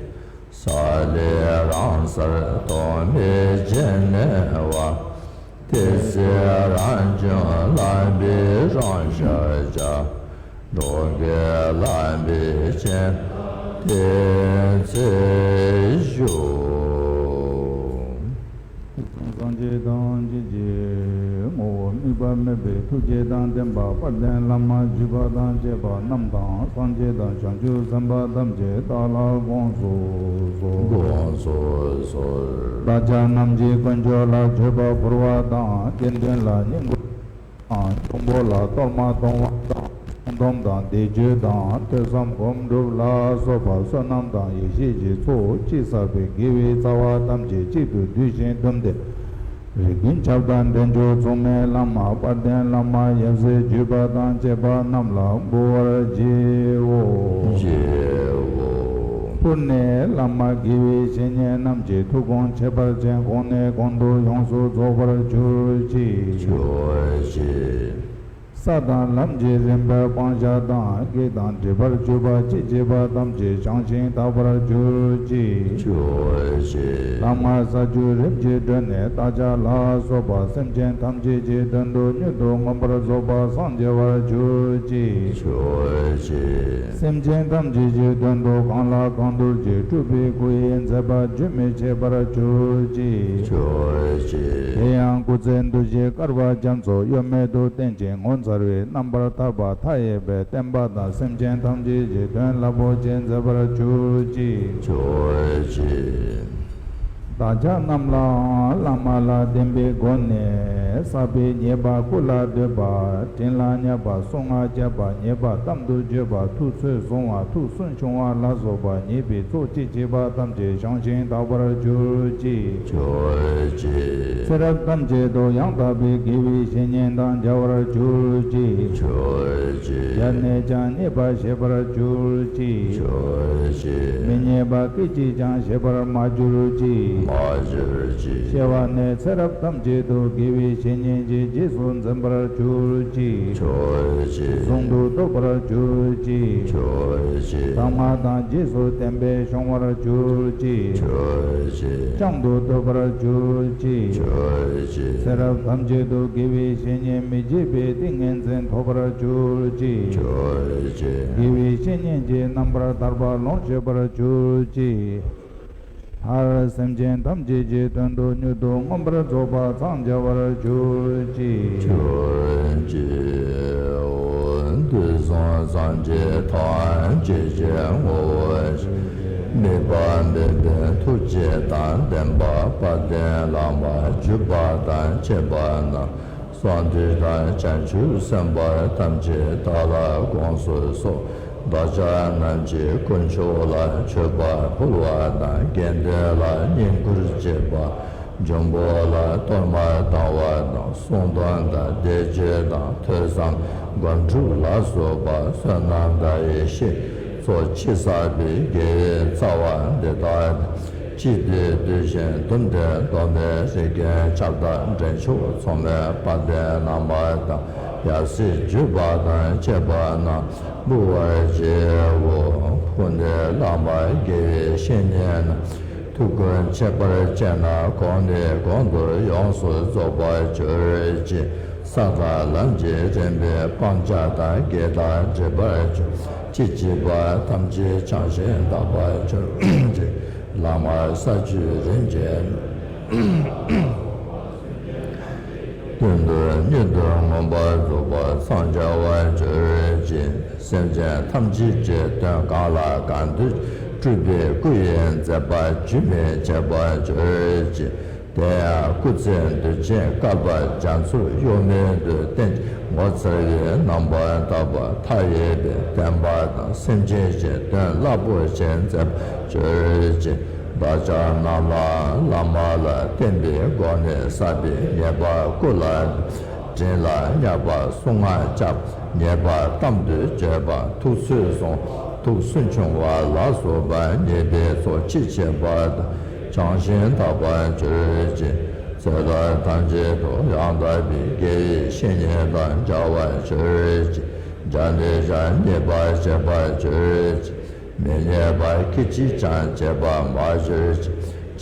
གསལ་ལེ་རང་སར་རྟོག་མེད་རྗེན་ནེ་བ། དེ་ཚེ་རང་བྱུང་ལམ་པའི་རང་ཤར་བྱ། འགྲོ་ཀུན་ལམ་པའི་སྤྱན་དེ་ཚེ་བཞུགས། སངས་རྒྱས་དང་བཅས་ཀྱི་ངོ་བོ་དམིགས་པ་མེད་པའི་ཐུགས་རྗེ་དང་ལྡན་པ་དཔལ་ལྡན་བླ་མ་བརྒྱུད་པ་དང་བཅས་པ་རྣམས་དང་སངས་རྒྱས་དང་བྱང་ཆུབ་སེམས་དཔའ་ཐམས་ཅད་བདག་ལ་དགོངས་སུ་གསོལ། དགོངས་སུ་གསོལ། བདག་ཅག་རྣམས་ཀྱི་དཀོན་མཆོག་ལ་མཆོད་པ་ཕུལ་བ་དང་དགེ་འདུན་ལ་བསྙེན་བཀུར་དང་། གཅུང་པོ་ལ་གཏོར་མ་གཏོང་བ་དང་། སྲུང་སྡོམ་དང་བཟླས་བརྗོད་དང་ཐོས་བསམ་སྒོམ་སྒྲུབ་ལ་སོགས་པ་བསོད་ནམས་དང་ཡེ་ཤེས་ཀྱི་ཚོགས་ཀྱིས་བསགས་པའི་དགེ་བའི་རྩ་བ་ཐམས་ཅད་གཅིག་ཏུ་བསྡུས་ཤིང་བཟླུམས་ཏེ། རིགས་ཀུན་ཁྱབ་བདག་འདྲེན་མཆོག་མཚུངས་མེད་བླ་མ་དཔལ་ལྡན་བླ་མ་ཡབ་སྲས་བརྒྱུད་པ་དང་བཅས་པ་རྣམས་ལ་འབུལ་བར་བགྱིའོ། བགྱིའོ། ཕུར་ནས་བླ་མ་དགེ་བའི་བཤེས་གཉེན་རྣམས་ཀྱི་ཐུགས་དགོངས་ཁྱད་པར་ཅན་གོང་ནས་གོང་དུ་ཡོངས་སུ་རྫོགས་པར་གྱུར་ཅིག། གྱུར་ཅིག། ས་དང་ལམ་གྱི་རིམ་པས་སྤང་བྱ་དང་། གེགས་དང་སྒྲིབ་པར་གྱུར་པ་ཅི་མཆིས་པ་ཐམས་ཅད་བྱང་ཞིང་དག་པར་གྱུར་ཅིག། གྱུར་ཅིག། ལམ་ལྔ་ས་བཅུ་རིམ་གྱིས་བགྲོད་ནས་བདག་ཅག་ལ་སོགས་པ་སེམས་ཅན་ཐམས་ཅད་ཀྱི་དོན་དུ་མྱུར་དུ་མངོན་པར་རྫོགས་པར་སངས་རྒྱ་བར་གྱུར་ཅིག། གྱུར་ཅིག། སེམས་ཅན་ཐམས་ཅད་ཀྱི་དོན་དུ་གང་ལ་གང་འདུལ་གྱི་སྤྲུལ་པའི་སྐུ་ཡི་མཛད་པ་རྒྱུན་མི་འཆད་པར་གྱུར་ཅིག། གྱུར་ཅིག། དེ་ཡང་སྐུ་ཚེ་འདུ་བྱེད་བསྐལ་པ་རྒྱ་མཚོ་གཡོ་མེད་དུ་བརྟན་ཅིང་ངོ་མཚར་བའི་རྣམ་པར་ཐར་པ་མཐའ་ཡས་པའི་བསྟན་པ་དང་སེམས་ཅན་ཐམས་ཅད་ཀྱི་དོན་རླབས་པོ་ཆེ་མཛད་པར་གྱུར་ཅིག། གྱུར་ཅིག། བདག་ཅག་རྣམས་ལའང་བླ་མ་ལ་བརྟེན་པའི་སྒོ་ནས་བསགས་པའི་ཉེས་པ་སྐུ་ལ་འདོད་པ། དྲིན་ལ་བརྙས་པ། གསུང་ང་རྒྱབ་པ། ཉེས་པ་གཏམ་དུ་བརྗོད་པ། ཐུགས་ཚོད་བཟུང་བ། ཐུགས་སུན་ཕྱུང་བ་ལ་སོགས་པ་ཉེས་པའི་ཚོགས་ཅི་མཆིས་པ་ཐམས་ཅད་བྱང་ཞིང་དག་པར་གྱུར་ཅིག། གྱུར་ཅིག། ཚེ་རབས་ཐམས་ཅད་དུ་ཡང་དག་པའི་དགེ་བའི་བཤེས་གཉེན་དང་མཇལ་བར་གྱུར་ཅིག། གྱུར་ཅིག། ཞལ་ནས་ཀྱང་མཉེས་པ་བཞེས་པར་གྱུར་ཅིག། གྱུར་ཅིག། མི་མཉེས་པ་སྐད་ཅིག་ཀྱང་བཞེས་པར་མ་གྱུར་ཅིག། མ་གྱུར་ཅིག། སྐྱེ་བ་ནས་ཚེ་རབས་ཐམས་ཅད་དུ་དགེ་བའི་བཤེས་གཉེན་གྱི་རྗེས་སུ་འཛིན་པར་གྱུར་ཅིག། གྱུར་ཅིག། ཟུང་དུ་ཐུབ་པར་གྱུར་ཅིག། གྱུར་ཅིག། ཐ་མ་དང་རྗེས་སུ་བསྟན་པས་ཤོང་བར་གྱུར་ཅིག། གྱུར་ཅིག། བྱང་དུ་ཐུབ་པར་གྱུར་ཅིག། གྱུར་ཅིག། ཚེ་རབས་ཐམས་ཅད་དུ་དགེ་བའི་བཤེས་གཉེན་མི་བརྗེད་པའི་ཏིང་ངེ་འཛིན་ཐོབ་པར་གྱུར་ཅིག། གྱུར་ཅིག། དགེ་བའི་བཤེས་གཉེན་གྱི་རྣམ་པར་ཐར་པ་ལོངས་སྤྱོད་པར་གྱུར་ཅིག། མཐར་སེམས་ཅན་ཐམས་ཅད་ཀྱི་དོན་དུ་མྱུར་དུ་མངོན་པར་རྫོགས་པར་འཚང་རྒྱ་བར་གྱུར་ཅིག། གྱུར་ཅིག། འོ། དུས་གསུམ་སངས་རྒྱས་ཐམས་ཅད་ཀྱི་ངོ་བོ་ཉིད། དམིགས་པ་མེད་པའི་ཐུགས་རྗེ་དང་ལྡན་པ་དཔལ་ལྡན་བླ་མ་བརྒྱུད་པ་དང་བཅས་པ་རྣམས་གསང་འདུས་དང་བྱང་ཆུབ་སེམས་དཔའ་ཐམས་ཅད་བདག་ལ་དགོངས་སུ་གསོལ། བདག་ཅག་རྣམས་ཀྱི་དཀོན་མཆོག་ལ་མཆོད་པ་ཕུལ་བ་དང་། དགེ་འདུན་ལ་བསྙེན་བཀུར་བྱེད་པ། འབྱུང་པོ་ལ་གཏོར་མ་བཏང་བ་དང་། གསུང་སྡོམ་དང་བཟླས་བརྗོད་དང་ཐོས་བསམ་སྒོམ་སྒྲུབ་ལ་སོགས་པ་བསོད་ནམས་དང་ཡེ་ཤེས་ཚོགས་ཅི་བསགས་པའི་དགེ་བའི་རྩ་བ་འདི་དག་གཅིག་ཏུ་བསྡུས་ཤིང་བཟླུམས་ཏེ་གདོད་མའི་རིགས་ཀུན་ཁྱབ་བདག་འདྲེན་མཆོག་མཚུངས་མེད་དཔལ་ལྡན་བླ་མ་དང་། ཡབ་སྲས་བརྒྱུད་པ་དང་བཅས་པ་རྣམས་འབུལ་བར་བགྱིའོ། ཕུར་ནས་བླ་མ་དགེ་བའི་བཤེས་གཉེན་རྣམས་ཐུགས་དགོངས་ཁྱད་པར་ཅན་རྣམས་གོང་ནས་གོང་དུ་ཡོངས་སུ་རྫོགས་པར་གྱུར་ཅིག། ས་དང་ལམ་གྱི་རིམ་པས་སྤང་བྱ་དང་། གེགས་དང་སྒྲིབ་པར་གྱུར་ཅི་མཆིས་པ་ཐམས་ཅད་བྱང་ཞིང་དག་པར་གྱུར་ཅིག། ལམ་ལྔ་ས་བཅུའི་རིམ་གྱིས་དོན་དུ་མྱུར་དུ་མངོན་པར་རྫོགས་པར་འཚང་རྒྱ་བར་གྱུར་ཅིག། སེམས་ཅན་ཐམས་ཅད་ཀྱི་དོན་གང་ལ་གང་འདུལ་སྤྲུལ་པའི་སྐུ་ཡི་མཛད་པ་རྒྱུན་མི་འཆད་པར་གྱུར་ཅིག། དེ་ཡང་སྐུ་ཚེ་འདུ་བྱེད་བསྐལ་པ་རྒྱ་མཚོ་གཡོ་མེད་དུ་བརྟན་ཅིང་ངོ་མཚར་བའི་རྣམ་པར་དག་པ་མཐའ་ཡས་པའི་བསྟན་པ་དང་། སེམས་ཅན་གྱི་དོན་རླབས་པོ་ཆེ་མཛད་པར་གྱུར་ཅིག། བདག་ཅག་རྣམས་ལའང་བླ་མ་ལ་བརྟེན་པའི་སྒོ་ནས་བསགས་པའི་ཉེས་པ་སྐུ་ལ་དྲིན་ལ་བརྙས་པ། གསུང་ང་རྒྱབ་པ། ཉེས་པ་གཏམ་དུ་བརྗོད་པ། ཐུགས་ཚོད་བཟུང་། ཐུགས་སུན་ཕྱུང་བ་ལ་སོགས་པ་ཉེས་པའི་ཚོགས་ཅི་མཆིས་པ་དག་བྱང་ཞིང་དག་པར་གྱུར་ཅིག། ཚེ་རབས་ཐམས་ཅད་དུ་ཡང་དག་པའི་དགེ་བའི་བཤེས་གཉེན་དང་མཇལ་བར་གྱུར་ཅིག། བརྒྱ་ནས་བརྒྱ་མཉེས་པར་བྱེད་པར་གྱུར་ཅིག། མི་མཉེས་པ་སྐད་ཅིག་ཀྱང་བྱེད་པར་མ་གྱུར་ཅིག།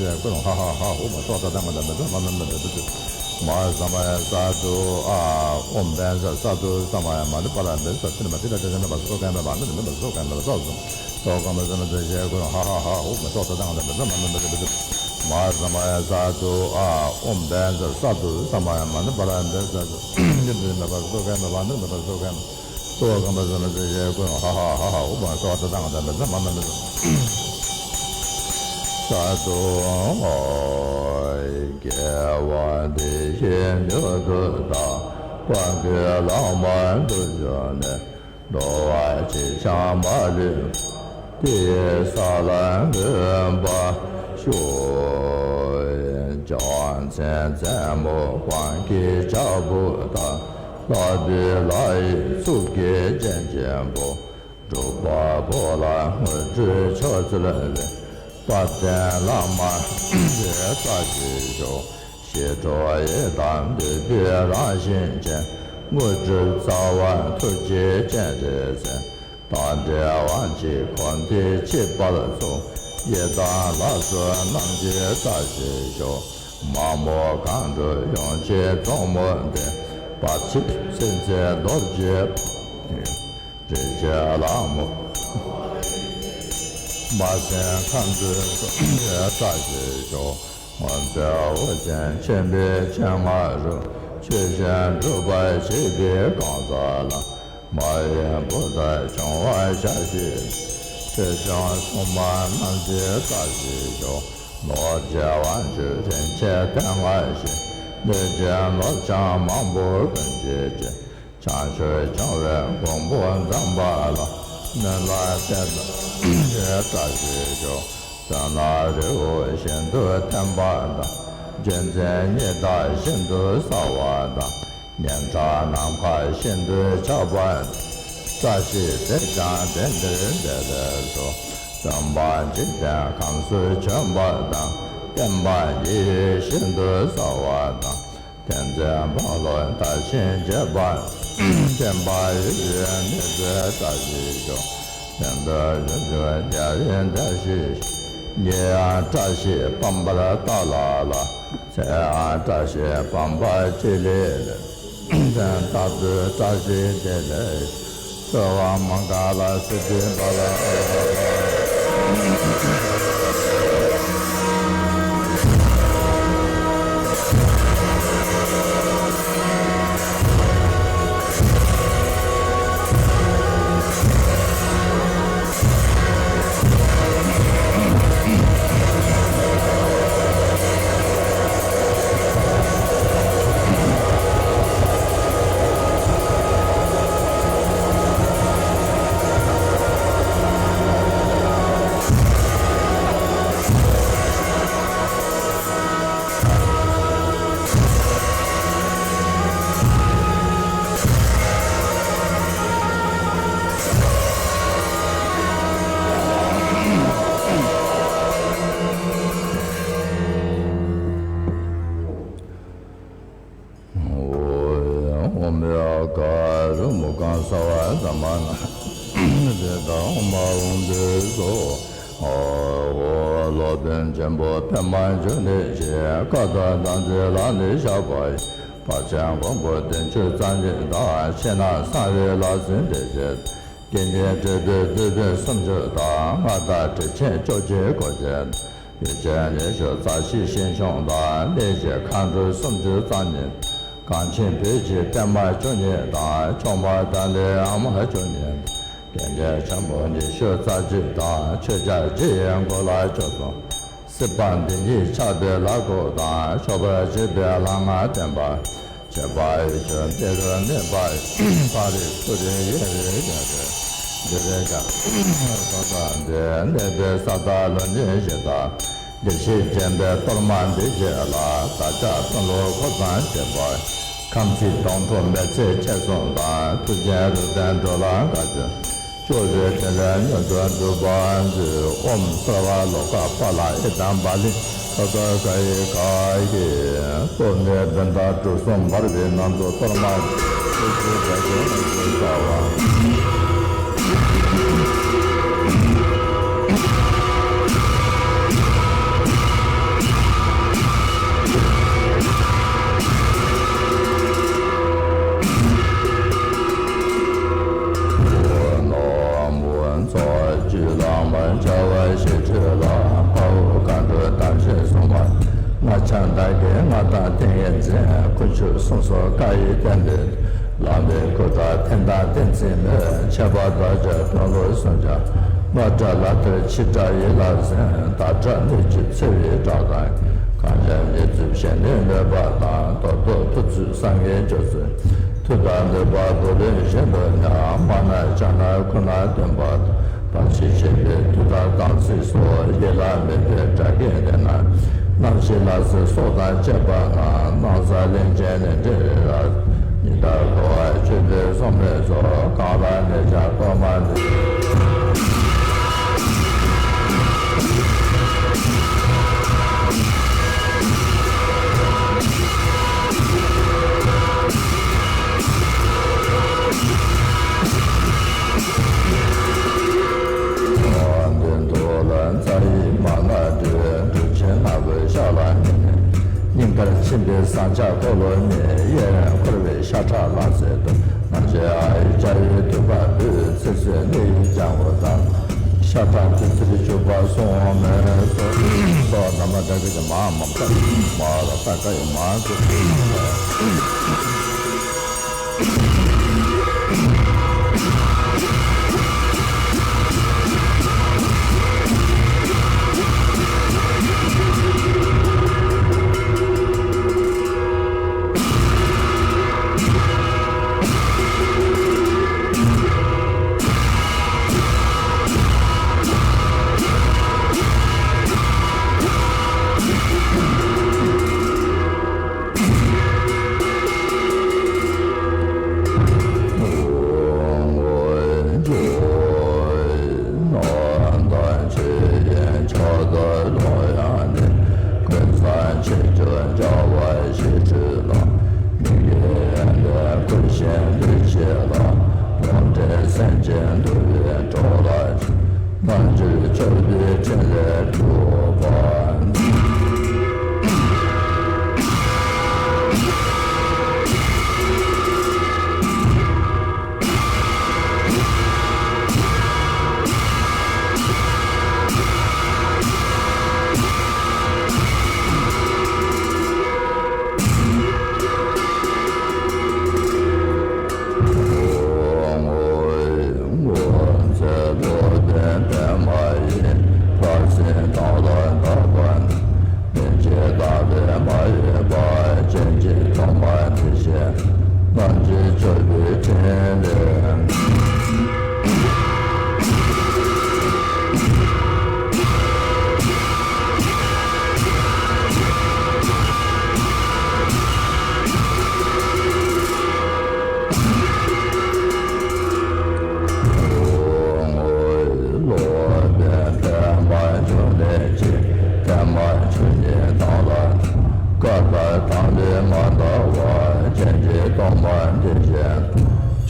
ཞེས་ཀུན་ཧ་ཧ་ཧ་ཧུ་མ་སོགས་ད་ད་ང་ད་མི་ད་མ་མ་མ་མ་མ་མ། མ་ས་མ་ཡ་ས་དུ་ཨ་ཨོམ་བན་ས་ས་དུ་ས་མ་ཡ་མ་ནི་པ་ལ་འདི་ས་ཚི་ནི་མ་ཏི་ད་ད་ད་ན་པ་སོ་ག་མ་མ་ནི་མ་སོ་ག་མ་ལ་སོགས་སོ། སོ་ག་མ་ས་མ་ཏི་ཞེས་ཀུན་ཧ་ཧ་ཧ་ཧུ་མ་སོགས་ད་ད་ང་ད་མི་ད་མ་མ་མ་མ་མ། མ་ས་མ་ཡ་ས་དུ་ཨ་ཨོམ་བན་ས་ས་དུ་ས་མ་ཡ་མ་ནི་པ་ལ་འདི་ས་ཚི་ནི་མ་པ་སོ་ག་མ་མ་ནི་མ་པ་སོ་ག་མ། ཏོ་གམ་པ་ས་མ་ཏི་ཞེས་ཀུན་ཧ་ཧ་ཧ་ཧ་ཨུ་པ་སོ་ད་དང་ད་མི་ད་མ་མ་མི་ད། ས་དུ་དགེ་བ་འདི་ཡིས་མྱུར་དུ་བདག། དཔལ་གྱི་ལམ་མ་འགྲོ་བྱོན་ནས། འགྲོ་བ་ཇི་བཞིན་མ་ལུས་པ། དེ་ཡི་ས་ལ་འགོད་པར་ཤོག། ཕྱག་མཚན་རྩེ་མོ་དབང་གི་ལྕགས་ཕུར་དང་། ལྷ་བུའི་ལྷ་ཡི་གཙུག་གི་སྤྱན་ཆེན་པོ། སྒྲུབ་པ་པོ་ལ་དངོས་གྲུབ་མཆོག་སྩོལ་བའི། དཔལ་ལྡན་བླ་མ་རྗེས་བདག་ཞིག་ཤོག། ཞི་ཁྲོ་ཡི་དམ་འདུས་པའི་རང་བཞིན་ཅན། དངོས་གྲུབ་རྩ་བ་ཐུགས་རྗེའི་སྤྱན་རས་གཟིགས། བདག་འདྲའི་དབང་ཕྱུག་འཁོར་འདས་ཁྱད་པར་ཚོགས། ཡི་དམ་ལྷ་ཚོགས་རྣམས་ཀྱིས་བདག་ཞིག་ཤོག། མ་མོ་གང་འགྲོ་ཡོངས་བྱེད་གཙོ་མོ་སྟེ། བར་ཆད་སེལ་མཛད་རྡོ་རྗེ་ཕག་མོ། རིན་ཆེན་ལྷ་མོ། མ་སྲིང་ཁམས་ཀྱི་སྲུང་མའི་བཀྲ་ཤིས་ཤོག། སྔོན་ཚེ་ཨོ་རྒྱན་ཆེན་པོའི་སྤྱན་སྔ་རུ། ཆོས་བཞིན་སྒྲུབ་པར་བྱེད་པའི་གང་ཟག་ལ། མ་ཡིན་བུ་དར་འབྱུང་བར་བྱ་ཞིང་། ཆོས་སྐྱོང་སྲུང་མ་རྣམས་ཀྱི་བཀྲ་ཤིས་ཤོག། ལོ་བརྒྱ་དབང་ཕྱུག་རིན་ཆེན་དེ་སྔར་བཞིན། ལས་ཀྱི་ནོར་བྱང་མང་པོ་ཀུན་གྱི་རྗེ། བྱང་ཆུབ་སྦྱོང་བའི་གོ་འཕང་འཛོམས་པ་ལ། སྨོན་ལམ་བཏབ་པའི་བཀྲ་ཤིས་ཤོག། དོན་ལ་རི་བོ་ཤིན་ཏུ་བརྟན་པ་དང་། རྒྱུ་མཚན་སྙིང་ཐག་ཤིན་ཏུ་གསལ་བ་དང་། སྙན་གྲགས་ནམ་མཁའ་ཤིན་ཏུ་ཁྱབ་པ། བཀྲ་ཤིས་དེས་ཀྱང་དེང་འདིར་བདེ་ལེགས་སོ། སྟོན་པ་འཇིག་རྟེན་ཁམས་སུ་བྱོན་པ་དང་། བསྟན་པ་འདི་ཡིས་ཤིན་ཏུ་གསལ་བ་དང་། བསྟན་འཛིན་འབངས་ལོ་དར་ཞིང་རྒྱས་པ། བསྟན་པ་ཡུལ་ཡུལ་གནས་པའི་བཀྲ་ཤིས་ཤོག། བསྟན་པའི་ཡུལ་ཡུལ་རྒྱལ་བའི་བཀྲ་ཤིས་ཤོག། ཉིན་ཡང་བཀྲ་ཤིས་པམ་པར་བལྟ་ལ་ལ། མཚན་ཡང་བཀྲ་ཤིས་པམ་པ་ཅི་ལི་ལི། མཚན་རྟག་ཏུ་བཀྲ་ཤིས་བདེ་ལེགས། གསོལ་བ་མང་ག་ལ་སིདྡྷི་ཕ་ལ། ཨོཾ་ཡ་ག་རུ་མུ་གང་སརྦ་དྷརྨ་ནཱ་ཧཱུྃ། དེ་དང་མ་འོངས་དུས་སུ། ཨོ་སློབ་དཔོན་ཆེན་པོ་པདྨ་འབྱུང་གནས་ཀྱིས། བཀའ་དང་དམ་ཚིག་ལམ་ལས་བྱ་བ་ཡི། བར་ཆད་མགོན་པོ་བདུན་ཅུ་རྩ་གཉིས་དང་། ཕྱི་ནང་གསང་བའི་ལག་འཛིན་སྡེ་བརྒྱད། དགེ་བསྙེན་བགྲེས་པའི་སྡེ་པ་སུམ་ཅུ་དང་། མངའ་བདག་ཁྲི་ཆེན་བཅོ་བརྒྱད་འཁོར་བཅས། ཡུལ་ཆེན་ཉི་ཤུ་རྩ་བཞི་ཞིང་གཤོངས་དང་། གནས་བཞི་མཁའ་འགྲོ་སུམ་ཅུ་རྩ་གཉིས། གངས་ཅན་བོད་ཀྱི་བསྟན་མ་བཅུ་གཉིས་དང་། མཆོག་མ་དང་ལས་ཡང་མ་བཅུ་གཉིས་དང་། རྒྱལ་ཆེན་ཆེན་པོ་ཉི་ཤུ་རྩ་གཅིག་དང་། ཆོས་རྒྱལ་རྗེ་ཡི་མགོན་ལག་བཅུ་གསུམ། སྲིད་པ་འདི་ཉིད་ཆགས་པའི་ལ་ཁོག་དང་། སྐྱོབ་པར་བྱེད་པའི་ལྷ་ང་བསྟན་པ། བྱེད་པ་ཡི་ཆོས་འདི་རུ་གནས་པ་ཡི། ཕ་རོལ་ཕུ་རོལ་གཡས་རུ་གཡོན་རུ། འདི་རུ་ཀྱང་ས་དང་འདིར་གནས་པའི་ས་དང་ལུང་ཉེར་བཞི་དང་། བདེ་གཤེགས་བརྒྱན་པའི་གཏོར་མ་འདི་བཞེས་ལ། བདག་ཅག་དཔོན་སློབ་འཁོར་དང་བཅས་པ། ཁམས་ཚིག་དོང་སྤྲུགས་མེལ་ཚེ་ཆེ་གསུམ་དང་། མཐུ་ཆེན་རུ་དྲན་འགྲོ་ལ་དགའ་སྟོན། སྐྱོབ་པའི་དྲིན་ལས་མྱུར་དུ་འགྲུབ་པར་མཛོད། ཨོཾ་སརྦ་ལོ་ཀ་པཱ་ལ་ཨི་དམ་བ་ལི་ཏ་ཏ་ཀ་ཡི་ཀ་ཡེ། སྟོབས་ནི་བདུན་དང་གྲུ་གསུམ་འབར་བའི་ནང་དུ་གཏོར་མ་ཆུ་སྐྱེས་རྒྱ་མཚོའི་ནང་དུ་བྱ་བ། ཚོགས་བཅུད་ལ་མར་བྱ་བ་ཞེས་བརྗོད་ལ། དཔའ་བོ་མཁའ་འགྲོ་དམ་ཅན་སྲུང་མ། སྔགས་འཆང་བདག་གི་མངའ་ཐང་ཏིང་ངེ་འཛིན། དཀོན་མཆོག་གསུམ་མཚོན་བཀའ་ཡི་བསྟན་པའི། བླ་མའི་སྐུ་དྲག་ཐེམས་དང་བསྟན་འཛིན་མོས། ཆད་པ་དག་བྱ་དོན་ལུགས་སུ་འཆང་། དམག་དགྲ་ལག་ཐུལ་འཆི་བདག་ཡིད་ལ་ཟིན། བདག་སྐྲག་གནོད་བྱེད་འཚེ་བའི་དགྲ་དང་། གངས་ཅན་མི་བརྫུན་གཞན་ནི་གནོད་པ་དང་། གཏོར་ཟློག་མཐུ་མཛོད་བསམ་ངན་སྐྱོབ་ཚུལ། མཐུ་དང་ནུས་པ་བུ་ལོན་བཞིན་དུ་མཉམ། དམག་ནག་ལྕགས་ནག་ཁུ་ནག་སྟོན་པ་དང་། བར་ཆད་བྱེད་པའི་མཐུ་དང་དམ་ཚིག་སོགས། ཡིད་ལ་མི་འདོད་དགྲ་བགེགས་དེ་ན། རྣམ་ཤེས་ལ་སོགས་སྲོག་དང་བཅས་པ་རྣམས། སྣང་ས་གླིང་ཆེན་ནས་འདྲེན་རེ་ར། ཉི་ཟླ་གོ་བ་ཆུ་བོའི་སོང་མེ་སོགས། གང་ལ་གནས་ཀྱང་གཏོར་མ་འདི། འདི་མདོ་ལ་རྩ་བའི་མ་ཎི་བགྲོད། འབྲུ་ཆེན་ནག་པོའི་ཤ་ལ་ཉེ་ནས། སྙིང་གར་ཕྱིན་པའི་ཟངས་ལྕགས་འཁོར་ལོ་ནས། གཡས་འཁོར་བའི་ཤ་ཁྲག་ལ་ཟེར་དུ། ནང་ཆེན་ཨ་ཡི་ལྕགས་ཡོས་དུད་པ་འབུལ། ཚིགས་སུ་ནི་ཡི་ལྗང་གུ་དང་། ཤ་ཁྲག་གི་ཚེ་རིལ་བཅུ་པ་སྲུང་མས་སོ། ལོ་ན་མ་དགྲ་བགེགས་ཀྱི་མ་མ་བཏགས་མ་ར་བཏགས་ཀ་ཡི་མ་ཚེ།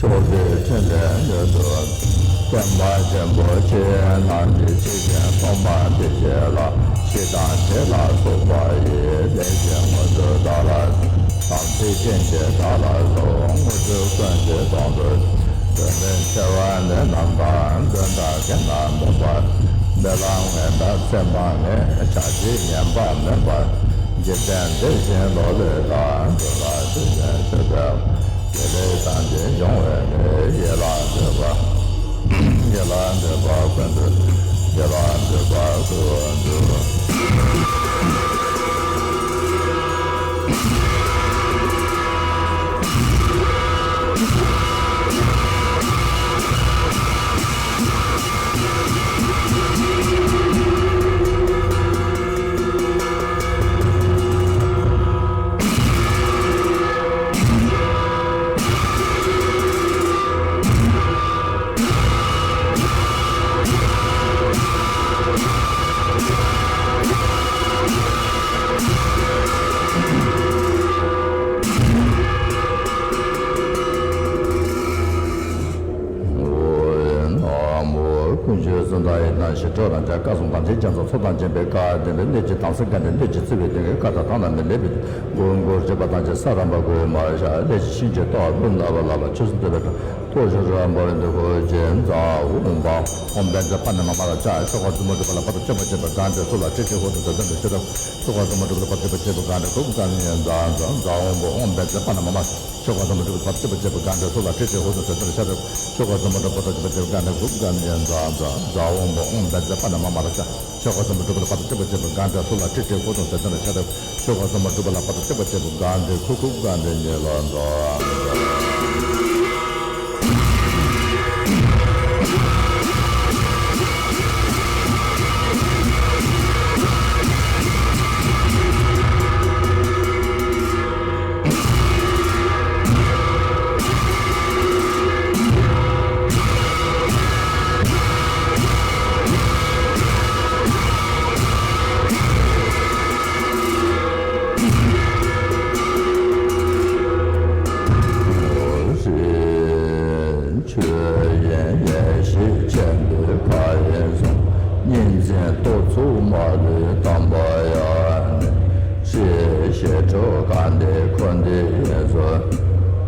ཕྱོགས་བཅུའི་ཕྲིན་ལས་སྣོད་དུ་སྟོན་པ་ཆེན་པོ་ཆེ་རྣམས་ཀྱི་ཆེ་ཆེན་ཐོག་མ་དེ་བཞིན་ལ་ཞེ་སྡང་དེ་ལ་སོགས་པ་ཡི་ལས་ཀྱི་དངོས་གྲུབ་བདག་ལ། དམ་ཚིག་ཅན་གྱི་བདག་ལ་སོགས་དངོས་གྲུབ་ཀུན་གྱི་དོན་དུ། དོན་ལྡན་ཆེ་བ་འདི་རྣམས་དང་དོན་དག་གཞན་ལ་མེད་པར་འདི་ལ་ངེས་པར་སེམས་པ་ངེས་བྱ་ཕྱིར་ཉན་པ་མེད་པར་འཇིག་རྟེན་འདིར་བཞིན་ལོ་ལེགས་དང་འགྲོ་ལ་དུས་ཀྱང་ཆོས་འཕེལ། དགེ་ལེགས་ཐམས་ཅད་འབྱུང་བའི་གནས། ཡིད་ལ་འདོད་པ། ཡིད་ལ་འདོད་པ་ཀུན་འགྲུབ། ཡིད་ལ་འདོད་པ་ཀུན་འགྲུབ། ན་མོ། ཀུན་མཆོད་གསུམ་དང་ཡི་དམ་ཞི་ཁྲོ་རབ་འབྱམས་བཀའ་སྲུང་དམ་ཅན་རྒྱ་མཚོ་མཚོ་དང་མཉམ་པའི་བཀའ་བདེན་པའི་གནད་ཀྱི་དམ་སྲི་བཀའ་འདྲེན་གནོད་ཀྱི་ཚེ་བའི་དོན་གྱི་བཀའ་དང་དག་ན་མི་ལེགས་པའི་མགོན་མགོན་བྱེད་པ་དང་བཅས་ས་རམ་པ་མགོན་མར་བྱ་ལས་ཀྱི་ཤིང་གཅིག་ཏོག་ལུ་ལ་བ་ལ་བ་ཆོས་སུ་འདོད་པའི་ཐོག་ཞུ་རུ་འབར་འདི་ཧོ་ཅན་ཛ་འོང་བ་འོང་བན་ཛ་པ་ན་མ་མ་ལ་ཅ་ཆོ་ག་ཙུ་མ་གྲུ་པ་ལ་པ་ཏ་ཅོ་པ་ཅེ་པ་ག་འདྲ་སུ་ལ་ཁྲི་ཁྲི་ཧོ་ཏུ་ཛ་ཛ་འདྲ་ཤ་ད་ཆོ་ག་ཙུ་མ་གྲུ་པ་ལ་པ་ཏ་ཅོ་པ་ཅེ་པ་ག་འདྲ་ཁུ་ག་ནི་ཛ་ཛ་ཛ་འོང་བ་འོང་བན་ཛ་པ་ན་མ་མ། ཆོ་ག་ཙུ་མ་གྲུ་པ་ལ་པ་ཏ་ཅོ་པ་ཅེ་པ་ག་འདྲ་སུ་ལ་ཁྲི་ཁྲི་ཧོ་ཏུ་ཛ་ཛ་འདྲ་ཤ་ད་ཆོ་ག་ཙུ་མ་གྲུ་པ་ཏ་ཅོ་པ་ཅེ་པ་ག་འདྲ་ཁུ་ག་ནི་ཛ་ཛ་ཛ་འོང་བ་འོང་བན་ཛ་པ་ན་མ་མ་ལ་ཅ། ཆོ་ག་ཙུ་མ་གྲུ་པ་ལ་པ་ཏ་ཅོ་པ་ཅེ་པ་ག་འདྲ་སུ་ལ་ཁྲི་ཁྲི་ཧོ་ཏུ་ཛ་ཛ་འདྲ་ཤ་ད་ཆོ་ག་ཙུ་མ་གྲུ་པ་ལ་པ་ཏ་ཅོ་པ་ཅེ་པ་ག་འདྲ་ཁུ་ཁུ་ག་འདྲ་ཉེ་ལ་ཛ་ཛ། ཆོས་དབྱིངས་ཡེ་ཤེས་ཆེན་པོའི་མཁའ་དབྱིངས་སུ། གཉིས་འཛིན་རྟོག་ཚོགས་མ་ལུས་དམ་པ་ཡང་ནི། ཞི་ཞི་ཁྲོ་གང་འདི་འཁོར་འདས་དབྱིངས་སུ།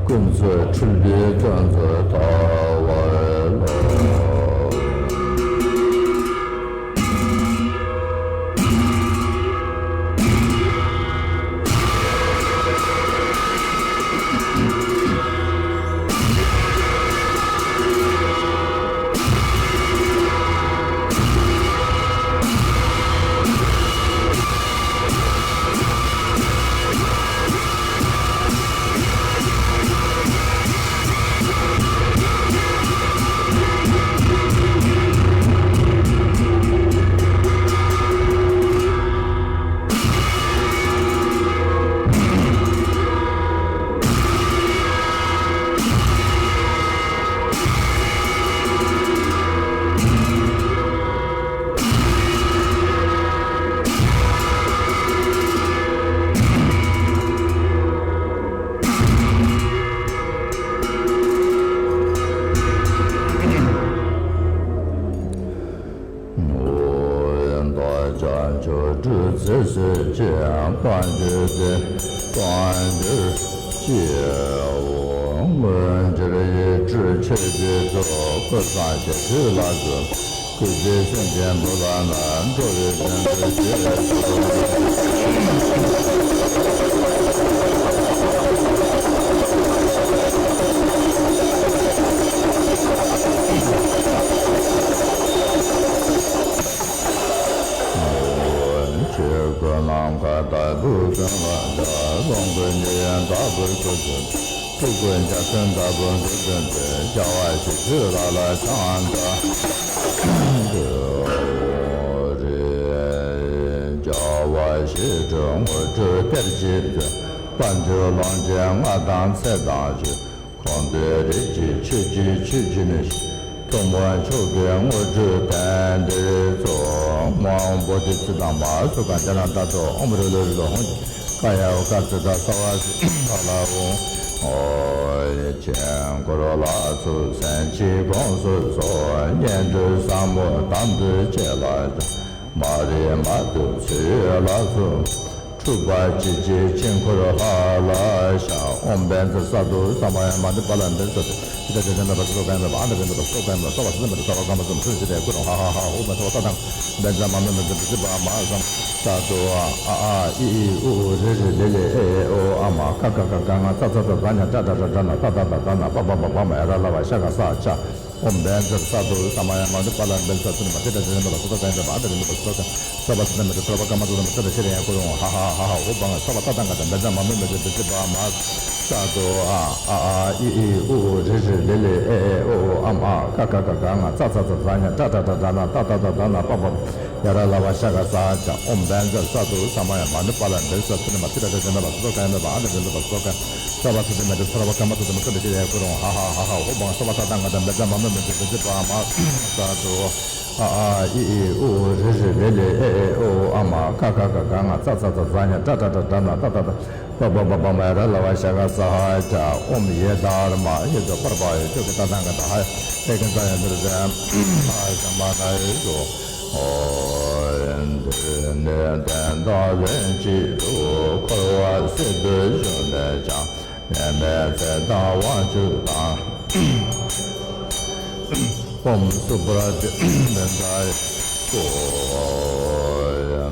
ཀུན་རྫོབ་འཁྲུལ་པའི་གདུང་རྩུབ་ཐར་བར་ཤོག། ཚུལ་གྱིས་སྤང་བྱ་སྟེ། སྤང་བྱར་སྤྱད་འོ། དངོས་འབྱོར་ཡིད་སྤྲུལ་མཆོད་པའི་ཚོགས། ཀུན་བཟང་ཞབས་ཀྱུ་ལ་སོགས། གུས་པས་གསོལ་ཞིང་འབུལ་བ་ན། འགྲོ་བའི་དོན་དུ་བྱོན་པའི་ཚོགས། ཆོས་སྐུ་ནམ་མཁའ་ལྟ་བུར་ཀུན་ལ་ཕྱག་ལོངས་སྐུ་འཇམ་དབྱངས་ལྟ་བུར་སྐུ་གསུང་ཐུགས། སྐུ་འཇའ་ཚོན་ལྟ་བུར་འདུ་སྟོན་པའི། རྒྱལ་བ་ཞབས་ཀྱུ་ལ་ལ་ཕྱག་འཚལ་ལོ། རེད། རྒྱལ་བ་ཞི་ཁྲོ་དངོས་གྲུབ་གཏེར་གྱི་མཛོད། དཔལ་འབྱོར་ལོངས་སྤྱོད་མངའ་ཐང་ཚེ་དང་ཆོས། གོང་དུ་རིགས་ཀྱི་ཆོས་ཀྱི་ཆོས་ཀྱི་ནུས་ཤིང་། ཐུན་མོང་མཆོག་གི་དངོས་གྲུབ་དོན་འདིར་སྩོལ། མ་འོངས་པོ་ཏི་ཙི་དང་མ་སུ་ག་ཛྙཱ་ན་ཏ་ཏོ། ཨོཾ་རུ་ལུ་རུ་ལུ་ཧཱུྃ། ཀ་ཡ་ཝ་ཀ་ཙི་ད་ས་བ་སི་ཧ་ལ་ཧཱུྃ། ཨོ་ཡེ་ཆོས་འཁོར་ལ་སོགས་སེམས་ཅན་དགོངས་སུ་གསོལ། བསྙེན་སྒྲུབ་ཟབ་མོ་དམ་དུ་བཅས་ལ་སྦྱར། མ་རིག་མ་དུབ་ཚུལ་ལ་སོགས། འཁྲུལ་པ་ཅི་མཆིས་དཀྱིལ་འཁོར་ཧ་ལ་ཤར། ཨོཾ་བཛྲ་ས་ཏྭ་ས་མ་ཡ་མ་ཎི་པཱ་ལ་བཛྲ་ས་ཏྭ། ཏི་ཏྲ་ཏི་ཏྲ་ན་བ་ས་སོ་ག་ཡ་ན་བ་ཨ་ན་བ་ན་བ་སོ་ག་ཡ་ན་བ་ས་བ་ས་ན་བ་ས་བ་ག་མ་ས་མ་སུ་ཅི་ཏའི་ཀུ་རུ་ཧ་ཧ་ཧ་ཧོ་མ་ས་བ་ཏ་ཏང་བཛྲ་མ་མ་མ་ཛ་ཛ་ཛི་བ་མ་ས་མ་ས་ཏོ་ཨ་ཨ་ཨི་ཨི་ཨུ་ཨུ་རི་རི་ལི་ལི་ཨེ་ཨེ་ཨོ་ཨ་མ་ཀ་ཀ་ག་ག་ང་ཙ་ཙ་ཙ་ཛ་ཉ་ཏྲ་ཏྲ་ཏྲ་ཏྲ་ན་ཏ་ཏ་ཏ་ཛ་ན་པ་པ་བ་བ་མ་ཡ་ར་ལ་བ་ཤ་ག་ས་ཆ། ཨོཾ་བཛྲ་ས་ཏྭ་ས་མ་ཡ་མ་ཎི་པཱ་ལ་བཛྲ་ས་ཏྭ་ན་མ་ཏི་ཏྲ་ཏི་ན་བ་ས་ཏྭ་ཀ་ཡ་ན་བ་ཨ་ཏ་ཏི་ན་བ་ས་ཏྭ་ཀ་ཡ་ས་བ་ཏི་ན་མ་ཏི་ཏྲ་བ་ཀ་མ་ཏི་ན་མ་ཏི་ཏྲ་ཤྲི་ཡ་ཀུ་རུ་ཧ་ཧ་ཧ་ཧ་ཧོ་བ་ང་ས་བ་ཏ་ཏ་ང་ཏ་བཛྲ་མ་མ་མ་ཛ་ཛ་ཛི་བ་མ་ས་ཏོ་ཨ་ཨ་ཨ་ཨི་ཨི་ཨུ་ཨུ་རི་རི་ལི་ལི་ཨེ་ཨེ་ཨོ་ཨོ་ཨ་མ་ཨ་ཀ་ཀ་ག་ག་ང་ཙ་ཙ་ཙ་ཛ་ཉ་ཏྲ་ཏྲ་ཏྲ་ཏྲ་ན་ཏ་ཏ་ཏ་ཛ་ན་པ་པ་ཡ་ར་ལ་བ་ཤ་ག་ས་ཆ། ཨོཾ་བཛྲ་ས་ཏྭ་ས་མ་ཡ་མ་ཎི་པཱ་ལ་བཛྲ་ས་ཏྭ་ན་མ་ཏི་ཏྲ་ཏི་ན་བ་ས་ཏྭ་ཀ་ཡ་ན་བ་ཨ་ཏ་ཏི་ན་བ་ས་ཏྭ་ཀ་ཡ་ས་བ་ས་ཏྭ་མ་ཏི་ས་ར་བ་ཀ་མ་ཏི་ཏ་མ་ཏི་ཏྲ་ཤྲི་ཡ་ཀུ་རུ་ཧ་ཧ་ཧ་ཧ་ཧོ་བ་ང་ས་བ་ཏ་ཏ་ང་ཏ་བཛྲ་མ་མ་མ་ཛ་ཛ་ཛི་བ་མ་ས་ཏོ་ཨ་ཨ་ཨི་ཨི་ཨུ་ཨུ་རི་རི་ལི་ལི་ཨེ་ཨེ་ཨོ་ཨོ་ཨ་མ་ཀ་ཀ་ག་ག་ང་ཙ་ཙ་ཙ་ཛ་ཉ་ཏྲ་ཏྲ་ཏྲ་ཏྲ་ན་ཏ་ཏ་ཏ་པ་པ་བ་བ་མ་ཡ་ར་ལ་བ་ཤ་ག་ས་ཧ་ཆ། ཨོཾ་ཡེ་དྷརྨཱ་ཡེ་ཛ་པར་བྷ་ཡེ་ཏུ་ཀི་ཏ་ཏང་ག་ཏ་ཧ་ཡ་ཏེ་ཀི་ཏ་ཡ་ནུར་ཛ་ཨ་ཤ་མ་ན་ཡེ་ཛོ། འོ། འདི་ནི་དོན་དག་ལན་གཅིག་ཏུ། འཁོར་བ་སྲིད་དུ་བཞུགས་ནས་ཀྱང་། ནད་མེད་ཚེ་དང་དབང་ཕྱུག་དང་། ཨོཾ་སུ་པྲ་ཏི་མི་ཛ་ཡེ་ཀོ།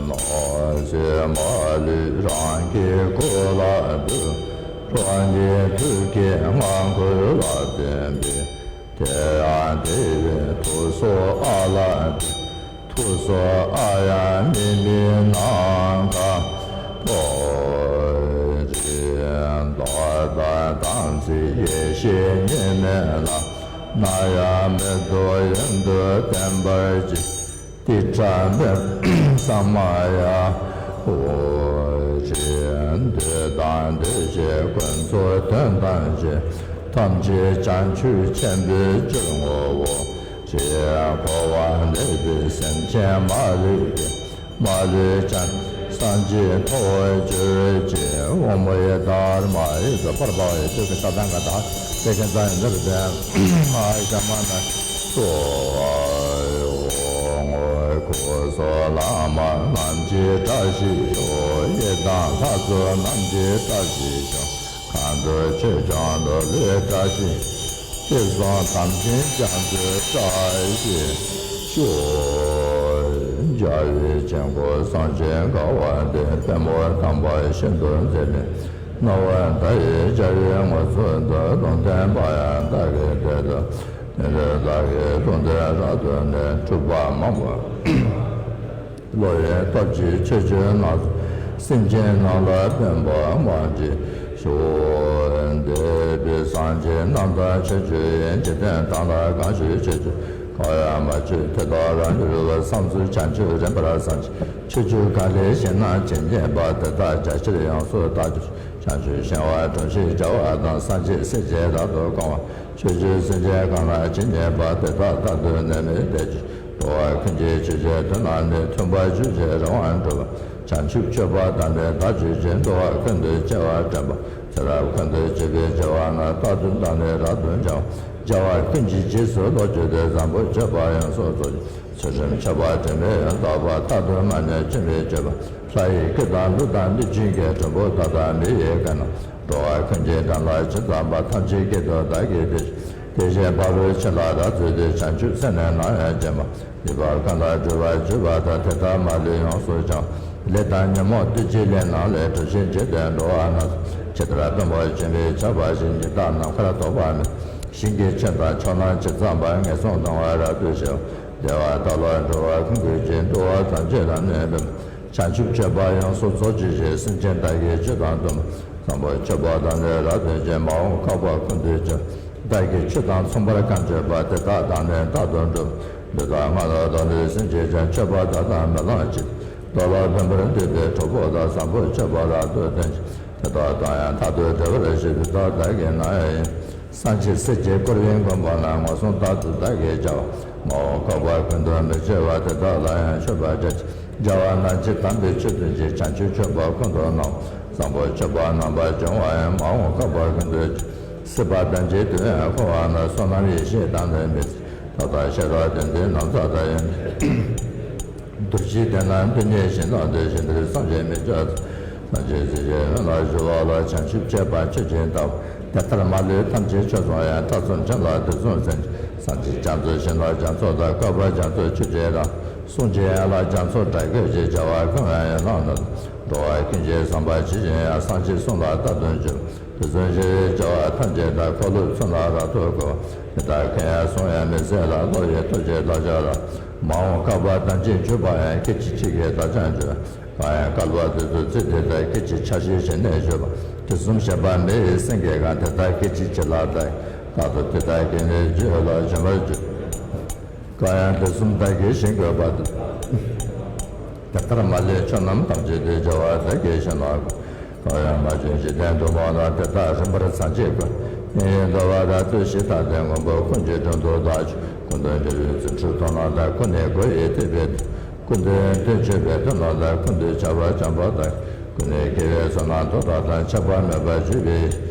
གནོད་བྱེད་མ་ལུས་རང་གི་སྐུ་ལ་འདུད། རང་གི་ཐུགས་ཀྱི་སྔགས་འཁོར་ལ་བརྟེན་པའི། དེ་ཡང་དེ་བས་ཐུགས་སྲོག་ཨ་ལ་འདུད། ཐུགས་སྲོག་ཨ་ཡ་མི་མི་ནམ་མཁའ་མཐོ་རིས། མདོ་དང་དམ་ཚིག་ཡེ་ཤེས་གཉིས་མེད་ལ། ན་ཡང་མི་སྡུག་ཡུན་དུ་བརྟན་པར་བགྱི། ཏི་ཏྲ་མེ་ས་མ་ཡ་ཧོ་རི། འདོད་དང་འདོད་བྱེད་ཀུན་རྫོགས་དོན་དམ་ཞིང་། ཐམས་ཅད་བྱང་ཆུབ་ཆེན་པོའི་སྤྱོད་ངོ་བོ། ཅེས་འཁོར་བར་གནས་པའི་སེམས་ཅན་མ་ལུས་ཀྱི། མ་ལུས་ཀྱང་སངས་རྒྱས་ཐོབ་གྱུར་ཅིག། ཨོཾ་ཡེ་དྷརྨཱ་ཡེ་ཛ་པར་བྷ་ཝ་ཡེ་ཏུ་ཀི་ཏ་ཏང་ག་ཏ་ཧ་ཏེ་ཀི་ཙ་ཡ་ནུར་ཛ་ཨ་ཤ་མ་ན་སོ། ཨོ་སྐུ་གསུང་བླ་མ་རྣམས་ཀྱི་བཀྲ་ཤིས་ཤོག། ཡི་དམ་ལྷ་ཚོགས་རྣམས་ཀྱི་བཀྲ་ཤིས་ཤོག། གང་དུ་ཆོས་སྐྱོང་འགྲོ་བའི་བཀྲ་ཤིས། དུས་གསུམ་དམ་ཅན་རྒྱ་མཚོའི་བཀྲ་ཤིས་ཤོག། རྒྱལ་བའི་དཀྱིལ་འཁོར་གསུམ་གྱི་དགའ་བ་འདི། པདྨོ་དམ་པ་ཤིན་ཏུ་མཛེས་མའི་སྣང་བ་མཐའ་ཡས་རྒྱལ་བའི་ངོ་ཚུལ་དུ། ལུང་བསྟན་པ་ཡང་བདག་གིས་དེ་ལྟར། དེ་ལྟར་བདག་གིས་ལུང་བསྟན་རབ་ཏུ་ནས། འཁྲུལ་པ་མང་པོ་བློ་ཡི་སྟོབས་ཀྱིས་ཆོས་སྤྱོད་སྣ་ཚོགས། སེམས་ཅན་རྣམས་ལ་ཕན་པ་མང་ཇི་ཤོག། འདས་པའི་སངས་རྒྱས་རྣམས་དང་ཆོས་སྤྱོད་ཡུལ། འཇིག་རྟེན་གང་ལ་གང་བཞུགས་ཆོས་སྤྱོད་གང་ཡང་མ་བྱོན། དེ་དག་རང་གི་རོལ་པར་བསམ་ཚུལ། བྱང་ཆུབ་རིམ་པར་བསམ་ཞིང་། ཆོས་སྤྱོད་གང་ལེགས་ཤེས་ན་ཇི་སྙེད་པ། དེ་དག་རྒྱ་ཆེར་ཡོངས་སུ་དག་གྱུར་ཅིག། བྱང་ཆུབ་ཤིང་དབང་དྲུང་ཞིང་རྒྱས་པ་དང་། སངས་རྒྱས་སྲས་བཅས་རབ་ཏུ་བསྐང་བ། ཆོས་སྤྱོད་སེམས་ཅན་གང་ལ་ཇི་སྙེད་པ། དེ་དག་རྟག་ཏུ་ནད་མེད་བདེ་སྐྱིད། འགྲོ་བ་ཀུན་གྱི་ཆོས་ཀྱི་དོན་རྣམས་ནི། མཐུན་པར་གྱུར་ཅིང་རིམ་པར་འགྲུབ་པ། བྱང་ཆུབ་སྤྱོད་པ་དང་ནི་བདག་གཅིག་གིས། འགྲོ་བ་ཀུན་ཏུ་སྐྱེ་བ་དྲན་པ། ཚེ་རབས་ཀུན་ཏུ་སྐྱེ་བའི་སྐྱེ་བ་རྣམས། རྟག་ཏུ་བདག་ནི་རབ་ཏུ་འབྱུང་བ། སྐྱེ་བ་ཀུན་གྱི་རྗེས་སུ་བློ་བསྒྱུར་ཏེ། བཟང་པོ་སྤྱོད་པ་ཡོངས་སུ་རྫོགས་ཤིང་། ཚུལ་ཁྲིམས་ཆགས་པ་དྲི་མས་ཡོངས་དག་པ། རྟག་ཏུ་མ་ཉམས་སྐྱོན་མེད་སྤྱོད་པ། ལྷ་ཡི་སྐད་དང་ཀླུ་དང་གནོད་སྦྱིན་སྐད། གྲུལ་བུམ་དག་དང་མི་ཡི་སྐད་རྣམས། འགྲོ་བ་ཀུན་གྱི་དོན་ལ་ཇི་ཙམ་པ། ཐམས་ཅད་སྐད་དུ་བདག་གིས་ཕྱག་བགྱི། དེ་བཞིན་ཕ་རོལ་ཕྱིན་ལ་རབ་བརྩོན་ཏེ། བྱང་ཆུབ་སེམས་ནི་ནམ་ཡང་བརྗེད་མ། ལུས་པ་གང་དག་སྒྲིབ་པ་བཅས་པ་དག། དེ་དག་མ་ལུས་ཡོངས་སུ་བྱང་། ལས་དང་ཉོན་མོངས་བདུད་ཀྱི་ལས་རྣམས་ལས། གྲོལ་ཞིང་བྱེད་དེ་འགྲོ་བ་རྣམས་སུ། ཇི་ལྟར་བེམ་པོ་འབྱིན་པས་ཁྱབ་པ་བཞིན། ཉི་ཟླ་ནམ་མཁར་ཐོགས་པ་མེད། ཞིང་གི་ཆུ་དང་ཕྱོགས་རྣམས་ཇི་ཙམ་པ། ངན་སོང་སྡུག་བསྔལ་རབ་ཏུ་ཞི་བ། བདེ་བ་དག་ལ་འགྲོ་བ་ཀུན་གྱི་རྒྱུ། འདུལ་བ་ཐམས་ཅད་རབ་གནས་པའི། བྱང་ཆུབ་སྤྱོད་པ་ཡོངས་སུ་རྫོགས་བྱེད་ཅིང་། སེམས་ཅན་བདག་གིས་ཆོས་དང་ལྡན་པ། བཟང་པོ་སྤྱོད་པ་དང་ནི་རབ་ཏུ་འབྱོངས། མ་འོངས་བསྐལ་པ་ཀུན་ཏུ་ཇི་ལྟར་བདག་གིས་ཆོས་དང་མཚུངས་པར་གང་སྤྱོད་པ། དེ་དག་བདག་ནི་རྟག་ཏུ་འགྲུབ། འདི་ལྟར་སྔ་ལོགས་དང་དུས་གསུམ་གྱི་ཀྱང་། མཆོད་པ་དག་དང་སྨོན་ལམ་གྱིས། བདག་ལ་བེམ་པོར་འདུས་པའི་གྲུལ་བུམ་དག། བཟང་པོ་སྤྱོད་པ་རབ་ཏུ་སྟོན་ཅིང་། དེ་དག་དང་ཡང་རྟག་ཏུ་བྲལ་བར་བྱེད། འདི་དག་བདག་གིས་ནམ་ཡང་ཡིད། སངས་རྒྱས་སྲས་ཀྱིས་བསྐོར་བའི་མགོན་པོ་རྣམས། ངན་སོང་རྟག་ཏུ་བདག་གིས་བྱ་བ། མ་འོངས་བསྐལ་པ་ཀུན་ཏུ་མི་སྐྱེ་བ། དེ་དག་ལ་ཡང་མཆོད་པ་བརྒྱ་བྱིན། བྱ་བ་རྣམས་ཇི་ལྟ་བའི་ཕྱིར་སྟོན་ཅིང་། བྱང་ཆུབ་སྤྱོད་པ་ཀུན་ཏུ་སྣང་། བཟང་པོ་སྤྱོད་པ་རྣམ་པར་སྦྱོང་བ་ཡང་། མ་འོངས་བསྐལ་པ་ཀུན་ཏུ་སྲིད་པ་དང་བཅས་དུས་ཡང་འཁོར་བ་ན། བསོད་ནམས་ཡེ་ཤེས་དང་ལྡན་པའི་ཚེ། ད་ལྟ་ཤེས་རབ་ལྡན་འདས་རྣམས་ཐོབ་དང་ཡོན་ཏན། རྡོ་རྗེ་གདན་ན་སྟོན་ནས་ཞིང་དང་དུ། ཞིང་དེར་སངས་རྒྱས་མི་བསྐྱོད་དོ། སངས་རྒྱས་སྲས་ཀྱི་དབུས་ན་བཞུགས་པ་ལ། བྱང་ཆུབ་སྤྱད་པ་མཆོག་ཅེས་བལྟ་བ། དེ་ལྟར་མ་ལུས་ཐམས་ཅད་ཆོས་སོང་ཡང་། ཐ་ཚུར་ཕྱིན་ལ་དུས་གསུམ་མཚན་ཅན། སངས་རྒྱས་རྒྱ་མཚོ་ཞིང་ན་རྒྱ་མཚོ་དང་། བསྐལ་པ་རྒྱ་མཚོ་ཆོས་ཅན་རྣམས། གསུང་ཆེན་ཡན་ལག་རྒྱ་མཚོ་སྒྲ་སྐད་ཀྱིས། བྱ་བ་གང་ཡང་ཡང་གནང་ནུས། འགྲོ་བ་ཀུན་གྱི་བསམ་པ་ཇི་བཞིན་དབྱངས། སངས་རྒྱས་གསུང་ལ་རྟག་ཏུ་འཇུག་དུས་གསུམ་གཤེགས་པའི་བྱ་བ་ཐམས་ཅད་དག་འཁོར་ལོ་ཚུན་ལ་རབ་ཏུ་བསྐོར། དེ་དག་གང་ཡང་གསུང་ཡང་མི་ཟད་ལ། བློ་ཡི་ཐུགས་ཀྱིས་བདག་ཕྱག་ལ། མ་འོངས་བསྐལ་པ་ཐམས་ཅད་འཇུག་པ་ཡང་། སྐད་ཅིག་གཅིག་གིས་བདག་ཀྱང་འཇུག་དང་ཡང་བསྐལ་པ་དུས་སུ་ཚེ་འདི་ལྟར། སྐད་ཅིག་ཆ་ཤས་ཞིག་ནས་བཞུགས་པ། དུས་གསུམ་གཤེགས་པ་མི་ཡི་སེང་གེ་གང་། དེ་དག་སྐད་ཅིག་གཅིག་ལ་བདག་རྟག་ཏུ། དེ་དག་གི་ནི་རྒྱུད་ལ་བྱོན་པར་འགྱུར། གང་ཡང་དུས་གསུམ་བདག་གིས་ཞིང་བཀོད་པ། དེ་ལྟར་མ་ལུས་ཆོས་རྣམས་ཐམས་ཅད་དུ། བྱ་བ་བདག་གིས་བྱིན་ལ་བཀོད། གང་ཡང་མ་བྱོན་འཇིག་རྟེན་དུ་མ་ལ། དེ་དག་རིམ་པར་སངས་རྒྱས་ཀུན། མི་ཡི་འདུལ་བ་རབ་ཏུ་ཞི་ལྟ་སྟེ། མགོན་པོ་ཀུན་གྱི་དྲུང་དུ་བདག་མཆིས། ཀུན་ཏུ་འགྱུར་བའི་རྫུ་འཕྲུལ་མཐོང་ནོ་དང་། ཀུན་ནས་སྒོ་ཡི་ཐེག་པའི་མཐུ། ཀུན་ཏུ་དོན་སྤྱོད་པའི་མཐུ་ནོ་དང་། ཀུན་ཏུ་ཁྱབ་པ་འཇམ་དཔལ་དང་། ཀུན་ནས་དགེ་བའི་བསོད་ནམས་མཐུ་དག་དང་། ཆགས་པ་མེད་པར་བཞུགས་པའི་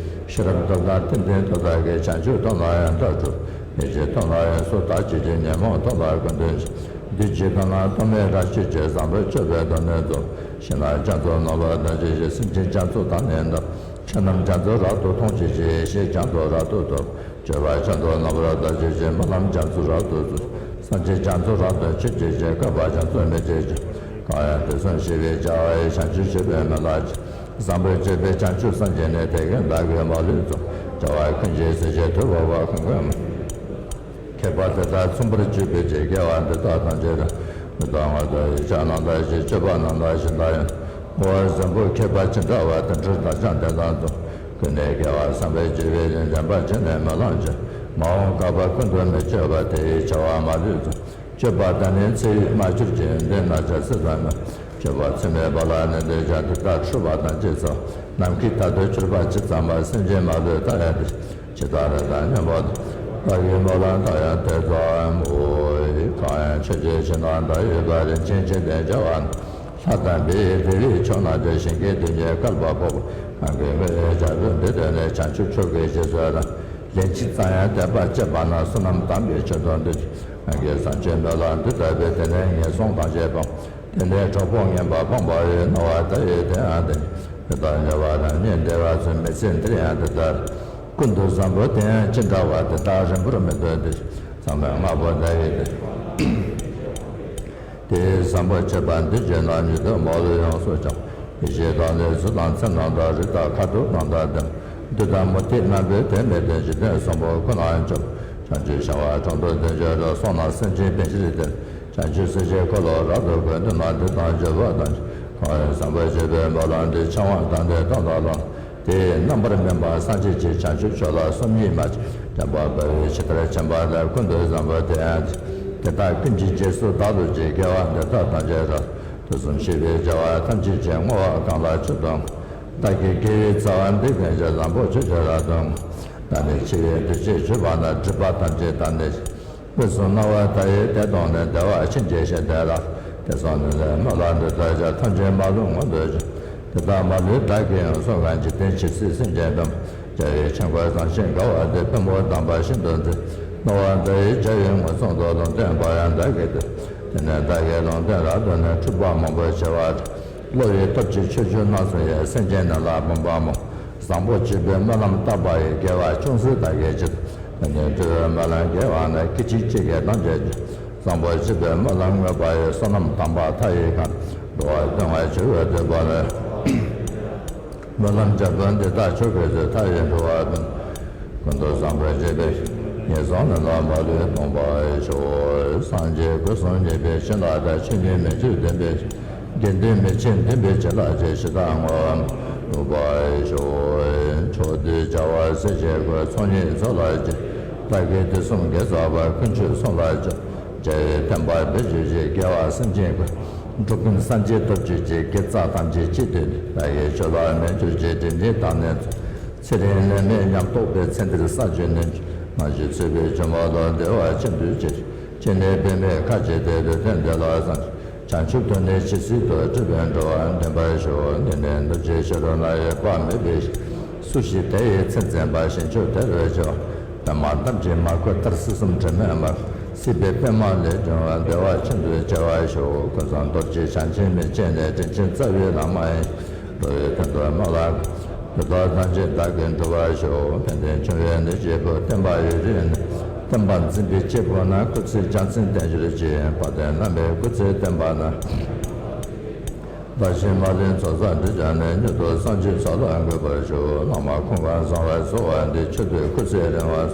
ཤེས་རབ་མཐུ་དང་། ཏིང་འཛིན་མཐུ་དག་གིས། བྱང་ཆུབ་མཐོང་ནོ་ཡང་དག་གྲུབ། མི་འཇིགས་མཐོང་ནོ་ཡང་སུ་དག་བྱེད་ཅིང་། ཉོན་མོངས་མཐོང་ནོ་ཀུན་ཏུ་འཇིག་བདུད་ཀྱི་མཐུ་རྣམས་ཐོགས་མེད་རབ་སྤྱོད་ཅིང་། བཟང་པོ་སྤྱོད་པའི་སྡུག་བསྔལ་རྫོགས། ཞིང་རྣམས་རྒྱ་མཚོ་རྣམ་པར་དག་བྱེད་ཅིང་། སེམས་ཅན་རྒྱ་མཚོ་དང་ནི་འདྲ། ཆོས་རྣམས་རྒྱ་མཚོ་རབ་ཏུ་མཐོང་བྱེད་ཅིང་། ཡེ་ཤེས་རྒྱ་མཚོ་རབ་ཏུ་རྟོགས། སྤྱོད་པ་རྒྱ་མཚོ་རྣམ་པར་དག་བྱེད་ཅིང་། སྨོན་ལམ་རྒྱ་མཚོ་རབ་ཏུ་རྫོགས། སེམས་ཅན་རྒྱ་མཚོ་རབ་ཏུ་མཆོད་བྱེད་ཅིང་། བསྐལ་པ་རྒྱ་མཚོ་མི་བརྗེད་ཅིང་། གང་ཡང་དུས་གསུམ་གཤེགས་པའི་བྱ་བ་ཡི། བྱང་ཆུབ་སྤྱོད་པའི་སྨོན་ལམ་གྱིས། བཟང་པོ་སྤྱོད་པས་བྱང་ཆུབ་སངས་རྒྱས་ནས། དེ་ཀུན་བདག་གིས་མ་ལུས་རྫོགས། བྱ་བ་ཀུན་གྱི་སྲིད་ཞིའི་དུས་འཕོ་བ། ཀུན་ཀུན་མཁྱེན་པ་དེ་དག་མཚུངས་པར་སྤྱོད་པའི་ཕྱིར། དགེ་བ་འདི་དག་ཐམས་ཅད་དང་། ལུས་དང་ངག་དང་ཡིད་ཀྱང་རྣམ་དག་ཅིང་། སྤྱོད་པ་རྣམ་དག་ཞིང་དག་ཡང་། བསྔོ་བ་བཟང་པོ་མཁས་པ་ཅི་འདྲ་བ། དེ་འཕྲོ་བདག་ཀྱང་དེ་དང་མཚུངས། ཀུན་ནས་དགེ་བ་བསམ་པའི་སྤྱོད་པའི་ཡིན། བདེན་པ་ཅི་ནས་སྨོན་ལམ་གྱིས། མ་འོངས་བསྐལ་པ་ཀུན་ཏུ་མི་སྐྱེ་བ། དེ་ཡི་བྱ་བ་མ་ལུས་རྫོགས། སྤྱོད་པ་དང་ནི་ཚེ་ཡི་མ་གྱུར་ཅིང་། དེ་ན་ཆ་སྲིད་དང་མི། སྤྱོད་པ་ཚད་མེད་པ་ལ་ནི། འདོད་ཀྱང་དེ་དག་འཁྲུལ་པ་དང་བཅས་སོ། ནམ་མཁའི་མཐར་ཐུག་གྱུར་པ་ཇི་ཙམ་པ། སེམས་ཅན་མ་ལུས་མཐའ་ཡས་དེར། ཇི་ལྟར་རེ་དང་སྙོམས་པར་བདག་གིས་སྨོན་ལམ་བཏབ་ཡང་དེ་ཙམ་མོ། གང་ཡང་ཆོས་ཀྱི་ཕྱིར་ན་བདག་ཡོད་པ། རིན་ཆེན་ཆོས་ལྡན་བྱ་བ་རྣམས། ལྷ་དང་མི་ཡི་བདེ་བའི་མཆོག་རྣམས་ཏེ། ཞིང་གི་རྡུལ་སྙེད་བསྐལ་པ་ཕོག་པ། གང་གི་དངོས་ཡོད་བྱ་རུང་འདི་དོན་ནི། བྱང་ཆུབ་མཆོག་གི་རྗེས་སུ་བདག་ལན་གཅིག་ཙམ་ཡང་དད་པ་སྐྱེས་པ་ན། བསོད་ནམས་དམ་པའི་ཆོས་དང་འདུ་ཅིང་། གང་གིས་བཟང་སྤྱོད་སྨོན་ལམ་འདི་བཏབ་པས། དེ་ནས་ངན་སོང་ཐམས་ཅད་སྤངས། དེ་ནས་གྲོགས་པོ་ངན་པ་སྤངས་པ་ཡི། སྣང་བ་མཐའ་ཡས་དེ་ཡང་དེ་ཉིད། དེ་ལྟར་ཉེ་བར་རང་ཉིད་བདེ་བར་གསུངས། མི་ཚེ་འདིར་ཡང་དེ་ལྟར། ཀུན་ཏུ་བཟང་པོ་དེ་ཡང་ཅི་འདྲ་བ། དེ་དག་རིང་པོར་མི་སྡོད་དེ། ཚང་མས་བསྔགས་པ་བཟླས་པའི་དེ། དེ་ཡི་བཟང་པོ་སྤྱོད་པ་འདི་བྱས་ན། ཉིད་དུ་མ་ལུས་ཡོངས་སུ་བྱང་། ཡེ་ཤེས་དང་ནི་གཟུགས་དང་ཚེ་རྣམས་དང་། རིགས་དང་ཁ་དོག་རྣམས་དང་ལྡན། བདུད་དང་མུ་སྟེགས་རྣམ་པའི་དོན་མི་མཐུན། འཇིག་རྟེན་གསུམ་པོ་ཀུན་ལ་འཇོམས། བྱང་ཆུབ་ཤིང་དབང་དྲུང་དུ་འདོན་གྱུར་ཏོ། སོང་ན་སེམས་ཅན་ཕན་ཕྱིར་བསྟན། བྱང་ཆུབ་སེམས་ཀྱི་འཁོར་ལོ་རབ་ཏུ་བསྐོར། མདུན་ན་བདུད་དང་འཇོམས་པ་དང་། གང་ཡང་བཟང་པོ་སྤྱོད་པའི་སྨོན་ལམ་འདི། འཆང་བ་དང་ནི་སྟོན་དང་སློབ། དེ་ཡི་རྣམ་པར་སྨིན་པ་སངས་རྒྱས་ཀྱི། བྱང་ཆུབ་མཆོག་ལ་སོམ་ཉི་མ་བྱེད། བདེན་པར་འབད་བས་ཇི་ལྟར་ཕྱིན་པ་དེ། ཀུན་ཏུ་བཟང་པོ་དེ་ཡང་དེ། དེ་དག་ཀུན་གྱི་རྗེས་སུ་བདག་སློབ་ཅིང་། དགེ་བ་འདི་དག་ཐམས་ཅད་རབ། དུས་གསུམ་གཤེགས་པའི་བྱ་བ་ཐམས་ཅད་ཀྱི། བསྔོ་བ་གང་ལ་མཆོག་ཏུ་བསྔགས། བདག་གི་དགེ་བའི་རྩ་བ་འདི་ཀུན་ཀྱང་། བཟང་པོ་ཆོས་ཀྱི་རབ་ཏུ་བསྔོ། བདག་ནི་འཆི་བའི་དུས་ཅི་གྱུར་པ་ན། སྒྲིབ་པ་ཐམས་ཅད་དག་ནི་ཞི། དངོས་སུ་སྣང་བ་མཐའ་ཡས་དེ་མཐོང་ནས། བདེ་བ་ཆེན་གྱི་ཞིང་དེ་ལ། དེ་སོང་ནས་ལས་སྨོན་ལམ་འདི་དག་བྱ། ཐམས་ཅད་མ་ལུས་མངོན་དུ་བྱ། དེ་དག་མ་ལུས་བདག་གིས་ཡོངས་སུ་བཀང་། འཇིག་རྟེན་ཇི་སྲིད་སེམས་ཅན་ཕན་པར། བྱ་བའི་ཆོས་འཁོར་བཟང་ཞིང་དགའ་བ་འདི། བེམ་པོ་དམ་པ་ཤིན་ཏུ་མཛེས། སྣང་བ་མཐའ་ཡས་བྱ་བའི་མངོན་སུམ་དུ། ལུང་བསྟན་པ་ཡང་བདག་གིས་བསྟན། དེ་ནས་བདག་གིས་ལུང་བསྟན་རབ་ཏུ་ནི། འཁྲུལ་པ་མང་པོ་ཞི་བར་བྱ། བསླུ་བའི་སྟོབས་ཀྱིས་ཆོས་བཅུ་སྣ་ཚོགས་ཡི། སེམས་ཅན་རྣམས་ལ་ཕན་པ་སྨོ། བཟང་པོ་སྤྱོད་པའི་སྨོན་ལམ་བཏབ་པ་ཡིས། དགེ་བ་ཅུང་ཟད་བདག་གིས་བགྱིད་དོ། དེ་ནས་འགྲོ་བའི་སྨོན་ལམ་དགེ་བ་ནི། སྐད་ཅིག་གཅིག་གིས་ཐམས་ཅད་བགྱིད། བཟང་པོ་སྤྱོད་པའི་སྨོན་ལམ་བསྔོས་པ་ཡིས། བསོད་ནམས་དམ་པ་མཐའ་ཡས་ཁང་། འགྲོ་བ་སྟོང་པ་འཆི་བའི་འདོད་པ་མེད། སྨོན་ལམ་རྒྱ་བོད་འདི་དག་མཆོག་གི་མཛོད། མཐའ་ཡས་འགྲོ་བ་ཀུན་ཀུན་ཏུ་བཟང་པོར་སྤྱད་པའི་ཕྱིར། ངན་སོང་ལམ་ལ་མ་ལུས་ལྡོག་པར་ཤོག། སངས་རྒྱས་སྐུ་གསུམ་བརྙེས་པའི་ཕྱིར་ལ་བདག། ཆོས་ཉིད་མི་བསྐྱོད་བདེན་པའི་ཕྱིར། དགེ་འདུན་མི་ཕྱེད་བདེན་པའི་ཕྱིར་ལ། ཇི་ཞིག་བདག་བསྔོ་བ་ལྡོག་པར་ཤོག། ཕྱོགས་དུས་བྱ་བ་སྲིད་ཞིའི་སྒོ། ཚོགས་གཉིས་ཚོགས་ལ་སྤྱད། བདག་གིས་དུས་གསུམ་དགེ་བསགས་པ། ཀུན་སྤྱོད་བསྲུང་ལ་སྦྱོར། བྱ་བའི་བསྟན་པ་འཕེལ་གྱུར་ཅིག། དགེ་བ་སེམས་ཅན་ཀུན། འགྲོ་ཀུན་སངས་རྒྱས་ཐོབ་གྱུར་ཅིག། དགེ་རྩ་ཐམས་ཅད་གཅིག་ཏུ་བསྡུས། བདག་གི་ཆོས་ལ་སྨན་གྱུར་ཅིག། དྲིན་ཅན་བདག་ནི་ཚོགས། ཚེ་རིང་ནད་མེད་ཉམས་རྟོགས་པའི། ཚེ་འདིར་བསགས་རྒྱུ་ནི། སྔར་བཞིན་ཚུལ་འཕེལ་འབྱུང་བ་ལ། བདེ་བ་ཆེན་པོའི་ཕྱིར། སྐྱེ་གནས་པདྨའི་ཁ་བྱེ་བྲག་ཏུ། དོན་དེ་ལ་བསམ་ཞིང་བྱང་ཆུབ་ཐོབ་ནས་ཇི་སྲིད་དུ། སྒྲིབ་པའི་འགྲོ་བ་འདྲེན་པར་ཤོག། འདི་ནི་རྡོ་རྗེ་ཕྱི་རོལ་ན་ཡོད་པ་མེད་པའི་ཕྱིར། སུ་ཞིག་དེ་ཡི་ཚད་འཛིན་པ། ཞིང་མཆོག་དེར་སྐྱེ་བ། པདྨ་ཐམས་ཅད་མ་བསྐོར་མཐར་སྲིད་གསུམ་དྲི་མས་མ་གོས། སྲིད་པའི་པདྨ་ལས་བྱུང་བ། བདེ་བ་ཆེན་པོར་སྐྱེ་བར་ཤོག། ཀུན་བཟང་རྡོ་རྗེ་འཆང་ཆེན་མན་ཆད་ནས། དྲིན་ཅན་རྩ་བའི་བླ་མ་ཡི། འགྲོ་བའི་དོན་དུ་སྨོན་ལམ། དེ་དག་ཐམས་ཅད་བདག་གིས་འགྲུབ་པར་ཤོག། ཕན་བདེ་འབྱུང་བའི་གནས་སྐྱེས་བུ། བསྟན་པ་ཡུན་རིང་གནས། བསྟན་པ་འཛིན་པའི་སྐྱེས་བུ་རྣམས། སྐུ་ཚེ་རྒྱ་མཚོའི་བརྟན་གྱུར་ཅིག། དཔལ་ལྡན་བླ་མའི་སྐུ་ཚེ་བརྟན་པ་ན། བདག་གཞན་མ་ལུས་ཚོགས་བསགས་འབྲས་བཅས་ནས། མྱུར་དུ་སངས་རྒྱས་ཚོགས་ལ་འགོད་པར་ཤོག། བླ་མ་ཁོང་ཁ་བཟང་བར་གསོལ་བ་འདེབས། ཆོས་འདོད་སྐུ་ཚེ་རིང་བར།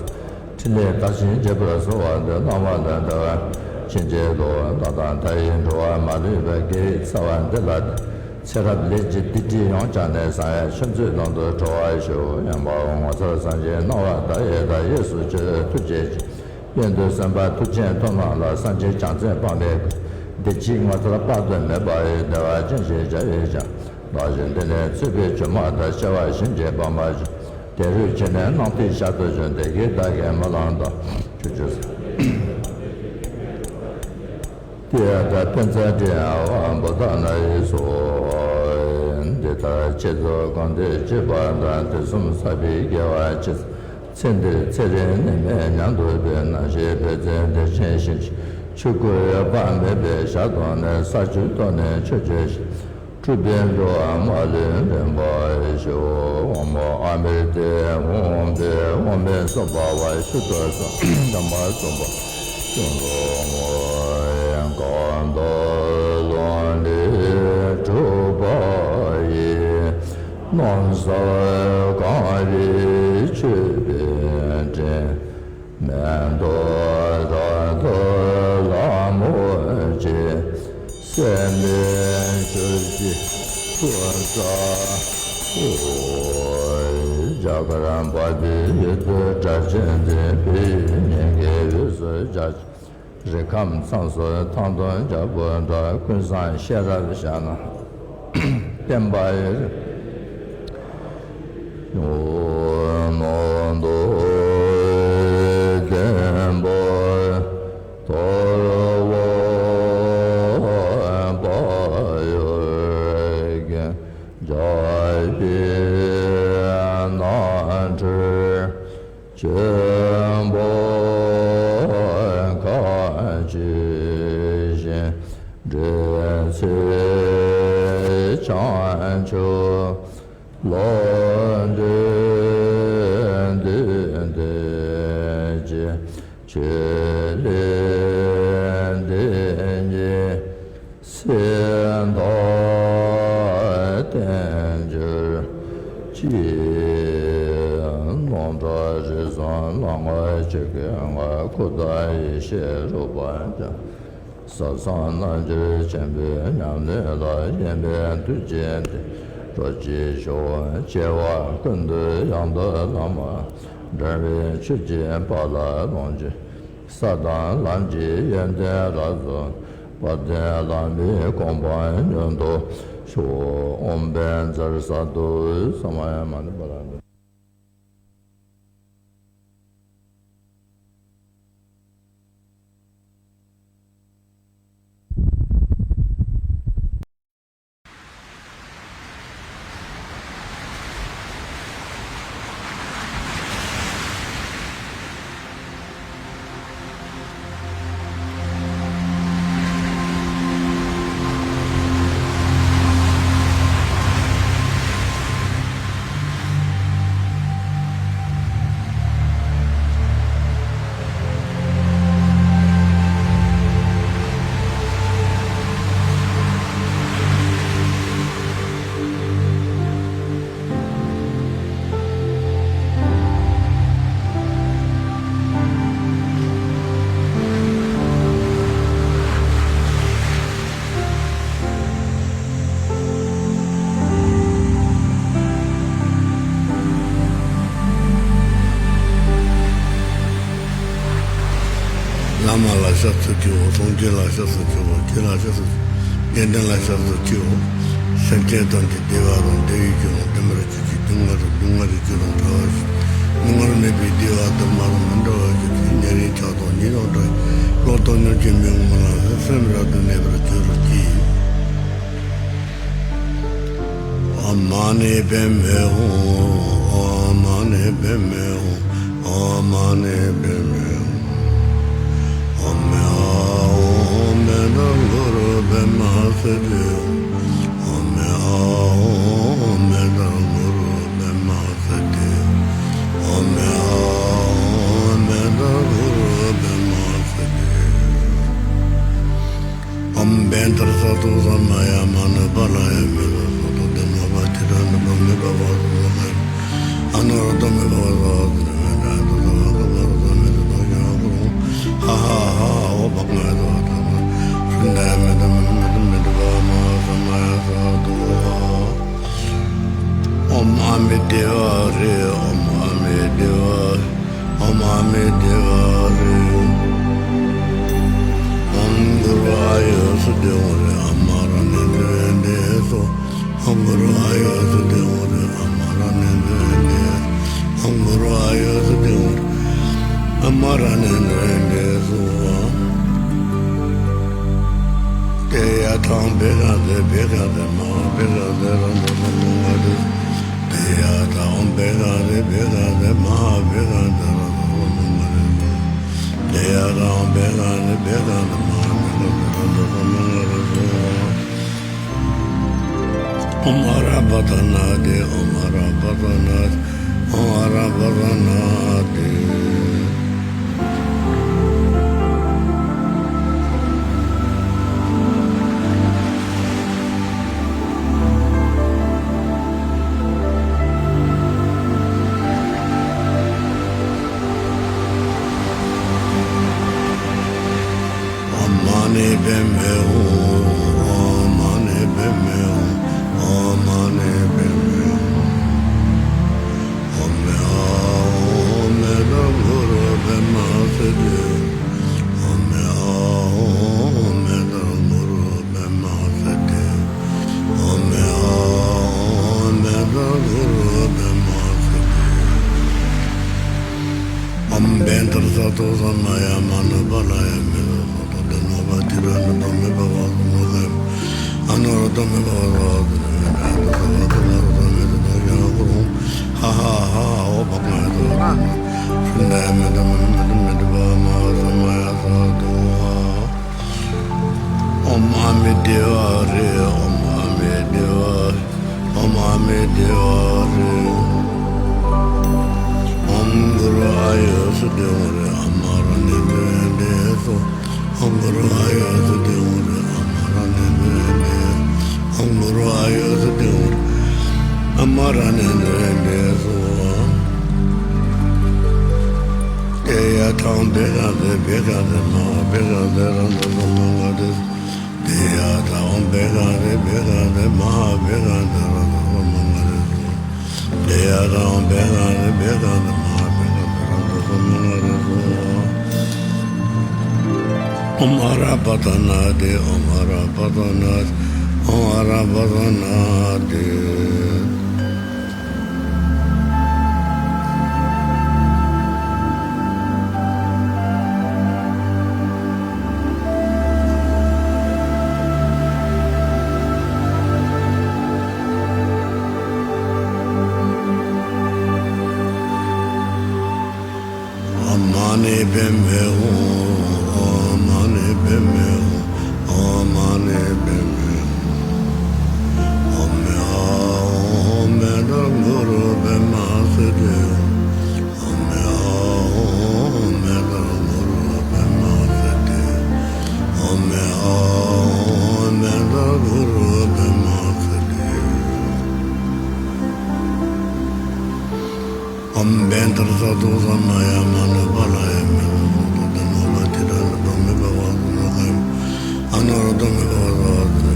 ཕྲིན་ལས་དར་ཞིང་རྒྱས་པར་གསོལ་བ་འདེབས། བླ་མ་ལ་འདུད་པ་ཕྱིན་ཅི་ལོག། བདག་དང་མཐའ་ཡས་འགྲོ་བ་མ་ལུས་པ། དགེ་བའི་རྩ་བ་འདི་ལ་བརྟེན། ཚེ་རབས་ལས་ཀྱི་སྡིག་སྒྲིབ་ཡོངས་བྱང་ནས། བསམ་ཡས་ཆོས་མཛོད་ལམ་དུ་གྲོལ་བར་ཤོག། ཡང་དག་ངོ་མཚར་སངས་རྒྱས་སྣང་བ་མཐའ་ཡས་དང་། གཡས་སུ་ཆོས་ཐུགས་རྗེ་ཅན། གཡོན་དུ་སེམས་དཔའ་མཐུ་ཆེན་ཐོབ་རྣམས་ལ། སངས་རྒྱས་བྱང་སེམས་དཔག་མེད་ཀུན། བདེ་སྐྱིད་ངོ་མཚར་དཔག་ཏུ་མེད་པ་ཡི། བདེ་བ་ཅན་ཞེས་བྱ་བའི་ཕྱིར། བདག་གཞན་འདི་ནས་ཚེ་འཕོས་བྱོན་མ་ཐག། སྐྱེ་བ་གཞན་གྱིས་སྤང་བར་འགྱུར། དེ་རུ་ཁྱེད་ནི་སྣང་མཐའི་ཞལ་དུ་བྱོན། དེ་སྐད་བདག་གིས་སྨོན་ལམ་བཏབ། ཆོས་ཀྱི་ཏདྱ་ཐཱ། པཉྩ་དྲི་ཡ་ཝ་བོ་དྷ་ནཱ་ཡེ་སྭཱ་ཧཱ། འདི་ལྟར་བསྐྱེད་རྫོགས་གང་འདུལ་སྤྱོད་པ་དང་། དུས་གསུམ་ཟབ་པའི་དགེ་བ་ཇི་ཙམ། ཚེ་འདིར་ཚེ་རིང་ནད་མེད་ཉམས་རྟོགས་པའི། རྣམ་ཤེས་འཕེལ་མཛད་བདེ་ཆེན་ཞིང་ཆེན་ཆོས་སྐུ་འོད་དཔག་མེད་པའི་ཞལ་མཐོང་ནས། ས་བཅུ་ཐོག་ནས་ཆོས་སྤྱོད་ཅིང་། འཁྲུལ་པའི་འགྲོ་བ་མ་ལུས་འདྲེན་པར་ཤོག། ཨོཾ་ཨ་མི་ཏེ་ཧཱུྃ་ཕཊ། ཨོཾ་པད་སོ་བྷ་བ་ཤུདྡྷ་སྭཱ་ཧཱ། དྷརྨ་སྭཱ་ཧཱ། ཀུན་རྫོབ་ངོ་བོ་གང་དག་ལམ་ལས་གྲུབ་པ་ཡི། རྣམ་གསལ་གང་བའི་མཆོད་པའི་སྤྲིན། མེ་ཏོག་རབ་ཏུ་ལ་མོ་ཆེ། སྲེད་མེད་ཆོས་ཀྱི་ཐུགས་སྲས། རྒྱ་གར་འཕགས་པའི་ཡུལ་དུ་སྒྲ་གཅན་འཛིན། བོད་ཡུལ་སྙན་བརྒྱའི་དབུས་སུ་རྒྱ་རིགས་ཁམས་ཚངས་སུ་ཐང་སྟོང་རྒྱལ་པོ་འདྲ། ཀུན་བཟང་ཤེས་རབ་ཞྭ་ནག་བསྟན་པ་ཡི། ནང་དུ་མགོན་པོ་དོལ་པོ་བལ་ཡུལ་གྱི། རྒྱལ་པོའི་རྣམ་འཕྲུལ་ཆེན་པོ་མཁའ་སྤྱོད་བཞིན། འབྲེལ་ཚད་བྱང་ཆུབ་ལམ་འདྲེན་འདི་འདོད་ཅིང་། ཆོས་ལས་འདི་ཉིད་སེམས་དང་ལྡན་གྱུར་ཅིག། རྣམ་གྲོལ་རིགས་གསུམ་ལམ་ལྔ་ཆོས་སྐུའི་མངའ། འཁོར་དང་ཡེ་ཤེས་རོལ་པ་ཀུན། ཟབ་གསང་རྣལ་འབྱོར་ཆེན་པོའི་ཉམས་ལེན་ལ། གཞན་ཕན་ཐུགས་རྗེས་འདི་འགྲོ་ཅིག་ཤོག། སྐྱེ་བ་ཀུན་ཏུ་ཡང་དག་བླ་མ། འབྲལ་བའི་ཆོས་ཀྱི་དཔལ་ལ་ལོངས་སྤྱོད། ས་དང་ལམ་གྱི་ཡོན་ཏན་རབ་རྫོགས། དཔལ་ལྡན་བླ་མའི་གོ་འཕང་མྱུར་ཐོབ་ཤོག། ཨོཾ་བཛྲ་སཏྭ་ས་མ་ཡ་མ་ཎི་པཱ་ལ། བླ་མ་ལ་སྐྱབས་སུ་མཆིའོ། སངས་རྒྱས་ལ་སྐྱབས་སུ་མཆིའོ། ཆོས་ལ་སྐྱབས་སུ་མཆིའོ། དགེ་འདུན་ལ་སྐྱབས་སུ་མཆིའོ། སེམས་ཅན་ཐམས་ཅད་བདེ་བ་དང་བདེ་བའི་རྒྱུ་དང་ལྡན་པར་གྱུར་ཅིག་སྡུག་བསྔལ་དང་སྡུག་བསྔལ་གྱི་རྒྱུ་དང་བྲལ་བར་གྱུར་ཅིག་སྡུག་བསྔལ་མེད་པའི་བདེ་བ་དུ་མ་དང་མི་འབྲལ་བར་གྱུར་ཅིག་ཉེ་རིང་ཆགས་སྡང་གཉིས་དང་བྲལ་བའི་བློ་དང་སྙོམས་ཀྱིས་མི་ངོམས་ལ་སེམས་རབ་ཏུ་གནས་པར་གྱུར་ཅིག་ཨོཾ་མ་ཎི་པདྨེ་ཧཱུྃ། ཨོཾ་མ་ཎི་པདྨེ་ཧཱུྃ། ཨོཾ་མ་ཎི་པདྨེ་ཧཱུྃ། ཨོཾ་མེ་ཨཱཿཧཱུྃ། ཨོཾ་མེ་ཏཱ་གུ་རུ་པདྨ་སིདྡྷི་ཧཱུྃ། ཨོཾ་མེ་ཨཱཿཧཱུྃ། ཨོཾ་མེ་ཏཱ་གུ་རུ་པདྨ་སིདྡྷི་ཧཱུྃ། ཨོཾ་མེ་ཨཱཿཧཱུྃ། ཨོཾ་མེ་ཏཱ་གུ་རུ་པདྨ་སིདྡྷི་ཧཱུྃ། ཨོཾ་བཻ་ཌཱ་རྩ་ཏོ་ས་མ་ཡ་མ་ནུ་པཱ་ལ་ཡ་མེ་ཏཱ་སྭ་ཏྭ་དྷརྨ་བྷ་ཏི་ར་ནུ་པ་མེ་བྷ་བ་སུ་ཛ་ག་ཡ་ཨ་ནུ་ར་ཏ་མེ་བྷ་བ་སྭ་ཧ་ཏུ་ན་ན་ཏ་ཏ་བ་ག་བ་ར་ཏ་མེ་ཏ་ཏོ་ཡ་གུ་རུ་ཧ་ཧ་ཧ་ཨོ་བྷ་ག་ཡ་ཏ་ཏ་བ་ཧྲུ་ཎ་ཡ་མེ་ཏ་མ་ནུ་མེ་ཏ་མེ་ཏ་བྷ་མ་ཧཱ་ས་མ་ཡ་སྭ་ཏུ་ཧ། ཨོཾ་ཨ་མི་དྷེ་ཝ་རེ། ཨོཾ་ཨ་མི་དྷེ་ཝ། ཨོཾ་ཨ་མི་དྷེ་ཝ་རེ། ཨོཾ་གུ་རུ་ཨཱ་ཡུ་སུ་དེ་ཝ་རེ། ཨ་མ་ར་ཎེ་ནྡུ་ཝེ་ནྡེ་སྭཱ་ཧཱ། ཨོཾ་གུ་རུ་ཨཱ་ཡུ་སུ་དེ་ཝ་རེ། ཨ་མ་ར་ཎེ་ནྡུ་ཝེ་ནྡེ། ཨོཾ་གུ་རུ་ཨཱ་ཡུ་སུ་དེ་ཝ་རེ། ཨ་མ་ར་ཎེ་ནྡུ་ཝེ་ནྡེ་སྭཱ་ཧཱ། ཏདྱ་ཐཱ། ཨོཾ་བྷཻ་ཥ་ཛྱེ་བྷཻ་ཥ་ཛྱེ་མ་ཧཱ་བྷཻ་ཥ་ཛྱེ་ར་ཏ་ས་མ་ང་ཏི། ཏདྱ་ཐཱ། ཨོཾ་བྷཻ་ཥ་ཛྱེ་བྷཻ་ཥ་ཛྱེ་མ་ཧཱ་བྷཻ་ཥ་ཛྱེ་ར་ཏ་ས་མ་ང་ཏི། ཏདྱ་ཐཱ། ཨོཾ་བྷཻ་ཥ་ཛྱེ་བྷཻ་ཥ་ཛྱེ་མ་ཧཱ་བྷཻ་ཥ་ཛྱེ་ར་ཏ་ས་མ་ང་ཏི་སྭཱ་ཧཱ། ཨོཾ་ཨ་ར་པ་ཙ་ན་དྷེ། ཨོཾ་ཨ་ར་པ་ཙ་ན་དྷེ། ཨོཾ་ཨ་ར་པ་ཙ་ན་དྷེ། ཨོཾ་མ་ཎི་པདྨེ་ཧཱུྃ། ཨོཾ་མ་ཎི་པདྨེ་ཧཱུྃ། ཨོཾ་མ་ཎི་པདྨེ་ཧཱུྃ། ཨོཾ་མེ་ཨཱཿཧཱུྃ། ཨོཾ་མེ་ཏཱ་གུ་རུ་པདྨ་སིདྡྷི་ཧཱུྃ། ཨོཾ་མེ་ཨཱཿཧཱུྃ། ཨོཾ་མེ་ཏཱ་གུ་རུ་པདྨ་སིདྡྷི་ཧཱུྃ། ཨོཾ་མེ་ཨཱཿཧཱུྃ། ཨོཾ་མེ་ཏཱ་གུ་རུ་པདྨ་སིདྡྷི་ཧཱུྃ། ཨོཾ་བཻ་ཌཱ་རྩ་ཏོ་ས་མ་ཡ་མ་ནུ་པཱ་ལ་ཡ་མེ་ཏཱ་སྭ་ཏྭ་དྷརྨ་བྷ་ཏི་ར་ནུ་པ་མེ་བྷ་བ་སྭཱ་ཧཱ་ག་ཡ་ཨ་ནུ་ར་ཏ་མེ་བྷ་བ་སྭཱ་ཧཱ་ཏ་ན་ཡ་ཏ་ཏ་བ་ཏ་ན་ར་ཏ་མེ་ཏ་ཏོ་ཡ་གུ་རུ་ཧ་ཧ་ཧ་ཨོ་བྷ་ག་ཡ་ཏ་ཏ་ཧྲུ་ཎ་ཡ་མེ་ཏ་མ་ནུ་མེ་ཏ་མེ་ཏ་བྷ་མ་ཧཱ་ས་མ་ཡ་སྭཱ་ཏུ་ཧ། ཨོཾ་ཨ་མི་དྷེ་ཝ་རེ། ཨོཾ་ཨ་མི་དྷེ་ཝ། ཨོཾ་ཨ་མི་དྷེ་ཝ་རེ། ཨོཾ་གུ་རུ་ཨཱ་ཡུ་སུ་དྷེ་ཝ་རེ། ཨ་མ་ར་ཎེ་ནྡུ་ཝེ་ནྡེ་སྭཱ་ཧཱ། ཨོཾ་གུ་རུ་ཨཱ་ཡུ་སུ་དྷེ་ཝ་རེ། ཨ་མ་ར་ཎེ་ནྡུ་ཝེ་ནྡེ། ཨོཾ་གུ་རུ་ཨཱ་ཡུ་སུ་དྷེ་ཝ་རེ། ཨ་མ་ར་ཎེ་ནྡུ་ཝེ་ནྡེ་སྭཱ་ཧཱ། ཏདྱ་ཐཱ། ཨོཾ་བཻ་ཥ་ཛྱེ་བཻ་ཥ་ཛྱེ་མ་ཧཱ་བཻ་ཥ་ཛྱེ་ར་ཏ་ས་མ་ང་ཏི། ཏདྱ་ཐཱ། ཨོཾ་བཻ་ཥ་ཛྱེ་བཻ་ཥ་ཛྱེ་མ་ཧཱ་བཻ་ཥ་ཛྱེ་ར་ཏ་ས་མ་ང་ཏི་སྭཱ་ཧཱ། ཏདྱ་ཐཱ། ཨོཾ་བཻ་ཥ་ཛྱེ་བཻ་ཥ་ཛྱེ་མ་ཧཱ་བཻ་ཥ་ཛྱེ་ར་ཏ་ས་མ་ང་ཏི་སྭཱ་ཧཱ། ཨོཾ་ཨ་ར་པ་ཙ་ན་དྷེ། ཨོཾ་ཨ་ར་པ་ཙ་ན་དྷེ། ཨོཾ་ཨ་ར་པ་ཙ་ན་དྷེ། ཨོཾ་མ་ཎི་པདྨེ་ཧཱུྃ། ཨོཾ་མ་ཎི་པདྨེ་ཧཱུྃ། ཨོཾ་མ་ཎི་པདྨེ་ཧཱུྃ། ཨོཾ་མེ་ཨཱཿཧཱུྃ། ཨོཾ་མེ་ཏཱ་གུ་རུ་པདྨ་སིདྡྷི་ཧཱུྃ། ཨོཾ་མེ་ཨཱཿཧཱུྃ། ཨོཾ་མེ་ཏཱ་གུ་རུ་པདྨ་སིདྡྷི་ཧཱུྃ། ཨོཾ་མེ་ཨཱཿཧཱུྃ། ཨོཾ་མེ་ཏཱ་གུ་རུ་པདྨ་སིདྡྷི་ཧཱུྃ། ཨོཾ་བཻ་ཌཱ་རྩ་ཏོ་ས་མ་ཡ་མ་ནུ་པཱ་ལ་ཡ་མེ་ཏཱ་སྭཱ་ཏྭ་དྷརྨ་བྷ་ཏི་ར་ནུ་པ་མེ་བྷ་བ་སྭཱ་ཧཱ་ག་ཡ་ཨ་ནུ་ར་ཏ་མེ་བྷ་བ་སྭཱ་ཧཱ་ཏ་